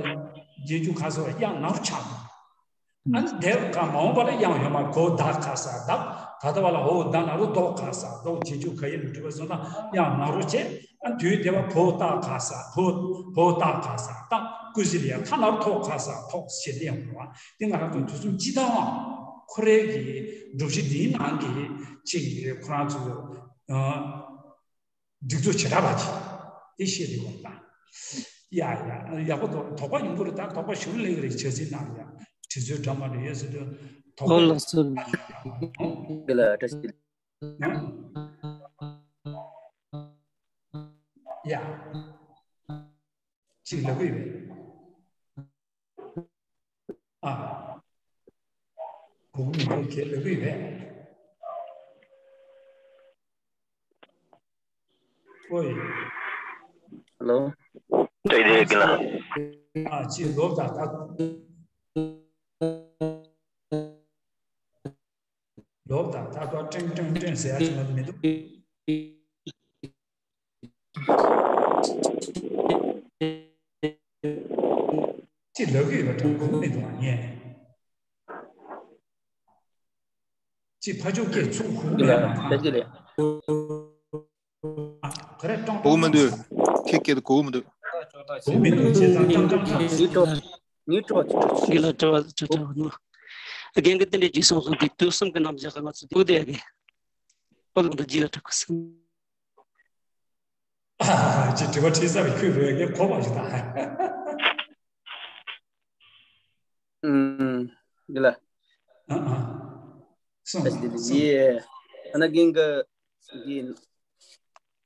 རྗེས་འཇུག་ག་ས་བ་དབྱངས་ན་རོ་ཆགས་འདུག་ཨ་ནི་དེ་ག་མ་འོངས་པ་ལ་དབྱངས་ཡོད་མ། གོ་ད་ག་ས་བདག་ད་ལྟ་བ་ལ་འོ་ད་ན་རོ་འདོགས་ག་ས་འདོགས། རྗེས་འཇུག་ག་ཡིག་ལས་གྲུབ་པ་སོང་ན་དབྱངས་ན་རོ་བྱས། ཨ་དུས་འདས་པ་བོ་ད་ག་ས་བོ་བོ་ད་ག་ས་བཏགས། སྐུལ་ཚིག་ལ་ཡང་ཐ་ན་རོ་ཐོ་ག་ས་ཐོགས་ཞེས་དེ་ཡང་འགྲོ་བ། དེ་ང་རང་ཚོ་དུས་གསུམ་སྤྱི་དང་བ་ཁོ་རའི་གི་སྒྲོམ་གཞི་འདིའི་ནང་གི་ཅིག་ཁོ་རང་ཚོ་སྒྲིག་འཛུགས་བྱེ་བྲག་པ་ཅིག་དེ་ཤེས་རིག་པ་དང་། ཡ་ཡ་ཡག་པོ་འདུག་དོགས་པ་ཡོང་གི་རེད། ད་དོགས་པ་ཞུ་ལེགས་རེད། བྱ་ཚིག་ནང་ཡ་དྲི་ཚོད་འདྲ་མ་འདྲ་ཡོད་ཟེར་དུས་དོགས་པ། ཨོ་ལགས་སོ། ཨོ། དེ་ལ་བཀྲ་ཤིས། ཡ། ཅིག་ལབ་ཀྱི་ཡོད་པས། ཨ། གོང་མི་ཁྱེད་ལབ་ཀྱི་ཡོད་པས། ཨོའི། ཧེ་ལོ། ཨ་ཅིག་ལོབས་དང་ད། ཀ་ཀྲེང་ཀྲེང་ཀྲེང་ཟེར་ཡ་ཅིག་ང་ཚོ་མི་འདུག་ཅིག་ལབ་ཀྱི་ཡོད་པ་འདྲ་གོ་གི་མི་འདུག་ངས། ཅིག་ཕ་ཕྱོགས་སྐད་ཚུར་གོ་གི་མེད་པ་ལ་ཕ་ཕྱོགས་ལ་ག་རེ་ཀྲང་གོ་གི་མི་འདུག་ཁྱེད་སྐད་དུ་གོ་གི་མི་འདུག་གོ་གི་མི་འདུག་བྱས་ཙང་ཀྲང་ཀྲང་ཀྲང་ངའི་དྲི་བ་ངའི་དྲི་བ་ཅིག་འདྲི་ཞིག་ངས་ལ་དྲི་བ་ཅིག་དྲི་བ་ནི། རྒན་གྱིས་དེ་འདྲའི་ཅིག་གསུངས་སོང་གི་དུས་གསུམ་གྱི་རྣམ་གཞག་གི་ང་ཚོ་དེ་གོ་བསྡད་ཀྱི། ཨོ་ལགས་འདི་རྗེས་ལ་དྲི་གི་སོང་། ཅིག་དྲི་བ་དྲིས་ས་བའི་ཁྱོད་རེད་ངས་གོ་བ་ཞིག་དང་། ཨུམ། འདི་ལ། ཨ་ཨ། སོང་ཨ་ཙི་ཙི་སོང་། ཡེ། ཨ་ན་རྒན་གྱིས་འདི་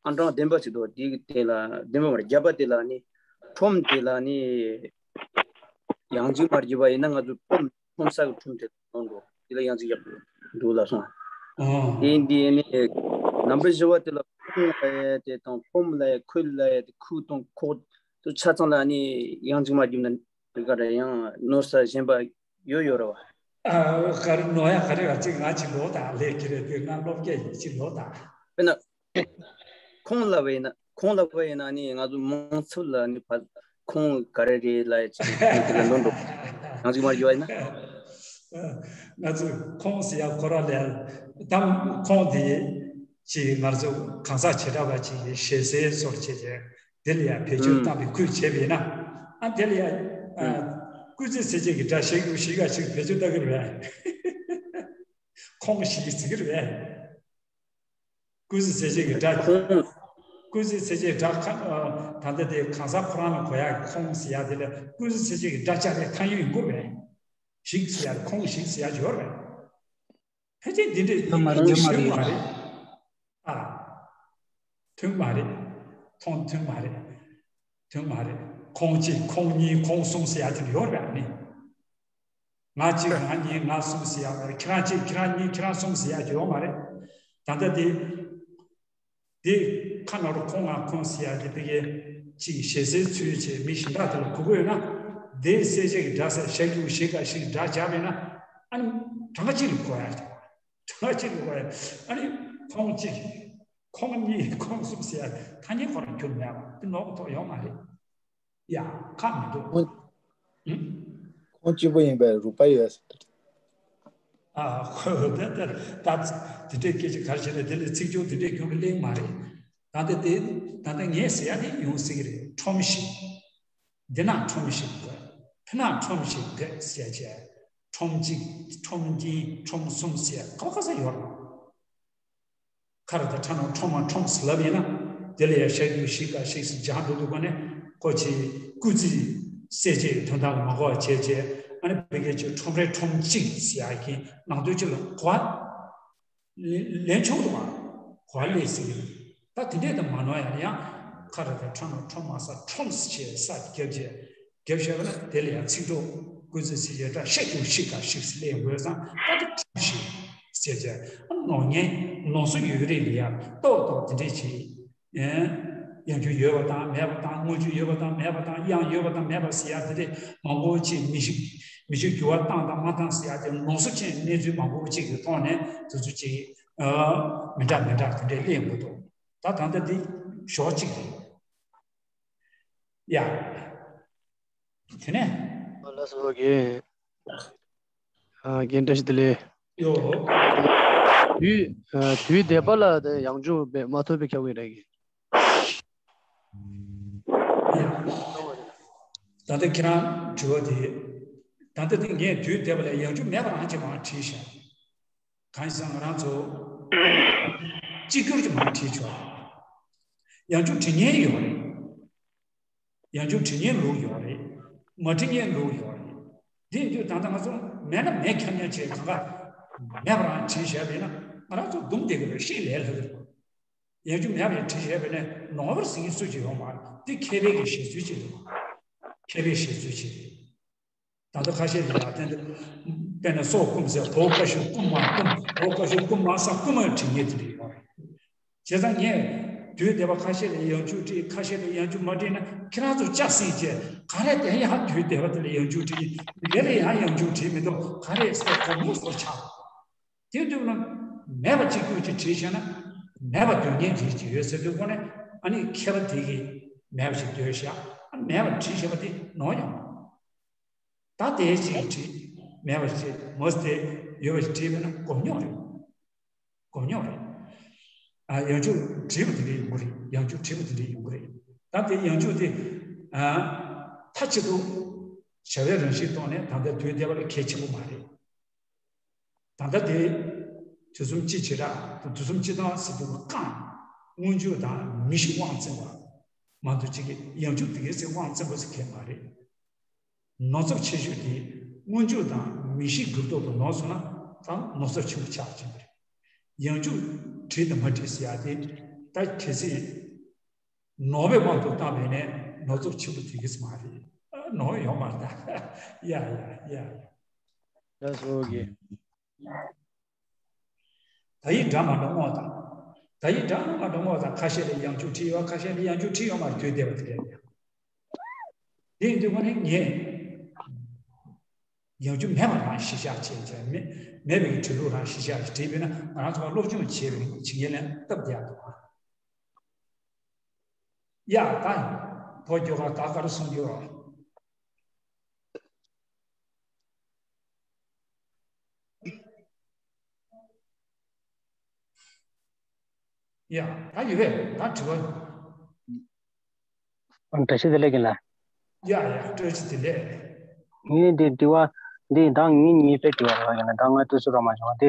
ཨང་གྲངས་བདུན་པ་ཞིག་འདུག་འདི་དེ་ལ་བདུན་པ་མ་རེད་བརྒྱད་པ་དེ་ལ་ནི་ཁྲོམ་དེ་ལ་ནི་ཡང་ཅིག་མར་བརྒྱབ་པ་ཡིན་ན་ང་ཚོ་ཁྲོམ་ཁྲོམ་ས་གི་ཁྲོམ་དེ་ལ་འགྲོ་འགྲོ་དེ་ལ་ཡང་ཅིག་བརྒྱབ་འདུག་ལ་སོང་། ཨོ། དེ་འདི་ནི་ནམ་བར་བཞི་བ་དེ་ལ་ཁྲོམ་ལ་ཡ་དེ་དང་ཁྲོམ་ལ་ཡ་ཁུལ་ལ་ཡ་དེ་ཁུལ་དང་ཁོག་དུ་ཆ་ཚང་ལ་ནི་ཡང་ཅིག་མར་བརྒྱབ་ན། དེ་ག་རེ་ཡང་ནོར་ས་གཞན་པ་ཡོད་ཡོད་རེད་བ། ཨ་ག་རེ་ནོར་ཡ་ག་རེ་བ་ཅིག་ང་ཅིག་ལོ་དང་ལས་ཀྱི་རེད་དེ་ང་སློབ་སྐྱེ་ཡིན་ཅིག་ལོ་དང་། དཔེར་ན། ཁོང་ལབ་པ་ཡིན་ན་ཁོང་ལབ་པ་ཡིན་ན་ནི་ང་ཚོ་མང་ཚབ་ལ་ནི་ཕ་ཁོང་ག་རེ་རེད་ལ་ཡ་ཅིག་དེ་ལ་ནོར་འགྲོ། ཡང་ཅིག་མར་ཡོད་ཡིན་ན། ང་ཚོ་ཁོང་ཟེར་ཡ་ཁོ་ར་ལས་ད་ཁོང་དེ་ཅིག་ང་ཚོ་གང་ཟག་བྱེ་བྲག་པ་ཅིག་གི་ཞེ་སའི་སོར་བྱེད་བྱེད། དེ་ལ་ཡང་བེད་སྤྱོད་བཏང་བའི་ཁུལ་བྱས་པ་ཡིན་ན། ཨ་དེ་ལ་ཡང་སྐུལ་ཚིག་གསལ་བྱེད་ཀྱི་སྒྲ་ཞིག་ཞིག་ག་ཞིག་བེད་སྤྱོད་བཏང་གི་རེད། ཁོང་ཞིག་ཟེར་གི་རེད། སྐུལ་ཚིག་གསལ་བྱེད་ཀྱི་སྒྲ། སྐུལ་ཚིག་གསལ་བྱེད་སྒྲ་ཁ་ད་ལྟ་དེ་གང་ཟག་ཁོ་རང་ལ་གོ་ཡག་གི་ཁོང་ཟེར་ཡག་དེ་ལ་སྐུལ་ཚིག་གསལ་བྱེད་ཀྱི་སྒྲ་སྦྱར་ཡག་ཐ་སྙད་ཡིན་དགོས་རེད། ཞིག་ཟེར་ཡག་ཁོང་ཞིག་ཟེར་ཡག་ཡོད་རེད། ཕལ་ཆེར་འདི་འདྲས་ཡིན་མ་རེད། མཐུན་མ་རེད། ཨ། མཐུན་མ་རེད། མཐོང་མཐུན་མ་རེད། མཐུན་མ་རེད། ཁོང་གཅིག་ཁོང་གཉིས་ཁོང་གསུམ་ཟེར་ཡ་དེ་ཡོད་རེད་ཨ་ནི། ང་གཅིག་ང་གཉིས་ང་གསུམ་ཟེར་ཡ་མ་རེད། ཁྱེད་རང་གཅིག་ཁྱེད་རང་གཉིས་ཁྱེད་རང་གསུམ་ཟེར་ཡ་དེ་ཡོད་མ་རེད། ད་ལྟ་དེ། དེ་ཁ་ནང་རུ་ཁོང་ང་ཁོང་ཟེར་ཡ་དེ་དེ་གའི་ཅིག་ཞེ་སའི་ཚུལ་བྱས་མི་གཞན་དག་དེ་ལ་གོ་གི་ཡོད་ན། དེ་གསལ་བྱེད་ཀྱི་སྒྲ་ཟེར་ཞག་རྒྱུག་ཞིག་ག་ཞིག་སྒྲ་བརྒྱབ་ཡོད་ན། ཨ་ནི་གྲངས་ཀ་གཅིག་ལ་གོ་ཡ་ཅིག་གྲངས་ཀ་གཅིག་ལ་གོ་ཡ། ཨ་ནི་ཁོང་གཅིག་ཁོང་གཉིས་ཁོང་གསུམ་ཟེར་ཡ་ཐ་སྙད་ཁོ་རང་ཁྱོན་མེད་པ་དེ་ནོར་གི་ཐོག་ཡོང་མ་རེད། ཡ་ཁག་མི་འདུག་ཁོང་ཁོང་གཅིག་པུ་ཡིན་པའི་རིགས་པ་ཡོད་ཟེར། ཨ་ཁོ་ད་ད་ད་དེ་འདྲའི་སྐད་ཆ་ག་རེ་བྱས་ན་དེ་ལས་ཚིག་སྦྱོར་དེ་འདྲའི་ཁྱོན་གྱི་གླེང་མ་རེད། ད་ལྟ་དེ་ད་ལྟ་ངས་ཟེར་ཡ་དེ་ཡོང་སྲིད་ཀྱི་རེད། ཁྲོམ་ཞིག་འདི་ན་ཁྲོམ་ཞིག་དགོས། ཕི་ན་ཁྲོམ་ཞིག་དགོས་ཟེར་བྱས། ཁྲོམ་གཅིག་ཁྲོམ་གཉིས་ཁྲོམ་གསུམ་ཟེར་ག་ག་ས་ཡོད་རེད། ཁ་ར་དང་ཁྲ་ནང་ཁྲོམ་མ་ཁྲོམ་ཟེར་ལབ་ཡིན་ན། དེ་ལ་ཡང་ཞག་རྒྱུག་ཞིག་ག་ཞིག་ཟེར་སྦྱང་འགྲོ་འདུག་ག་ནས་ཁོ་ཆེ་སྐུལ་ཚིག་གསལ་བྱེད་དོན་དག་ལ་མ་གོ་བ་བྱས་བྱས། ཨ་ནི་བོད་སྐད་ཀྱི་ཁྲོམ་རེ་ཁྲོམ་གཅིག་ཟེར་ཡག་གི་ནང་དོན་ཅིག་ལ་གོ་བ་ལེན་ཆོག་འདུག་ག་གོ་བ་ལེན་སྲིད་ཀྱི་རེད། ད་དེ་འདྲས་དང་མ་ནོར་ཡང་ཡང་ཁ་ར་དང་ཁྲ་ནང་ཁྲོམ་མ་ས་ཁྲོམ་ཟེར་བྱས་ས་རྒྱབ་བྱས། རྒྱབ་བཤད་པ་ན་དེ་ལ་ཡང་ཚིག་གྲོགས་ཀུན་གཟིགས་ཚིག་བརྒྱད་སྒྲ་ཤད་ཀྱུ་ཤིག་ག་ཤིག་སླེབས་དགོས་ཙང་ད་དེ་ཁྲིམས་ཤིག་ཟེར་བྱས། ཨ་ནོར་ངན་ནོར་སོ་ཡོད་རེད་ལ་ཡ་ཏོག་ཏོག་དེ་འདྲས་བྱས། ཡང་རྒྱུ་ཡོད་པ་དང་མེད་པ་དང་དངོས་རྒྱུ་ཡོད་པ་དང་མེད་པ་དང་དབྱངས་ཡོད་པ་དང་མེད་པ་ཟེར་ཡ་དེ་འདྲས་མང་པོ་ཅིག་མི་ཤིག་མི་ཤིག་འགྱུར་བ་བཏང་དང་མ་བཏང་ཟེར་ཡ་དེ་ནོར་སོ་ཅན་གནས་ཚུལ་མང་པོ་ཅིག་གི་ཐོག་ནས་དེ་ཚོ་ཅིག་མི་འདྲ་མི་འདྲ་དེ་འདྲས་གླེང་དགོས་འདུག་ད་ད་ལྟ་འདི་ཞོགས་གཅིག་རེད། ཡ། དེ་ནས། ལགས་སོ་རྒན། ཨ་རྒན་བཀྲ་ཤིས་བདེ་ལེགས། ཡོ། དུས་ཨ་དུས་འདས་པ་ལ་དེ་ཡང་བསྐྱར་མ་ཐོབ་པའི་ཁྱབ་ཀྱི་རེད་གི། ཡ། ད་ལྟ་ཁྱེད་རང་དྲི་བ་དེ། ད་ལྟ་དེ་ངས་དུས་འདས་པ་ལ་ཡང་བསྐྱར་མེད་པ་རང་ཅིག་མར་བྲིས་ཤག་གང་ཡིན་ཟེར་ན་ང་རང་ཚོ་གཅིག་གྱུར་གྱི་མར་བྲིས་ཆོག་ཡང་བསྐྱར་བྲི་མཁན་ཡོད་རེད། ཡང་བསྐྱར་བྲི་མཁན་ལུགས་ཡོད་རེད། མ་བྲི་མཁན་ལུགས་ཡོད་རེད། དེ་ཡིན་དུས་ད་ལྟ་ང་ཚོ་མེད་ན་མེད་ཁྱབ་མཁན་བྱས་གང་ག་མེད་པ་རང་བྲིས་བཞག་པ་ཡིན་ན་ང་རང་ཚོ་སྡུག་བསྡད་ཀྱི་རེད། ཤེས་ལས་སླ་གི་རེད། ཡང་བསྐྱར་མེད་པ་རང་བྲིས་བཞག་པ་ཡིན་ན་ནོར་བ་ཟེར་མཁན་སུ་གཅིག་ཡོད་མ་རེད། དེ་མཁས་པའི་གི་བཞེད་ཚུལ་གཅིག་རེད། མཁས་པའི་བཞེད་ཚུལ་གཅིག་རེད། ད་ལྟ་ཁ་ཤས་ལ་ཡང་བསྟན་ཏེ། དཔེར་ན་སྲོག་བསྐུམ་ཟེར་བོའུ་ཀ་ཞབས་བསྐུམ་མ་བསྐུམ་བོའུ་ཀ་ཞབས་བསྐུམ་མ་ས་བསྐུམ་མ་བྲིས་མཁན་དེ་འདྲ་ཡོད་རེད། བྱས་ཙང་ངས་དུས་འདས་པ་ཁ་ཤས་ལ་ཡང་བསྐྱར་བྲིས་ཁ་ཤས་ལ་ཡང་བསྐྱར་མ་བྲིས་ན་ཁྱེད་རང་ཚོ་ལྕགས་སྲིད་བྱས་ག་རེ་དེ་ཡང་དུས་འདས་པ་དེ་ལ་ཡང་བསྐྱར་བྲིས་འདི་ལ་ཡང་ཡང་བསྐྱར་བྲིས་མི་འདུག་ག་རེ་ཟེར་གོ་མོ་སོ་ཆགས། དེ་དུས་ན་ མེད་པ་གཅིག་གྱུར་ཅིག་བྲིས་བཞག་ན་མེད་པ་འདོད་མཁན་རིགས་ཅིག་ཡོད་ཟེར་དུས་ཁོ་ནས་ཨ་ནི་མཁས་པ་དེ་གིས་མེད་པ་ཞིག་འདོད་བཞག་ཨ་མེད་པ་བྲིས་བཞག་པ་དེ་ནོར་ཡོང་། ད་དེའི་ཅིག་བྲིས་མེད་པ་ཞིག་མོ་དེ་ཡོད་པ་ཞིག་བྲིས་པས་ན་སྒོམ་རྙོག་རེད། སྒོམ་རྙོག་རེད། ཨ་ཡང་བསྐྱར་བྲིས་པ་དེ་འདྲ་ཡོང་གི་རེད། ཡང་བསྐྱར་བྲིས་པ་དེ་འདྲ་ཡོང་གི་རེད། ད་དེ་ཡང་བསྐྱར་དེ་ཨ་མཐའ་གཅིག་ཏུ་བྱ་བའི་རང་བཞིན་ཐོག་ནས་ད་ལྟ་དུས་འདས་པ་ལ་གལ་ཆེན་པོ་མ་རེད། ད་ལྟ་དེ་དུས་གསུམ་སྤྱི་བྱེ་བྲག་དང་དུས་གསུམ་སྤྱི་བཏང་ཟེར་དུས་རྐང་སྔོན་འཇུག་དང་མི་གཤིས་དབང་བཙན་པ་མ་གཏོགས་གཅིག་གི་ཡང་བསྐྱར་དེ་གའི་ཚེ་དབང་བཙན་པོ་ཟེར་མཁན་མ་རེད། ནོར་ཚབས་ཆེ་ཤོས་དེ་སྔོན་འཇུག་དང་མི་གཤིས་འགྱུར་ལྡོག་ཏུ་ནོར་སོང་ན་ད་ནོར་ཚབས་ཆེན་པོ་ཆགས་ཀྱི་རེད། ཡང་བསྐྱར་བྲིས་དང་མ་བྲིས་ཟེར་ཡ་དེ་ད་གལ་སྲིད་ནོར་བའི་དབང་དུ་བཏང་བས་ནས་ནོར་ཚབས་ཆེན་པོ་དེ་གིས་མ་རེད། ནོར་ཡོང་མ་རེད་ད། ཡ་ཡ་ཡ་ཡ། ཡ་སོ་གི། ད་ཡིག་འདྲ་མ་འདྲ་བསྔོགས་དང་། ད་ཡིག་འདྲ་མ་འདྲ་བསྔོགས་དང་ཁ་ཤས་ལ་ཡང་བསྐྱར་བྲིས་ཡོད། ཁ་ཤས་ལ་ཡང་བསྐྱར་བྲིས་ཡོད་མ་རེད། དུས་འདས་པ་དེ་རེད། དེ་ཡིན་དུས་ཁོ་ནི་ངས་ཡང་བསྐྱར་མེད་པ་རང་གཞི་བཞག་བྱས་བྱས་མེད་མེད་པའི་གྲོས་ལུགས་རང་གཞི་བཞག་བྲིས་པས་ན་ང་རང་ཚོ་སློབ་སྦྱོང་བྱས་པའི་བྱེད་མཁན་ལ་སྟབས་བདེ་ཡག་འདུག་ཨ། ཡ་ད་ཕོ་རྒྱུ་ག་ད་ག་རུ་སོང་རྒྱུ་རོ། ཡ་ད་ཡོད་པས་ད་དྲི་བ། བཀྲ་ཤིས་བདེ་ལེགས་ཀྱི་ལ། ཡ་ཡ་བཀྲ་ཤིས་བདེ་ལེགས། ངས་འདི་དྲི་བ་འདི་ད་ངས་ཉིས་པའི་དྲི་བ་རེད་བ་ཡིན་ན་ད་ང་དུས་སུ་ར་མ་བྱུང་བ་དེ།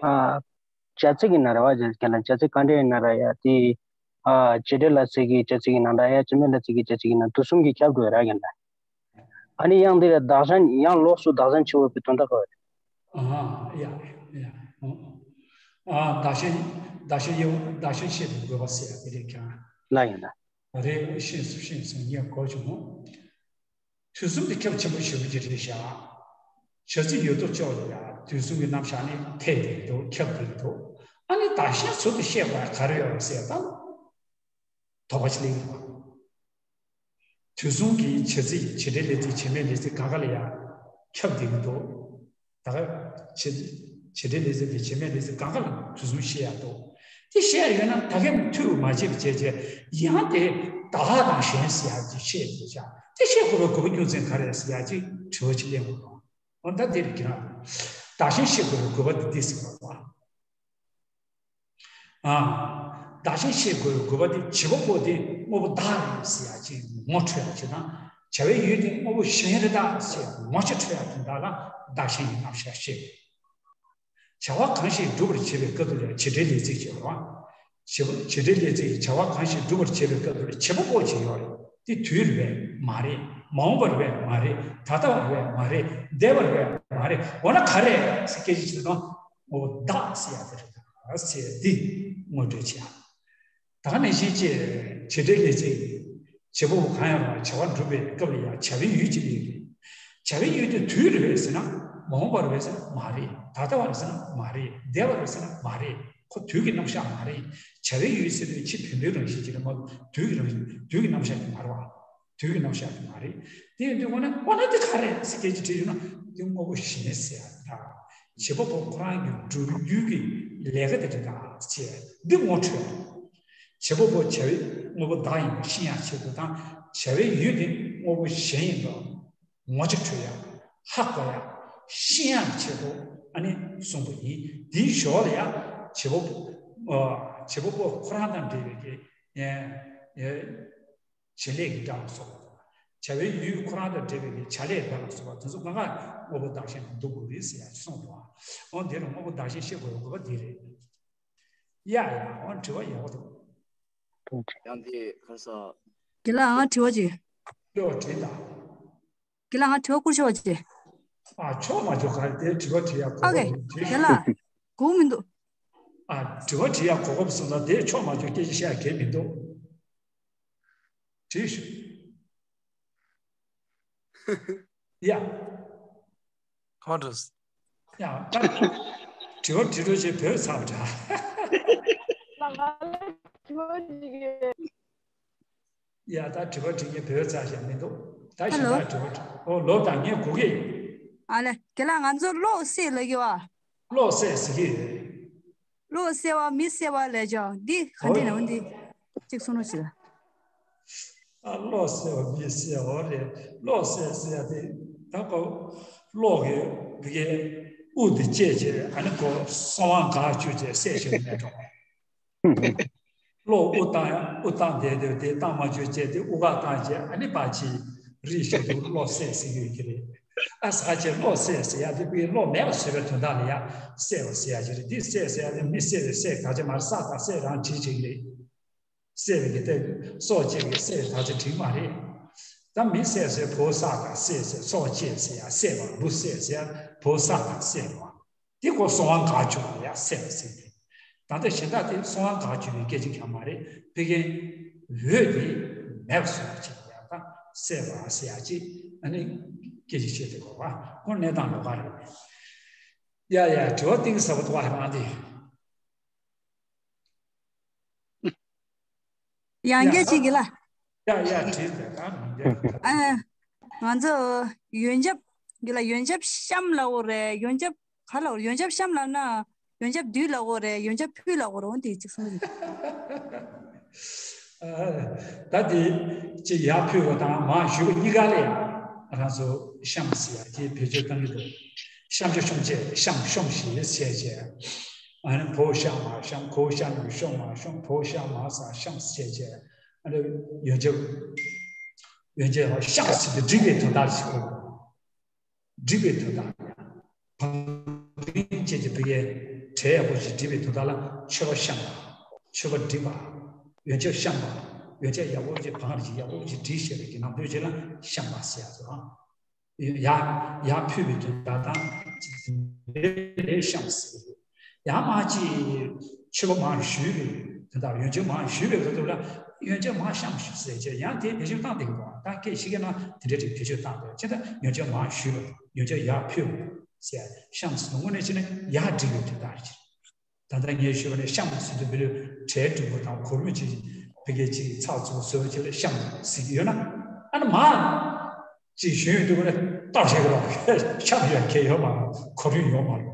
ཨ། བྱ་ཚིག་གི་ན་ར་བ་ཅན་ལ་བྱ་ཚིག་ག་འདྲ་ཡིན་ན་ར་ཡ་དེ། ཨ། བྱེད་འབྲེལ་ལ་ཚིག་གི་བྱ་ཚིག་ཡིན་ན་འདྲ་ཡ་བྱེད་མེད་ལ་ཚིག་གི་བྱ་ཚིག་ཡིན་ན་དུས་གསུམ་གྱི་ཁྱབ་འགྲོ་ཡ་ར་ཡིན་ལ། ཨ་ནི་ཡང་འདི་ལ་བདག་གཞན་ཡང་ལོགས་སུ་བདག་གཞན་ཆེ་བོ་པའི་དོན་དག་གོ། ཨ་ཡ་ཡ། ཨ་བདག་གཞན་བདག་གཞན་ཡང་བདག་གཞན་ཤེས་པའི་དགོས་པ་ཟེར་ཡ་དེ་རེད་ཀྱང་། ལ་ཡིན་ལ། རེད་ཤེས་སུ་ཤེས་སུ་ངས་གོ་བྱུང་། དུས་གསུམ་དུ་ཁྱབ་ཆེན་པོ་ཞེ་པོ་ཅིག་རེད་བཞག་བྱ་ཚིག་ཡོད་དོ་ཅོག་ལ་ཡང་དུས་གསུམ་གྱི་རྣམ་གཞག་ནི་འཐད་དེ་འདུག་ཁྱབ་དེ་འདུག་ཨ་ནི་བདག་གཞན་ཟུར་དུ་བཤད་དགོས་ག་རེ་ཡོད་རེད་ཟེར་ད། དོགས་པ་ཅིག་སླེབས་ཡོང་བ། དུས་གསུམ་གྱི་བྱ་ཚིག་བྱེད་འབྲེལ་ལས་ཚིག་བྱེད་མེད་ལས་ཚིག་གང་ག་ལ་ཡང་ཁྱབ་བསྡད་ཀྱི་འདུག་ད་ག་བྱེད་བྱེད་འབྲེལ་ལས་ཚིག་དེ་བྱེད་མེད་ལས་ཚིག་གང་ག་ལ་དུས་གསུམ་བཤད་ཡག་འདུག་དེ་བཤད་ཡོད་ན་ད་གིན་མཐུད་མ་བྱེད་པ་བྱས་བྱས་ཡང་དེ་བདག་དང་གཞན་ཟེར་ཡག་ཅིག་བཤད་འདུག་ཅག་དེ་བཤད་དགོས་པའི་དགོས་པ་རྒྱུ་མཚན་ག་རེ་ཟེར་ཡག་ཅིག་དྲི་བ་ཅིག་སླེབས་འོང་། འོ་ད་དེ་རེད་ཀྱི་རང་། བདག་གཞན་བཤད་དགོས་པའི་དགོས་པ་དེ་འདི་ཟེར་བ་རེད་བ། ཨ། བདག་གཞན་ཤེས་དགོས་པའི་དགོས་པ་དེ་བྱེད་པ་པོ་དེ་དངོས་པོ་བདག་རེད་ཟེར་ཡག་ཅིག་ངོ་འཕྲོད་ཡག་ཅིག་དང་བྱ་བའི་ཡུལ་དེ་དངོས་པོ་གཞན་རེད་ད་ཟེར་ངོ་ཆ་འཕྲོད་ཡག་དོན་དག་ལ་བདག་གཞན་གྱི་རྣམ་གཞག་བཤད། བྱ་བ་གང་ཞིག་སྒྲུབ་པར་བྱེད་པའི་སྐབས་དུ་ལ་བྱེད་འབྲེལ་ལས་ཚིག་ཅེས་པ། བྱེད་པ་བྱེད་འབྲེལ་ལས་ཚིག་བྱ་བ་གང་ཞིག་སྒྲུབ་པར་བྱེད་པའི་སྐབས་དུ་ལ་བྱེད་པ་པོ་ཅིག་ཡོད་རེད། དེ་དུས་རེད་པས་མ་རེད། མ་འོངས་པ་རེད་པས་མ་རེད། ད་ལྟ་བ་རེད་པས་མ་རེད། འདས་པ་རེད་པས་མ་རེད། འོ་ན་ག་རེ་ཟེར་སྐད་ཆ་ཅིག་དང་། འོ་བདག་ཟེར་ཡག་དེ་རེད་ད་ཟེར་འདི་ངོ་སྤྲོད་བྱེད་ཡག་ད་ག་ནང་བཞིན་བྱེད་བྱེད་འབྲེལ་ལས་ཚིག་བྱེད་པ་པོ་གང་ཡང་རུང་བ་བྱ་བ་སྒྲུབ་པའི་སྐབས་ལ་ཡང་བྱ་བའི་ཡུལ་གཅིག་ལས་རེད། བྱ་བའི་ཡུལ་དེ་དུས་རེད་པས་ཟེར་ན་མ་འོངས་པ་རེད་པས་ཟེར་ན་མ་རེད། ད་ལྟ་བ་རེད་ཟེར་ན་མ་རེད། འདས་པ་རེད་ཟེར་ན་མ་རེད། ཁོ་དུས་ཀྱི་རྣམ་གཞག་མ་རེད། བྱ་བའི་ཡུལ་ཟེར་དུས་ཕྱི་བོད་པའི་རང་བཞིན་གྱི་རེད་མ་གཏོགས་དུས་ཀྱི་རང་བཞིན་དུས་ཀྱི་རྣམ་གཞག་གི་མ་རེད་བ། དུས་ཀྱི་རྣམ་གཞག་གི་མ་རེད། དེ་ཡིན་དུས་འོ་ན་འོ་ན་དེ་ག་རེད་ཟེར་སྐད་ཆ་དྲིས་ཡོང་ན་དེ་དངོས་པོ་གཞན་ཟེར་ཡག་རེད་ད། བྱེད་པ་པོ་ཁོ་རང་གི་སྒྲུབ་རྒྱུ་གི་ལས་ཀ་དེ་རེད་ད་ཅེས་འདི་ངོ་འཕྲོད། བྱེད་པ་པོ་བྱ་བའི་དངོས་པོ་བདག་ཡིན་པ་ཤེས་ཡག་ཆེད་དུ་དང་བྱ་བའི་ཡུལ་དེ་དངོས་པོ་གཞན་ཡིན་པ་ངོ་ཆ་འཕྲོད་ཡག་ཧ་གོ་ཡག་ཤེས་ཡག་ཆེད་དུ་ཨ་ནི་གསུངས་པ་ཡིན། དེའི་ཞོར་ལ་ཡང་བྱེད་པ་པོ་བྱེད་པ་པོ་ཁོ་རང་དང་འབྲེལ་བའི་གི་བྱེད་ལས་ཀྱི་སྒྲ་ལ་སོགས་པ་དང་། བྱ་བའི་ཡུལ་ཁོ་རང་དང་འབྲེལ་བའི་གི་བྱ་ལས་སྒྲ་ལ་སོགས་པ་དེ་ཚོ་གང་ག་དངོས་པོ་བདག་གཞན་དུ་འདུ་དགོས་རེད་ཟེར་ཡག་གསུངས་འདུག་འོ་དེ་རུ་དངོས་པོ་བདག་གཞན་ཤེས་དགོས་པའི་དགོས་པ་འདི་རེད། ཡ་ཡ་འོ་དྲི་བ་ཡག་པོ་འདུག་ཡང་དེ་ག་ས། དགེ་ལགས་ང་དྲི་བ་ཅིག་ཡོ་དྲིས་དང་། དགེ་ལགས་ང་དྲི་བ་བསྐུར་ཆོག་པ་ཅིག་ཨ་ཆོག་མ་ཆོག་ག་རེ་དེ་དྲི་བ་དྲི་ཡག་གོ་ཨོ་ཁེ། སྐབས་དེ་དགེ་ལགས་དགོས་མི་འདུག་ཨ་དྲི་བ་དྲི་ཡག་གོ་སྐབས་སོང་ཙང་དེ་ཆོག་མ་ཆོག་སྐད་ཆ་བཤད་ཡག་གལ་མི་འདུག་དྲིས་ཤོག་ཡ། ཁོང་དུ། ཡ། ད་དྲི་བ་དྲི་འགྲོ་བྱེད་བོད་ཚར་བ་འདྲ། ང་ལ་དྲི་བ་ཅིག་ཡ། ད་དྲི་བ་དྲི་མཁན་བོད་ཚར་བཞག་མི་འདུག་ད་ཧེ་ལོ། གཞན་དག་དྲི་བ་དྲི། ཨོ་ལོ་དང་ངས་གོ་གི། ཨ་ལེ་དགེ་ལགས་ང་ཚོ་གློག་བསད་ལ་གི་བ། གློག་བསད་ཟེར་གི་ཡོད། བློ་གསལ་བ་མི་གསལ་བ་ལས་ཀྱང་འདི་ག་འདྲ་ནའོ་འདི་གཅིག་གསུང་རོགས་ཞུ། ཨ་བློ་གསལ་བ་མི་གསལ་བ་རེད། བློ་གསལ་ཟེར་ཡ་དེ་ད་ཁོ་བློ་གི་བི་གའི་དབུགས་དེ་བཅད་བྱས་ཨ་ནི་ཁོ་གསང་བ་འགག་བཅུག་བྱས་གསལ་ཞིག་མེད་འགྲོ། བློ་དབུགས་བཏང་ཡ་དབུགས་བཏང་བསྡད་དེ་དེ་བཏང་མ་བཅུག་བྱས་དེ་དབུགས་འགག་བཏང་བྱས་ཨ་ནི་ཕར་ཕྱིན་རིག་བྱེད་དུ་བློ་གསལ་ཟེར་གྱི་ཡོད་ཀྱི་རེད། ཨ་ཟེར་བྱས་བློ་གསལ་ཟེར་ཡ་དེ་བི་གའི་བློ་མེད་པ་བཟོས་པའི་དོན་དག་ལ་ཡ་གསལ་བ་ཟེར་ཡ་ཅིག་རེད། དེ་གསལ་ཟེར་ཡ་དེ་མི་གསལ་བའི་གསལ་ག་ཅི་མ་རེད། གསལ་དང་གསལ་རང་བྲིས་བྱེད་ཀྱི་རེད། གསལ་བའི་གི་ཏེ་སྲོག་བཅད་ཀྱི་གསལ་བའི་དག་ཆ་འགྲིག་མ་རེད། ད་མི་གསལ་ཟེར་བོ་གསལ་དང་གསལ་ཟེར་སྲོག་བཅད་ཟེར་ཡ་གསལ་བ་བུ་གསལ་ཟེར་ཡ་བོ་གསལ་དང་གསལ་བ། དེ་ཁོ་གསང་བ་འགག་བཅུག་ཡ་གསལ་བ་ཟེར་ཏེ། ད་ལྟ་གཞན་དག་དེ་གསང་བ་འགག་བཅུག་པའི་སྐད་ཆ་གང་མ་རེད། ཕ་གིའི་འོད་དེ་མེད་པ་བཟོ་བ་ཅིག་ཡ་ད་གསལ་བ་ཟེར་ཡ་ཅིག་ཨ་ནི་སྐད་ཆ་བཤད་དེ་གོ་བ་ཁོ་གནས་སྟངས་ལོགས་ཀ་རེད། ཡ་ཡ་དྲི་བ་གཏིང་ཟབ་པོ་འདུག་བ་རང་དེ། ཡང་བསྐྱར་ཅིག་གི་ལ། ཡ་ཡ་དྲིས་པས་ད་མི་འདྲ། ཨ། ང་ཚོ་ཡོན་ཆབ་གི་ལ་ཡོན་ཆབ་བཤམས་ལབ་དགོས་རེད། ཡོན་ཆབ་ག་ལབ་དགོས་རེད། ཡོན་ཆབ་བཤམས་ལབ་ན་ཡོན་ཆབ་བསྡུས་ལབ་དགོས་རེད། ཡོན་ཆབ་ཕུལ་ལབ་དགོས་རེད། འོ་དེ་གཅིག་གསུང་གི། ད་དེ་ཅི་ཡར་ཕུལ་བ་དང་མར་ཞུ་བ་གཉིས་ཀ་ལ་ཡང་ང་ཚོ་བཤམས་ཟེར་ཡ་དེ་བེད་སྤྱོད་གཏང་གི་འདུག་བཤམས་བྱ་བཤམས་བྱས་བཤམས་བཤམས་ཞེས་བྱས་བྱས། ཨ་ནི་བོ་བཤམས་མ་བཤམས་གོ་བཤམས་ཡུལ་ཤོག་མ་ཤོག་བོ་བཤམས་མ་ས་བཤམས་བྱས་བྱས། ཨ་ནི་ཡོན་ཆབ་ཡོན་ཆབ་བཤམས་ཟེར་དུས་འགྲིག་པའི་དོན་དག་ཞིག་གོ། འགྲིག་པའི་དོན་དག་ཡང་། བང་རིམ་བཅས་ཀྱི་བུ་ཡའི་གྲལ་ཡག་པོ་ཞིག་འགྲིག་པའི་དོན་དག་ལ་མཆོད་པ་བཤམས་པ། མཆོད་པ་སྒྲིག་པ། ཡོན་ཆབ་བཤམས་པ། ཡོན་ཆབ་ཡག་པོ་ཞིག་བང་རིམ་ཞིག་ཡག་པོ་ཞིག་བསྒྲིགས་བྱས་པའི་གི་ནང་དོན་ཅིག་ལ་བཤམས་པ་ཟེར་ཡ་ཟེར་བ། ཡ་ཡར་ཕུལ་བའི་དོན་དག་དང་ལས་བཤམས་ཟེར། ཡང་མ་ཅིག་མཆོད་པ་མར་ཞུས་པའི་དོན་དག་ཡོན་ཆབ་མར་ཞུས་པའི་སྐབས་དུ་ལ་ཡོན་ཆབ་མར་བཤམས་ཞུ་ཟེར་བྱས་ཡང་དེ་བེད་སྤྱོད་བཏང་བསྡད་ཀྱི་འདུག་ད་སྐད་ཤེས་མཁན་ན་དེ་འདྲ་ཅིག་བེད་སྤྱོད་བཏང་དགོས་ཅེས་ད་ཡོན་ཆབ་མར་ཞུས་པ་དང་ཡོན་ཆབ་ཡར་ཕུལ་བ་ཟེར་བཤམས་ཟེར་དངོས་གནས་བྱས་ན་ཡར་སྒྲིག་པའི་དོན་དག་རེད། ད་ལྟ་ངས་ཞུས་པ་ནི་བཤམས་ཟེར་དུས་བེད་ལུས་གྲལ་འགྲིག་པོ་དང་གུར་མོ་ཅིག་བི་གའི་ཅིག་ཚགས་ཚུད་བཟོས་པ་ཅིག་ལ་བཤམས་ཟེར་གྱི་ཡོད་ན་ཨ་ནི་མར། ཅིག་ཞུས་ཡོང་དུས་ཀ་ནས་སྟབས་བདེ་གི་རོགས་ཤག་ཡོད་མཁན་ཡོད་མ་རེད། གོ་རིམ་ཡོད་མ་རེད།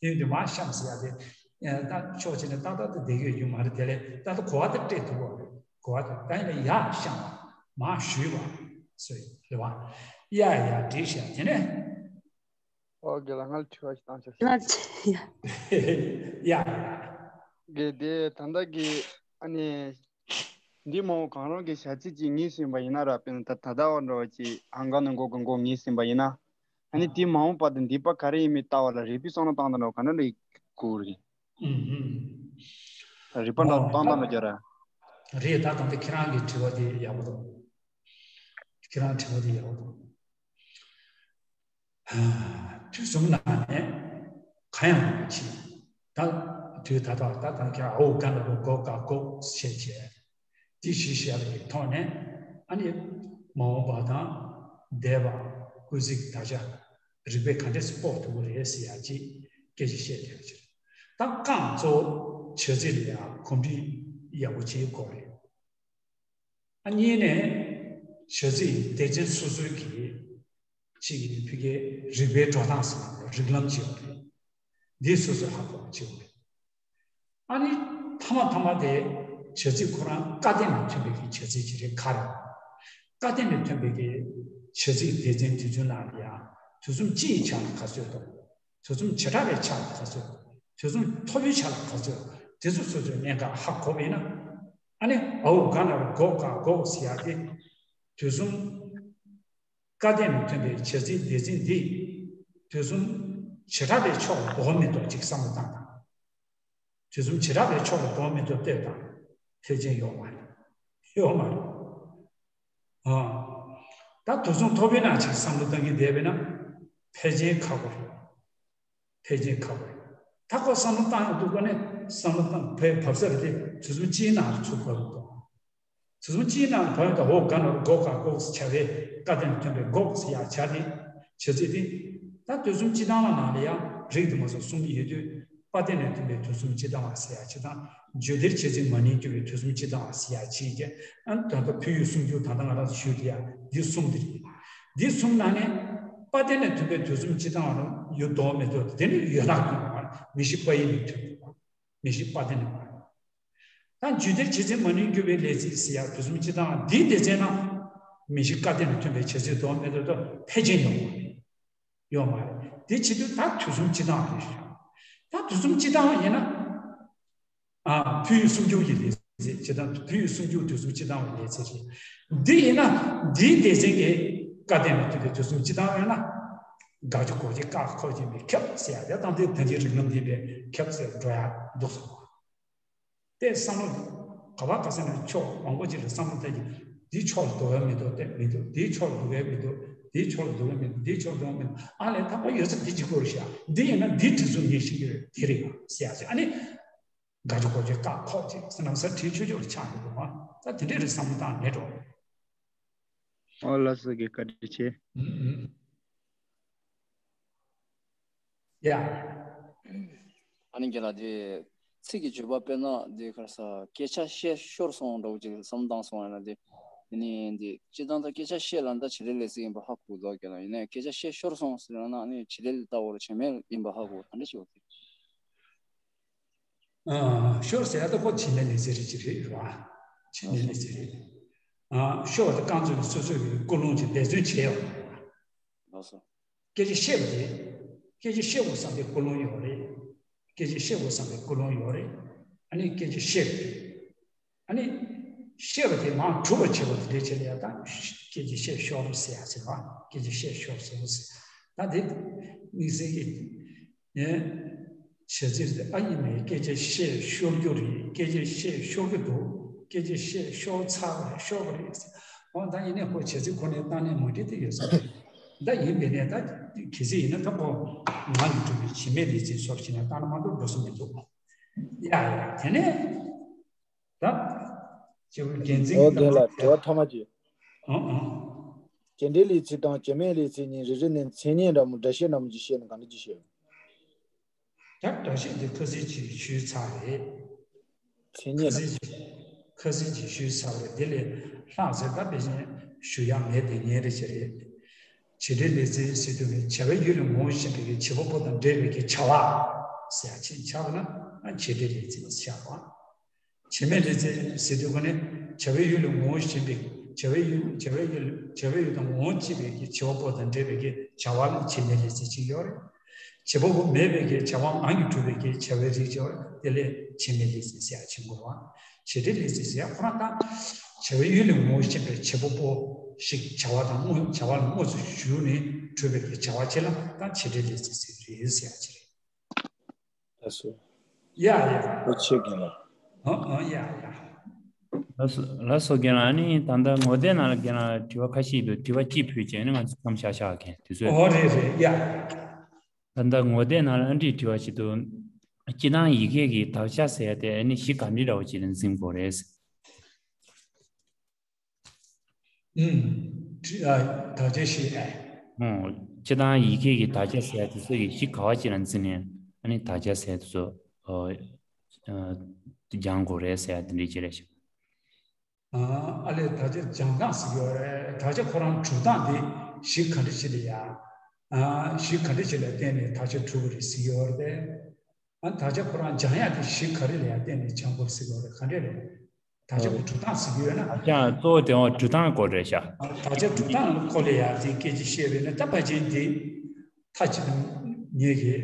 དེ་ཡིན་དུས་མར་བཤམས་ཟེར་ཡ་དེ་ད་ཕྱོགས་གཅིག་ནས་ཏག་ཏག་ཏུ་བསྡད་ཀྱི་ཡོད་མ་རེད། དེ་ལས་ད་ལྟ་གོ་བ་དེ་སྤྲད་ཐུབ་པ་རེད། གོ་བ་དེ་ད་ཡིན་ན་ཡར་བཤམས་པ་མར་ཞུས་པ་ཟེར་རེད་བ། ཡ་ཡ་འགྲིག་ཤག་དེ་ནས། ཨོ་དགེ་ལགས་སྔར་དྲི་བ་ཞིག་བཏང་ཆོག་ཤག་ལགས་ཡ་ཡ། དགེ་དེ་ད་ལྟ་གི་ཨ་ནི། འདི་མ་འོངས་གང་རུང་གི་བྱ་ཚིག་ཅིག་ངེས་ཟིན་པ་ཡིན་ན་ར་དཔེར་ན་ད་ད་ལྟ་བ་འདྲ་བ་ཅིག་ཨང་ཀང་ནས་འགོ་གི་འགོ་ངེས་ཟིན་པ་ཡིན་ན། ཨ་ནི་དེ་མ་འོངས་པ་དང་འདས་པ་ག་རེ་ཡིན་མིན་ལྟ་བ་ལ་རིགས་པའི་བསམ་བློ་བཏང་དང་འགྲོ་ག་འདྲ་འདྲ་དགོས་རེད། ཨུམ་ཨུམ། རིགས་པ་འདྲ་བཏང་དང་འགྲོ་རྒྱ་ར། རེད་ད་གང་དེ་ཁྱེད་རང་གི་དྲི་བ་དེ་ཡག་པོ་འདུག་ཁྱེད་རང་དྲི་བ་དེ་ཡག་པོ་འདུག་དུས་གསུམ་ནང་ནས་གང་ཡང་མི་བྱེད། ད་དུས་ད་ལྟ་ད་ལྟ་ཁྱེད་ཨའུ་ག་ན་རུ་གོ་ག་གོ་བྱས་བྱས། དེ་ཞིག་བཤད་པའི་ཐོག་ནས་ཨ་ནི་མ་འོངས་པ་དང་འདས་པ་སྐུལ་ཚིག་དག་ཆ་རིགས་པས་ག་འདྲས་སྤོག་ཐུབ་ཀྱི་རེད་ཟེར་ཡ་ཅིག་སྐད་ཆ་བཤད་བསྡད་པ་ཅིག་ད་རྐང་གཙོ་བོ་བྱ་ཚིག་ལ་ཡང་གོམས་འདྲིས་ཡག་པོ་བྱེད་དགོས་རེད། ཨ་གཉིས་ནས་བྱ་ཚིག་སྡེ་ཚན་སོ་སོའི་གི་ཅིག་ཕ་གིའི་རིག་པའི་འགྲོ་སྟངས་ཟེར་ན་རིགས་ལམ་ཅིག་ཡོད་རེད། འདི་སོ་སོས་ཧ་གོ་བ་ཅིག་ཡོད་རེད། ཨ་ནི་མཐའ་མ་མཐའ་མ་དེ་བྱ་ཚིག་ཁོ་རང་སྐལ་ལྡན་ལ་མཐུན་པའི་གི་བྱ་ཚིག་ཅིག་རེད་ཁ་རེད། སྐལ་ལྡན་ལ་མཐུན་པའི་གི་བྱ་ཚིག་སྡེ་ཚན་དེ་ཚོའི་ནང་ལ་ཡང་དུས་གསུམ་སྤྱི་ཡི་ཆ་ལ་ག་ཚོད་འདུག་དུས་གསུམ་བྱེ་བྲག་པའི་ཆ་ལ་ག་ཚོད། དུས་གསུམ་ཐོབ་པའི་ཆ་ལ་ག་ཚོད། དེ་ཚོ་སོ་སོའི་གནད་འགག་ཧ་གོ་བས་ན། ཨ་ནི་ཨའུ་ག་ན་རུ་གོ་ག་གོ་ཟེར་ཡ་དེ། དུས་གསུམ་སྐལ་ལྡན་ལ་མཐུན་པའི་བྱ་ཚིག་སྡེ་ཚན་འདི། དུས་གསུམ་བྱེ་བྲག་པའི་ཕྱོགས་ལ་འགོག་མི་འདུག་ཅིག་བསམ་བློ་བཏང་དང་། དུས་གསུམ་བྱེ་བྲག་པའི་ཕྱོགས་ལ་འགོག་མི་འདུག་ལྟོས་དང་། ཕལ་ཆེར་ཡོད་མ་རེད། ཡོད་མ་རེད། ཨ། ད་དུས་གསུམ་ཐོབ་པའི་ནང་ཅིག་བསམ་བློ་བཏང་གི་བསྡད་པས་ན། ཕལ་ཆེར་ཁག་པོ་རེད། ཕལ་ཆེར་ཁག་པོ་རེད། ད་ཁོ་བསམ་བློ་བཏང་ཡོང་དུས་ཁོ་ནས་བསམ་བློ་བཏང་བའི་བབས་ས་རེད་དེ་དུས་གསུམ་སྤྱིའི་ནང་ལ་ཚུར་བབས་འདུག་དུས་གསུམ་སྤྱིའི་ནང་ལ་བབས་ཡོང་དུས་འོ་ག་ན་རུ་གོ་ག་གོ་ཟེར་བྱ་བའི་སྐལ་ལྡན་ལ་མཐུན་པའི་གོ་ཟེར་ཡ་བྱ་དེ་བྱ་ཚིག་དེ། ད་དུས་གསུམ་སྤྱི་དང་བ་ནང་ལ་ཡང་རིགས་དེ་མ་སོགས་གསུམ་ཡོད་དུས། དཔལ་ལྡན་ལ་མཐུན་པའི་དུས་གསུམ་སྤྱི་དང་བ་ཟེར་ཡ་གཅིག་དང་། བརྗོད་བདེར་བྱེད་ཚིག་མ་ནིང་སྐྱོར་བའི་དུས་གསུམ་སྤྱི་དང་བ་ཟེར་ཡ་གཅིག་གི་ཨ་ནི་ད་ལྟ་ཕུལ་ཡུལ་གསུམ་འགྱུར་ད་ལྟ་ང་རང་ཚོ་ཞུས་དེ་ཡ་འདི་གསུམ་དེ་རེད། འདི་གསུམ་ནང་ནས་དཔལ་ལྡན་ལ་མཐུན་པའི་དུས་གསུམ་སྤྱི་དང་བ་ཡོད་དོ་མེད་དོ་དེ་ནི་ཡོད་ན་དགོས་པ་མི་ཤེས་པ་ཡིན་མི་མཐུན་པ། མིང་གཞི་པ་ཏི་ནས་མ་རེད། ད་རྒྱུད་སྡེ་བྱེད་ཚད་མ་ནིང་བསྒྱུར་བའི་ལས་ཚིག་ཟེར་ཡག་དུས་གསུམ་སྤྱི་དང་འདིའི་སྡེ་ཚན་ན་མིང་གཞི་ཀ་ཏི་ནས་ཐོན་པའི་བྱེད་ཚད་དོན་མེད་དོ་དོ་ཕལ་ཆེར་ཡོང་ཡོད་མ་རེད། དེ་བྱེད་དུས་ད་དུས་གསུམ་སྤྱི་དང་རེད་ཤག་ད་དུས་གསུམ་སྤྱི་དང་ཡིན་ན། ཨ། ཕུལ་བའི་སུམ་འཇུག་གི་ལས་ཚིག་སྤྱི་དང་ཕུལ་བའི་སུམ་འཇུག་དུས་གསུམ་སྤྱི་དང་བའི་ལས་ཚིག་རེད། འདི་ཡིན་ན་འདིའི་སྡེ་ཚན་གྱི་ཀ་ཏི་ནས་ཐོན་པའི་དུས་གསུམ་སྤྱི་དང་ཡིན་ན། དགག་བྱ་དགོངས་གཞི་ཀ་ཁོ་ཅན་པའི་ཁྱབ་ཟེར་ཡག་དེ་དང་དེ་དོན་གྱི་རིགས་ལམ་ལྡན་པའི་ཁྱབ་ཟེར་འགྲོ་ཡག་འདུག་སོང་། དེ་བསམ་བློ་ག་བ་ག་ས་ནས་ཕྱོགས་མང་པོ་ཅིག་ལ་བསམ་བློ་བཏང་གི། འདིའི་ཕྱོགས་ལ་འདུ་བ་མི་འདུག་དེ་མི་འདུག་འདིའི་ཕྱོགས་ལ་འདུ་བ་མི་འདུག་འདིའི་ཕྱོགས་ལ་འདུ་བ་མི་འདུག་འདིའི་ཕྱོགས་ལ་འདུ་བ་མི་འདུག་ཨ་ལས་ད་ཁོ་ཡོད་ཚད་འདི་གཅིག་པོ་རེད་ཤག་འདི་ཡིན་ན་འདིའི་དྲི་ཚུལ་ངས་ཤེས་ཀྱི་རེད། དེ་རེད་ཟེར་ཡག་ཅིག་ཨ་ནི། དགག་བྱ་དགོངས་གཞི་ཀ་ཁོ་ཅིག་ཟེར་ན་ས་བྲིས་ཆོག་ཆོག་ལ་ཆགས་ཡོད་པ། ད་དེ་འདྲའི་རིགས་བསམ་བློ་བཏང་མེད་འགྲོ། ཨོ་ལགས་སོ་རྒན་བཀའ་དྲིན་ཆེ། ཨུམ་ཨུམ། ཡ། ཨ་ནི་རྒན་ལགས་དེ་ཚིག་གི་བརྗོད་པ་དཔེར་ན་དེ་ག་རེ་ཟ་སྐད་ཆ་བཤད་ཤོར་སོང་འདྲ་བོ་ཅིག་བསམ་བཏང་སོང་ཡང་ན་དེ། དེ་ནི་དེ་སྤྱིར་བཏང་ད་སྐད་ཆ་བཤད་ལ་ད་བྱེད་ལས་ལས་ཚིག་ཡིན་པ་ཧ་གོ་འདུག་རྒན་ལགས། ཡིན་ནའི་སྐད་ཆ་བཤད་ཤོར་སོང་ཟེར་ན་ཨ་ནི་བྱེད་ལས་ལ་ལྟ་བར་བྱེད་མེད་ཡིན་པ་ཧ་གོ་ད་འདྲ་ཞིག་འོ་དེ། ཨ། ཤོར་ཟེར་ཡ་ད་ཁོ་བྱེད་མེད་ལས་ཚིག་རེད་ཅིག་རེད་རེད་བ། བྱེད་མེད་ལས་ཚིག་རེད། ཨ། ཤོར་བ་དེ་རྐང་བཙུགས་ནས་སོ་སོའི་ཀུན་སློང་ཅིག་འབད་བརྩོན་བྱས་ཡོད་རེད་བ། ལགས་སོ། སྐད་ཆ་བཤད་པ་དེ། སྐད་ཆ་བཤད་དགོས་བསམ་པའི་ཀུན་སློང་ཡོད་རེད། སྐད་ཆ་བཤད་དགོས་བསམ་པའི་ཀུན་སློང་ཡོད་རེད། ཨ་ནི་སྐད་ཆ་བཤད་པ་དེ། ཨ་ནི། བཤད་པ་དེ་མར་གྲུབ་པར་བྱེད་པ་དེ་འདྲའི་ཆེད་ལ་ཡ་ད་སྐད་ཆ་བཤད་ཤོར་ཟེར་ཡ་ཟེར་བ། སྐད་ཆ་བཤད་ཤོར་ཟེར་བ་ཟེར། ད་དེ་དམིགས་བསལ་གྱི་ནས་བྱ་ཚིག་དེ་ཨ་ཡིན་མེད་སྐད་ཆ་བཤད་ཤོར་རྒྱུ་རེད། སྐད་ཆ་བཤད་ཤོར་གྱི་འདུག་སྐད་ཆ་བཤད་ཤོར་ཚར་བ་རེད། ཤོར་བ་རེད་ཟེར། འོ་ད་ཡིན་ནའི་ཁོ་བྱ་ཚིག་ཁོ་ནའི་བཏང་ནས་མ་འགྲིག་དེ་ཡོད་ས་རེད། ད་ཡིན་པས་ནས་ད་གལ་སྲིད་ཡིན་ན་ད་ཁོ་ངག་གིས་གྲུབ་པའི་བྱེད་མེད་ལས་ཚིག་སོགས་བྱས་ན་བཏང་ན་མ་གཏོགས་འགྲོ་ས་མི་འདུག་ཡ་ཡ་དེ་ནས། ད། སྐྱེས་བུ་རྒྱལ་མཚན་ཨོ་གྱི་རྒན་ལགས་དྲི་བ་ཐོག་མ་གཅིག་ཨང་ཨང་། བྱེད་འབྲེལ་ལས་ཚིག་དང་བྱེད་མེད་ལས་ཚིག་གཉིས་རེ་རེ་ནས་མཚན་ཉིད་འདྲ་མོ་སྒྲ་བཤད་འདྲ་མོ་ཅིག་བཤད་ན་ག་འདྲ་ཅིག་བཤད། ད་སྒྲ་བཤད་འདི་ཁ་སང་ཅིག་ཞུས་ཚར་རེད། མཚན་ཉིད་ཁ་ལ། སང་ཅིག་ཁ་སང་ཅིག་ཞུས་ཚར་རེད། དེ་ལས་ལྷག་ཟེར་ད་དཔེ་ཅན་ཞུ་ཡག་མེད་དེ་ངའི་རེ་ཅིག་རེད། བྱེད་འབྲེལ་ལས་ཚིག་ཟེར་དུས་ནི་བྱ་བའི་ཡུལ་ལས་ངོ་བོ་ཞེན་པའི་གི་བྱེད་པ་པོ་དང་འབྲེལ་བའི་གི་བྱ་བ་ཟེར་ཡག་ཅིག་ཆགས་པ་ན་ཨ་བྱེད་འབྲེལ་ལས་ཚིག་ཆགས་པ། བྱེད་མེད་ལས་ཚིག་ཟེར་དུས་ཀ་ནི་བྱ་བའི་ཡུལ་ལས་ངོ་བོ་ཞེན་པའི་བྱ་བའི་ཡུལ་བྱ་བའི་ཡུལ་བྱ་བའི་ཡུལ་དང་ངོ་བོ་སྐྱེས་པའི་གི་བྱེད་པ་པོ་དང་འབྲེལ་བའི་གི་བྱ་བ་ལ་བྱེད་མེད་ལས་ཚིག་ཅིག་ཡོད་རེད། བྱེད་པ་པོ་མེད་པའི་གི་བྱ་བ་ངང་གིས་གྲུབ་པའི་གི་བྱ་བའི་རིགས་ཅིག་ཡོད་རེད། དེ་ལས་བྱེད་མེད་ལས་ཚིག་ཟེར་ཡག་ཅིག་དགོས་པ། བྱེད་འབྲེལ་ལས་ཚིག་ཟེར་ཡག་ཁོ་རང་ད་བྱ་བའི་ཡུལ་ལས་ངོ་བོ་ཞེན་པའི་བྱེད་པ་པོ་ཞིག་བྱ་བ་དང་དངོས་བྱ་བ་ལ་དངོས་སུ་ཞུགས་ནས་གྲུབ་པའི་གི་བྱ་བ་ཅིག་ལ་ད་བྱེད་འབྲེལ་ལས་ཚིག་ཟེར་གི་རེད་ཟེར་ཡག་ཅིག་རེད། ལགས་སོ། ཡ་ཡ། ཨོ་ཆེ་རྒན་ལགས། ཨོ་ཨོ་ཡ་ཡ། ལགས་སོ་ལགས་སོ་རྒན་ལགས། ཨ་ནི་ད་ལྟ་ངོ་དེབ་ནང་ལ་རྒན་ལགས་དྲི་བ་ཁ་ཤས་འདུག་དྲི་བ་གཅིག་ཕུལ་བྱས་ཨ་ནི་ང་ཚོ་མཚམས་བཞག་བཞག་གི་དུས་ཚོད། ཨོ་རེད་རེད་ཡ། ད་ལྟ་ངོ་དེབ་ནང་ལ་ཨ་འདྲས་དྲི་བ་ཞིག་འདུག་སྤྱིར་བཏང་ཡི་གེ་གི་དག་ཆ་ཟེར་ཡ་དེ་ཨ་ནི་གཞི་ག་འདྲ་འདྲ་བོ་ཅིག་ལ་འཛིན་དགོས་རེད། ཨུམ། དྲི་ཨ། དག་ཆ་བཤད་ཨེ། ཨོ། སྤྱིར་བཏང་ཡི་གེ་གི་དག་ཆ་ཟེར་ཡ་དེ་ཚོ་ཡི་གཞི་ག་བ་ཅིག་ལ་འཛིན་ནས་ཨ་ནི་དག་ཆ་ཟེར་ཡ་དེ་ཚོ་ཨོ། ཨ། སྦྱང་དགོས་རེད་ཟེར་ཡ་དེ་འདྲ་ཅིག་རེད་ཤག་ཨ་ཨ་ལས་དག་ཆ་སྦྱང་སྟངས་ཟེར་གྱི་ཡོད་རེད། དག་ཆ་ཁོ་རང་གྲུབ་སྟངས་དེ་གཞི་ག་འདྲ་ཅིག་ལ་ཡ། ཨ་གཞི་ག་འདྲ་ཅིག་ལ་བརྟེན་ནས་དག་ཆ་གྲུབ་པ་རེད་ཟེར་གྱི་ཡོད་རེད། ཨ་དག་ཆ་ཁོ་རང་སྦྱང་ཡག་དེ་གཞི་ག་རེ་ལ་ཡང་བརྟེན་ནས་སྦྱང་དགོས་ཟེར་བ་རེད། ག་འདྲས་རེད། དག་ཆ་གི་གྲུབ་སྟངས་ཟེར་གྱི་ཡོད་ན། དག་ཆ་གཙོ་བོ་དེ་འོ་གྲུབ་སྟངས་སྐོར་རེད་ཤག་ཨ་དག་ཆ་གྲུབ་སྟངས་སྐོར་ལ་ཡང་དེ་སྐད་ཆ་བཤད་པས་ན་ད་ཕལ་ཆེར་འདི་མཐའ་གཅིག་ཏུ་ངེད་ཀྱིས་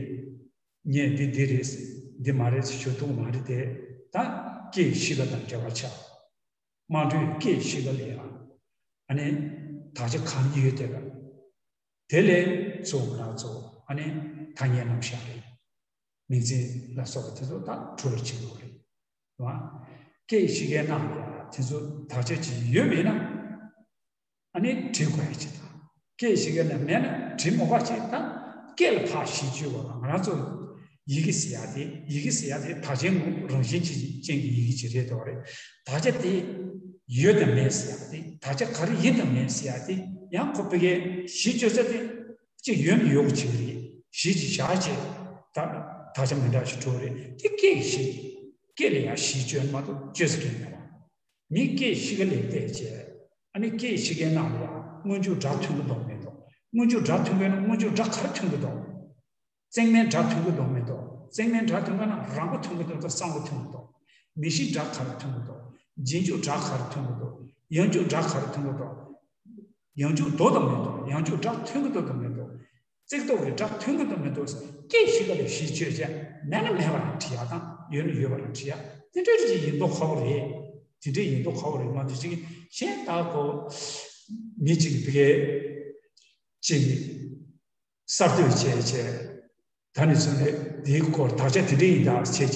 ངས་འདི་འདི་རེད་འདི་མ་རེད་ཞུ་ཐུབ་མ་རེད་དེ། ད་སྐད་གཞི་ཀ་དང་འབྲེལ་བ་ཆགས། དམངས་ཁྲོད་སྐད་གཞི་ཀ་ལ་ཡང་ཨ་ནི་དག་ཆ་གང་ཡོད་དེ་ལ། དེ་ལས་གཙོ་བོ་ང་རང་ཚོ་ཨ་ནི་ཐ་སྙད་རྣམ་གཞག་རེད། མིང་ཚིག་ལ་སོགས་པ་དེ་ཚོ་ད་གྲུབ་པར་བྱེད་དགོས་རེད། རེད་བ། སྐད་གཞི་ཀའི་ནང་ལ་དེ་ཚོ་དག་ཆ་ཅིག་ཡོད་མེད་ན། ཨ་ནི་བྲི་དགོས་ཡ་ཅིག་དང་། སྐད་གཞི་ཀའི་ནང་མེད་ན་བྲི་མི་དགོས་པ་ཅིག་དང་། སྐད་ལ་ཕར་གཞི་བཅོལ་བ་ང་རང་ཚོ་ཡི་གེ་ཟེར་ཡ་དེ་ཡི་གེ་ཟེར་ཡ་དེ་དག་ཆའི་ངོ་བོ་རང་བཞིན་ཅན་གྱི་ཡི་གེ་ཅིག་རེད་དོ་རེད། དག་ཆ་དེ་ཡོད་དང་མེད་ཟེར་ཡ་དེ་དག་ཆ་ག་རེ་ཡིན་དང་མེད་ཟེར་ཡ་དེ་ཡང་ཁོ་ཕ་གིའི་གཞི་བཅོལ་ས་དེ། གཅིག་ཡོད་ན་ཡོད་པ་ཅིག་རེད། གཞི་ཅིག་བཞག་བྱས། ད་དག་ཆ་མི་འདྲ་ཞིག་འགྲོ་རེད། དེ་སྐད་ཀྱི་གཞི། སྐད་ལ་ཡང་གཞི་བཅོལ་མ་གཏོགས་བཅོལ་ས་གང་ཡང་མེད་པ། མི་སྐད་གཞི་ཀ་ལས་བལྟས་བྱས། ཨ་ནི་སྐད་གཞི་ཀའི་ནང་ལ་ཡང་སྔོན་འཇུག་སྒྲ་ཐོན་གྱི་འདུག་མི་འདུག་སྔོན་འཇུག་སྒྲ་ཐོན་གྱི་ན་སྔོན་འཇུག་སྒྲ་ག་རེ་ཐོན་གྱི་འདུག་བརྩེགས་མའི་སྒྲ་ཐོན་གྱི་འདུག་མི་འདུག་བརྩེགས་མའི་སྒྲ་ཐོན་པ་ན་རང་པོ་ཐོན་གྱི་འདུག་དང་གསང་པོ་ཐོན་གྱི་འདུག་མི་ཤིགས་སྒྲ་ག་རེ་ཐོན་གྱི་འདུག་རྗེས་འཇུག་སྒྲ་ག་རེ་ཐོན་གྱི་འདུག་ཡང་འཇུག་སྒྲ་ག་རེ་ཐོན་གྱི་འདུག་ཡང་འཇུག་མདོ་དང་མི་མདོ། ཡང་འཇུག་སྒྲ་ཐོན་གྱི་འདུག་དང་མི་འདུག་བརྩེགས་འདོགས་ཀྱི་སྒྲ་ཐོན་གྱི་འདུག་མི་འདུག་སྐད་ཤེས་པ་ལ་གཞི་བཅོལ་བྱས། མེད་ན་མེད་པ་རང་བྲིས་ཡག་དང་ཡོད་ན་ཡོད་པ་རང་བྲིས་ཡག་དེ་འདྲ་ཅིག་ཡིན་མདོག་ཁ་པོ་རེད། དེ་འདྲ་ཡིན་མདོག་ཁ་པོ་རེད་མ་གཏོགས་ཅིག་གཞན་དག་གོ་མི་གཅིག་གིས་དེ་གས་ཅིག་གསར་གཏོད་བྱས་བྱས། ད་ནས་བཟུང་ནས་དེའི་སྐོར་དག་ཆ་དེ་འདྲ་ཡིན་དག་བྱས་བྱས་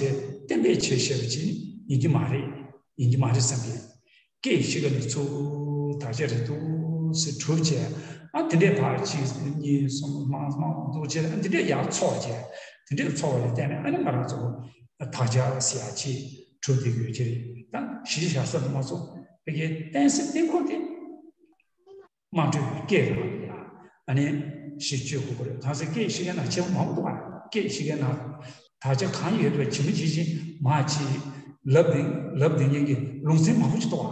གཏན་འབེབས་བྱས་བཤད་པ་ཅིག་ཡིན་གྱི་མ་རེད། ཡིན་གྱི་མ་རེད་བསམ་གྱི། སྐད་ཤེས་ཀ་ནས་ཚུར་དག་ཆ་རེ་འདུག་སེ་གྲུབ་བྱས། ཨ་དེ་འདྲས་ཕར་གཅིག་གཉིས་གསུམ་མང་མང་འདུག་བྱས། ཨ་དེ་འདྲས་ཡར་ཚོགས་བྱས། དེ་འདྲས་ཚོགས་པ་ལ་བརྟེན་ནས་ཨ་ནི་ང་རང་ཚོ་དག་ཆ་ཟེར་ཡག་ཅིག་གྲུབ་བསྡད་ཡོད་ཀྱི་རེད། ད་གཞི་བཞག་ས་དུ་མ་ཚོ་བོད་ཀྱི་གཏན་སྲིད་གཏན་འཁོར་དེ། དམངས་ཁྲོད་ཀྱི་སྐད་རང་ལ་ཡང་ཨ་ནི་ཞིག་བཅོས་དགོས་ཀྱི་རེད། གང་ཟེར་སྐད་ཤེས་མཁན་ནང་ཆེ་བ་མང་པོ་འདུག་ཨ། སྐད་ཤེས་མཁན་ནང་དག་ཆ་གང་ཡོད་པའི་ཇི་མ་ཇི་བཞིན་མ་ཅིག་ལབ་བསྡད་ལབ་བསྡད་མཁན་གྱི་ལུང་ཚན་མང་པོ་ཅིག་འདུག་ཨ།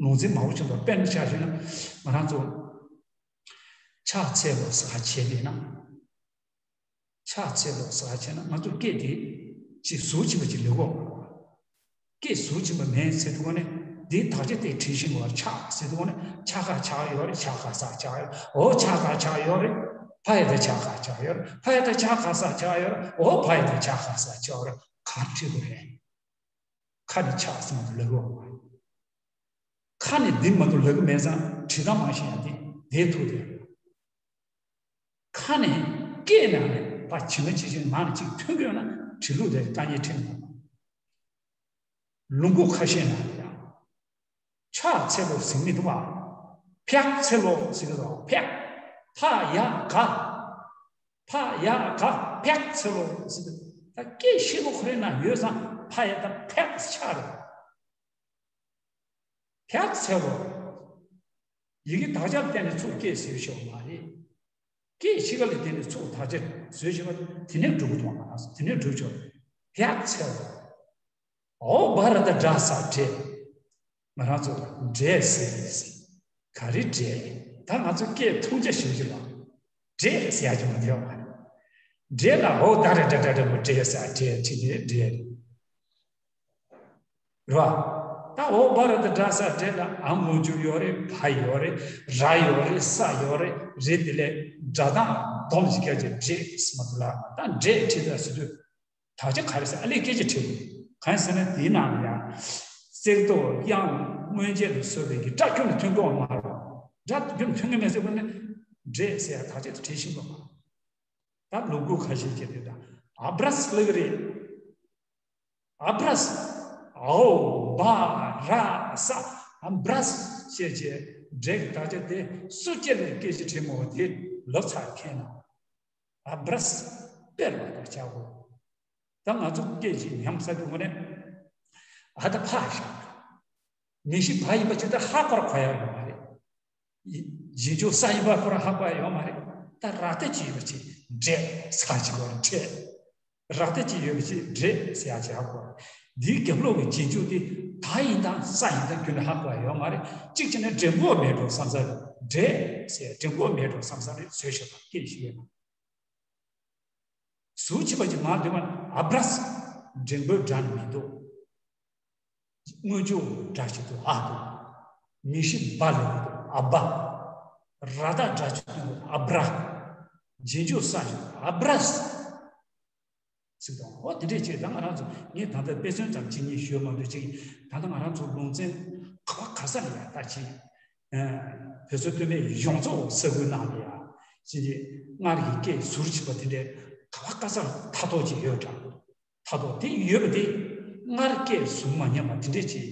ལུང་ཚན་མང་པོ་ཅིག་འདུག་དཔེར་ན་ཆ་བཞག་ན་ང་རང་ཚོ་ཕྱག་འཚལ་ལོ་ཟེར་བྱས་ནས་ན། ཕྱག་འཚལ་ལོ་ཟེར་བ་བྱས་ན་ང་ཚོར་སྐད་དེ་ཅིག་ཟུར་ཕྱིན་པ་ཅིག་ལེགས་གོ། སྐད་ཟུར་ཕྱིན་པ་མེད་ཟེར་དུས་གོ་ནས་འདིའི་དག་ཆ་དེ་བྲིས་ཤིང་བར་ཕྱག་ཟེར་དུས་གོ་ནས་ཕྱག་ག་ཕྱག་ཡོད་རེད། ཕྱག་ག་ས་ཕྱག་ཡོད། འོ་ཕྱག་ག་ཕྱག་ཡོད་རེད། ཕ་ཡ་ད་ཕྱག་ག་ཕྱག་ཡོད་རེད། ཕ་ཡ་ད་ཕྱག་ག་ས་ཕྱག་ཡོད་རེད། འོ་ཕ་ཡ་ད་ཕྱག་ག་ས་ཕྱག་ཡོད་རེད། ག་རེ་བྲིས་དགོས་རེད། ཁ་ནས་ཕྱག་ཟེར་མ་གཏོགས་ལབ་ཡོད་མ་རེད། ཁ་ནས་འདི་མ་གཏོགས་ལབ་ཀྱི་མེད་ཙང་བྲིས་སྟངས་མང་ཞིག་ཡང་དེ་བསྡད་ཐུབ་དེ། ཁ་ནས་སྐད་ནང་ནས་ཕར་ཇི་མ་ཇི་བཞིན་ནང་ནས་ཅིག་ཐོན་གྱི་ཡོད་ན་བྲིས་ལུགས་དེ་དཀའ་ངལ་འཕྲད་མི་འདུག་ལུང་ཁུག་ཁ་ཤས་ནང་ལ་ཡང་ཕྱག་འཚལ་ལོ་ཟེར་མི་འདུག་པ། ཕྱག་འཚལ་ལོ་ཟེར་གྱི་འདུག་ཕྱག་ཕ་ཡ་ག་ཕ་ཡ་ག་ཕྱག་འཚལ་ལོ་ཟེར་གྱི་འདུག་ད་སྐད་ཤེས་པོ་ཁོ་རའི་ནང་ཡོད་ཙང་ཕ་ཡ་ད་ཕྱག་ཕྱག་རེད། ཕྱག་འཚལ་ལོ། ཡི་གེ་དག་ཆར་བརྟེན་ནས་ཚུར་སྐད་ཟེར་ཤེས་པ་མ་རེད། སྐད་ཤེས་ཀ་ལ་བརྟེན་ནས་ཚུར་དག་ཆ་བཟོས་ཤེས་པ་དེ་ནས་འགྲུབ་ཀྱི་འདུག་ང་རང་ཚོ་དེ་ནས་འགྲུབ་ཆོག་ཕྱག་འཚལ་ལོ། འོ་བ་ར་ད་དྲ་ས་འདྲེ། ང་རང་ཚོ་འདྲེ་ཟེར་ཟེར། ག་རེ་འདྲེ། ད་ང་ཚོ་སྐད་མཐོང་རྒྱ་ཞུ་རྒྱུ་ལ། འདྲེ་ཟེར་ཡ་ཅིག་མ་ཐེ་བ་མ་རེད། འདྲེ་ལ་འོ་ད་རེ་འདྲ་འདྲ་འདྲ་མོ་འདྲེ་ཟེར་འདྲེ་ཁྲིད་ནས་འདྲེ། རེད་བ། ད་འོ་བ་ར་ད་དྲ་ས་འདྲེ་ལ་ཨ་མོ་འཇུག་ཡོད་རེད། བ་ཡོད་རེད། ར་ཡོད་རེད། ས་ཡོད་རེད། རེད་དེ་ལས་སྒྲ་གདངས་སྡོམ་ཞིག་སྐད་ཀྱི་འདྲེ་ཟེར་མ་ཐུབ་ལ། ད་འདྲེ་ཁྲིད་ད་ཟེར་དུས། དག་ཆ་ག་རེ་ཟེར་ཨ་ལས་སྐད་ཆ་དྲིས། གང་ཟེར་ན་དེའི་ནང་ལ་ཡང་། བརྩེགས་འདོགས་དབྱངས་མངོན་རྗེས་ལ་སོགས་པའི་གི་སྒྲ་ཁྱོན་ནས་ཐོན་གྱི་ཡོད་མ་རེད། སྒྲ་ཁྱོན་ནས་ཐོན་གྱི་མེད་ཟེར་བ་ནི། འདྲེ་ཟེར་ཡ་དག་ཆ་དེ་བྲིས་ཤིང་འདུག་ད་ལུག་གུ་ཁ་ཤས་ཀྱི་དེ་དང་ཨ་བྲ་སི་ལབ་ཀྱི་རེད། ཨ་བྲ་སི། འོ་བ་ར་ས་ཨ་བྲ་སི་ཞེས་བྱས་འདྲེ་གི་དག་ཆ་དེ་སུ་སྐད་ནས་སྐད་ཆ་དྲིས་མོ་དེ་ལབ་ཚར་མཁན་ན། ཨ་བྲ་སི་སྤེལ་བ་དང་བྱ་དགོས། ད་ང་ཚོ་སྐད་ཅིག་ཉམས་ས་དུས་ངོ་ནས་ཨ་ད་ཕ་ཞག་མི་ཤི་བ་ཡིན་པ་ཅིག་ད་ཧ་གོ་ར་གོ་ཡ་ཡོད་མ་རེད། རྗེས་འཇུག་ས་ཡིན་པ་ཁོ་ར་ཧ་གོ་ཡ་ཡོད་མ་རེད། ད་ར་ཏ་ཅིག་ཡོད་པ་ཅིག་འདྲེ་ས་ཅིག་གོ་ར་འདྲེ། ར་ཏ་ཅིག་ཡོད་པ་ཅིག་འདྲེ་ཟེར་ཡ་ཅིག་ཧ་གོ་ར། འདིའི་རྒྱབ་ལོགས་ཀྱི་རྗེས་འཇུག་དེ་ད་ཡིན་དང་ས་ཡིན་དང་ཁྱོན་ནས་ཧ་གོ་ཡ་ཡོད་མ་རེད། གཅིག་བྱས་ན་འདྲེ་མགོ་མེད་འགྲོ་བསམ་ས་རེད། འདྲེ་ཟེར་འདྲེ་མགོ་མེད་འགྲོ་བསམ་ས་རེད་བཟོས་ཤོག་ད་སྐད་ཞིག་ཡོད་ན། ཟུར་ཕྱིན་པ་ཅིག་མ་འདུས་པ་ཨ་བྲ་སི། འགྲེང་བུའི་སྒྲ་ནི་མི་འདུག་སྔོན་འཇུག་སྒྲ་ཅིག་འདུག་ཨ་འདུག་མི་ཤི་བ་ལ་འདུག་ཨ་བ། ར་ད་སྒྲ་ཅིག་འདུག་ཨ་བྲ། རྗེས་འཇུག་ས་ཅིག་འདུག་ཨ་བྲ་སི། ཟེར་དང་འོ་དེ་འདྲས་བྱས་ད་ང་རང་ཚོ་ངས་ད་ལྟ་དཔེ་མཚོན་ཙམ་གཅིག་གཉིས་ཞུས་མ་གཏོགས་ཅིག་ད་ལྟ་ང་རང་ཚོ་ལུང་ཚན་ག་བ་ག་ས་ལ་ཡ་ད་ཅིག་བོད་ས་སྟོད་སྨད་ཡོངས་རྫོགས་ས་ཁུལ་ནང་ལ་ཡ་ཅིག་སྔར་གྱི་སྐད་ཟུར་ཕྱིན་པ་དེ་འདྲས་ག་བ་ག་ས་ལ་ཐ་ཐོག་ཅིག་ཡོད་འདྲ། ཐ་ཐོག་དེ་ཡོད་པ་དེ་སྔར་སྐད་ཟུར་མ་ཉམས་པ་དེ་འདྲས་ཅིག་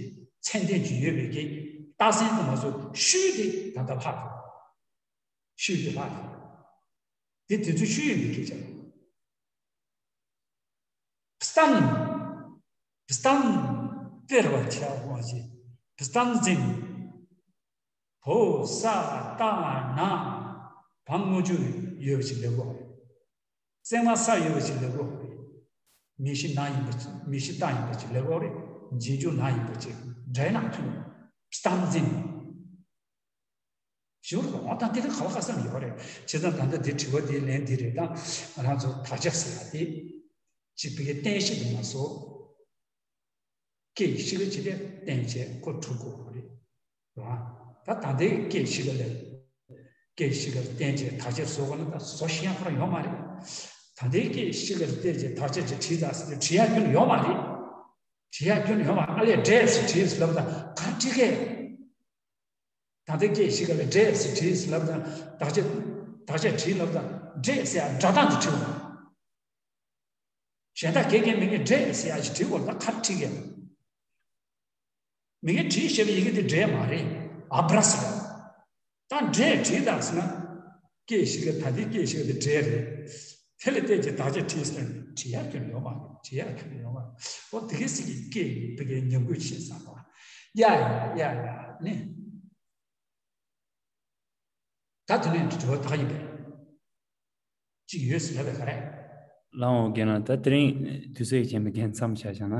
ཚད་ལྡན་ཅིག་ཡོད་པའི་གི་རྟགས་མཚན་དུ་མ་བཟོ་ཤུལ་དེ་ད་ལྟ་ལྷག་འདུག་ཤུལ་དེ་ལྷག་འདུག་དེ་དེ་ཚོ་ཤུལ་ཡོད་པའི་སྐད་ཆ་རེད། བསྟན། བསྟན། སྟེར་བ་བྱ་བ་ཞིག་བསྟན་འཛིན། བོ་ས་ཏ་ན། བ་སྔོན་འཇུག་ཡོད་པ་ཞིག་ལེགས་པོ་རེད། བརྩེགས་མ་ས་ཡོད་པ་ཞིག་ལེགས་པོ་རེད། མི་ཤི་ན་ཡིན་པ་ཅིག་མི་ཤི་ཏ་ཡིན་པ་ཅིག་ལེགས་པོ་རེད། རྗེས་འཇུག་ན་ཡིན་པ་ཅིག་སྒྲའི་ནང་ཐོན། བསྟན་འཛིན། ཞུ་རོགས་འོ་ད་དེ་ལ་ག་བ་ག་ས་ནས་ཡོད་རེད། བྱས་ཙང་ད་ལྟ་དེ་དྲི་བ་དེའི་ལན་དེ་རེད། ད་ང་རང་ཚོ་དག་ཆ་ཟེར་ཡ་དེ་ ཅིག་བི་གའི་རྟེན་གཞི་དུ་མ་བཟོ། སྐད་ཀྱི་གཤིས་ཀ་ཅིག་དེ་བརྟེན་བྱས་ཁོ་གྲུབ་དགོས་པ་རེད། རེད་བ། ད་ད་ལྟའི་སྐད་གཤིས་ཀ་ལས། སྐད་གཤིས་ཀ་ལ་བརྟེན་བྱས་དག་ཆ་བཟོ་དགོས་ན་ད་བཟོ་ཤེས་ཡ་ཁོ་རང་ཡོད་མ་རེད། ད་ལྟའི་སྐད་གཤིས་ཀ་ལ་བརྟེན་བྱས་དག་ཆ་ཅིག་བྲིས་ད་ཟེར་དུས་བྲིས་ཡ་ཁྱོན་ནས་ཡོད་མ་རེད། བྲིས་ཡ་ཁྱོན་ནས་ཡོད་མ་རེད། ཨ་ལས་འབྲས་ཟེར་བྲིས་ཟེར་ལབ་ད་ག་རེ་བྲིས་གས། ད་ལྟའི་སྐད་གཤིས་ཀ་ལ་འབྲས་ཟེར་བྲིས་ཟེར་ལབ་ད་དག་ཆ་དག་ཆ་བྲིས་ལབ་ད་འབྲས་ཟེར་ཡ་སྒྲ་གདངས་དེ་བྲིས་པ་རེད། གཞན་དག་གས་གས་མི་ངན་འདྲེ་ཟེར་ཡ་ཞིག་བྲིས་དགོས་ད་ག་རེ་བྲིས་གས། མི་ངན་བྲིས་ཞེས་པའི་ཡི་གེ་དེ་འདྲེ་མ་རེད། ཨ་བྲ་ཟེར། ད་འདྲེ་བྲིས་དང་ཟེར་ན། སྐད་ཞིག་ག་ད་ལྟའི་སྐད་ཞིག་ག་དེ་འདྲེ་རེད། དེ་ལ་བལྟས་ཀྱི་དག་ཆ་བྲིས་ཟེར་ན་བྲིས་ཡ་ཁྱོན་ཡོད་མ་རེད། བྲིས་ཡ་ཁྱོན་ཡོད་མ་རེད། ཨོ་དེ་གས་སྲིད་ཀྱི་སྐད་ཡིག་བི་གའི་ཉམས་རྒུད་ཆེ་ས་རེད། ཡ་ཡ་ཡ་ཡ་ནི། ད་དེ་ནས་དྲི་བ་དག་ཡིན་པས། གཅིག་ཡོད་ཟེར་ལབ་པའི་ག་རེ། ལའོ་རྒན་ལགས། ད་དེ་རིང་དུས་ཚོད་ཀྱི་རྐྱེན་པས་རྒན་མཚམས་བཞག་བཞག་ན།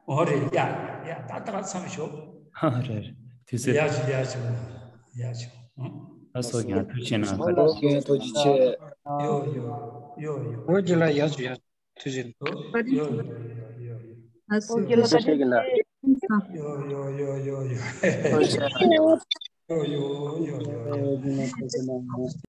ཨོ་རེད། ཡ་ཡ་ད་ད་མཚམས་ཞོག་ཧ་རེད་རེད། དུས་ཚོད། ཡ་ཞུ་ཡ་ཞུ། ཡ་ཞུ། ཨང་། ད་སོ་རྒན་ཐུགས་རྗེ་གནང་། ཨོ་ལགས་རྒན་ཐུགས་རྗེ་ཆེ། ཡོ་ཡོ་ཡོ་ཡོ། ཨོ་རྒན་ལགས་ཡ་ཞུ་ཡ་ཞུ། ཐུགས་རྗེ་གནང་། ཡོ་ཡོ་ཡོ་ཡོ་ཡོ། ཨོ་རྒན་ལགས་ཐུགས་རྗེ་གནང་། ཡོ་ཡོ་ཡོ་ཡོ་ཡོ། ཨོ་རྒན་ལགས་ཐུགས་རྗེ་གནང་།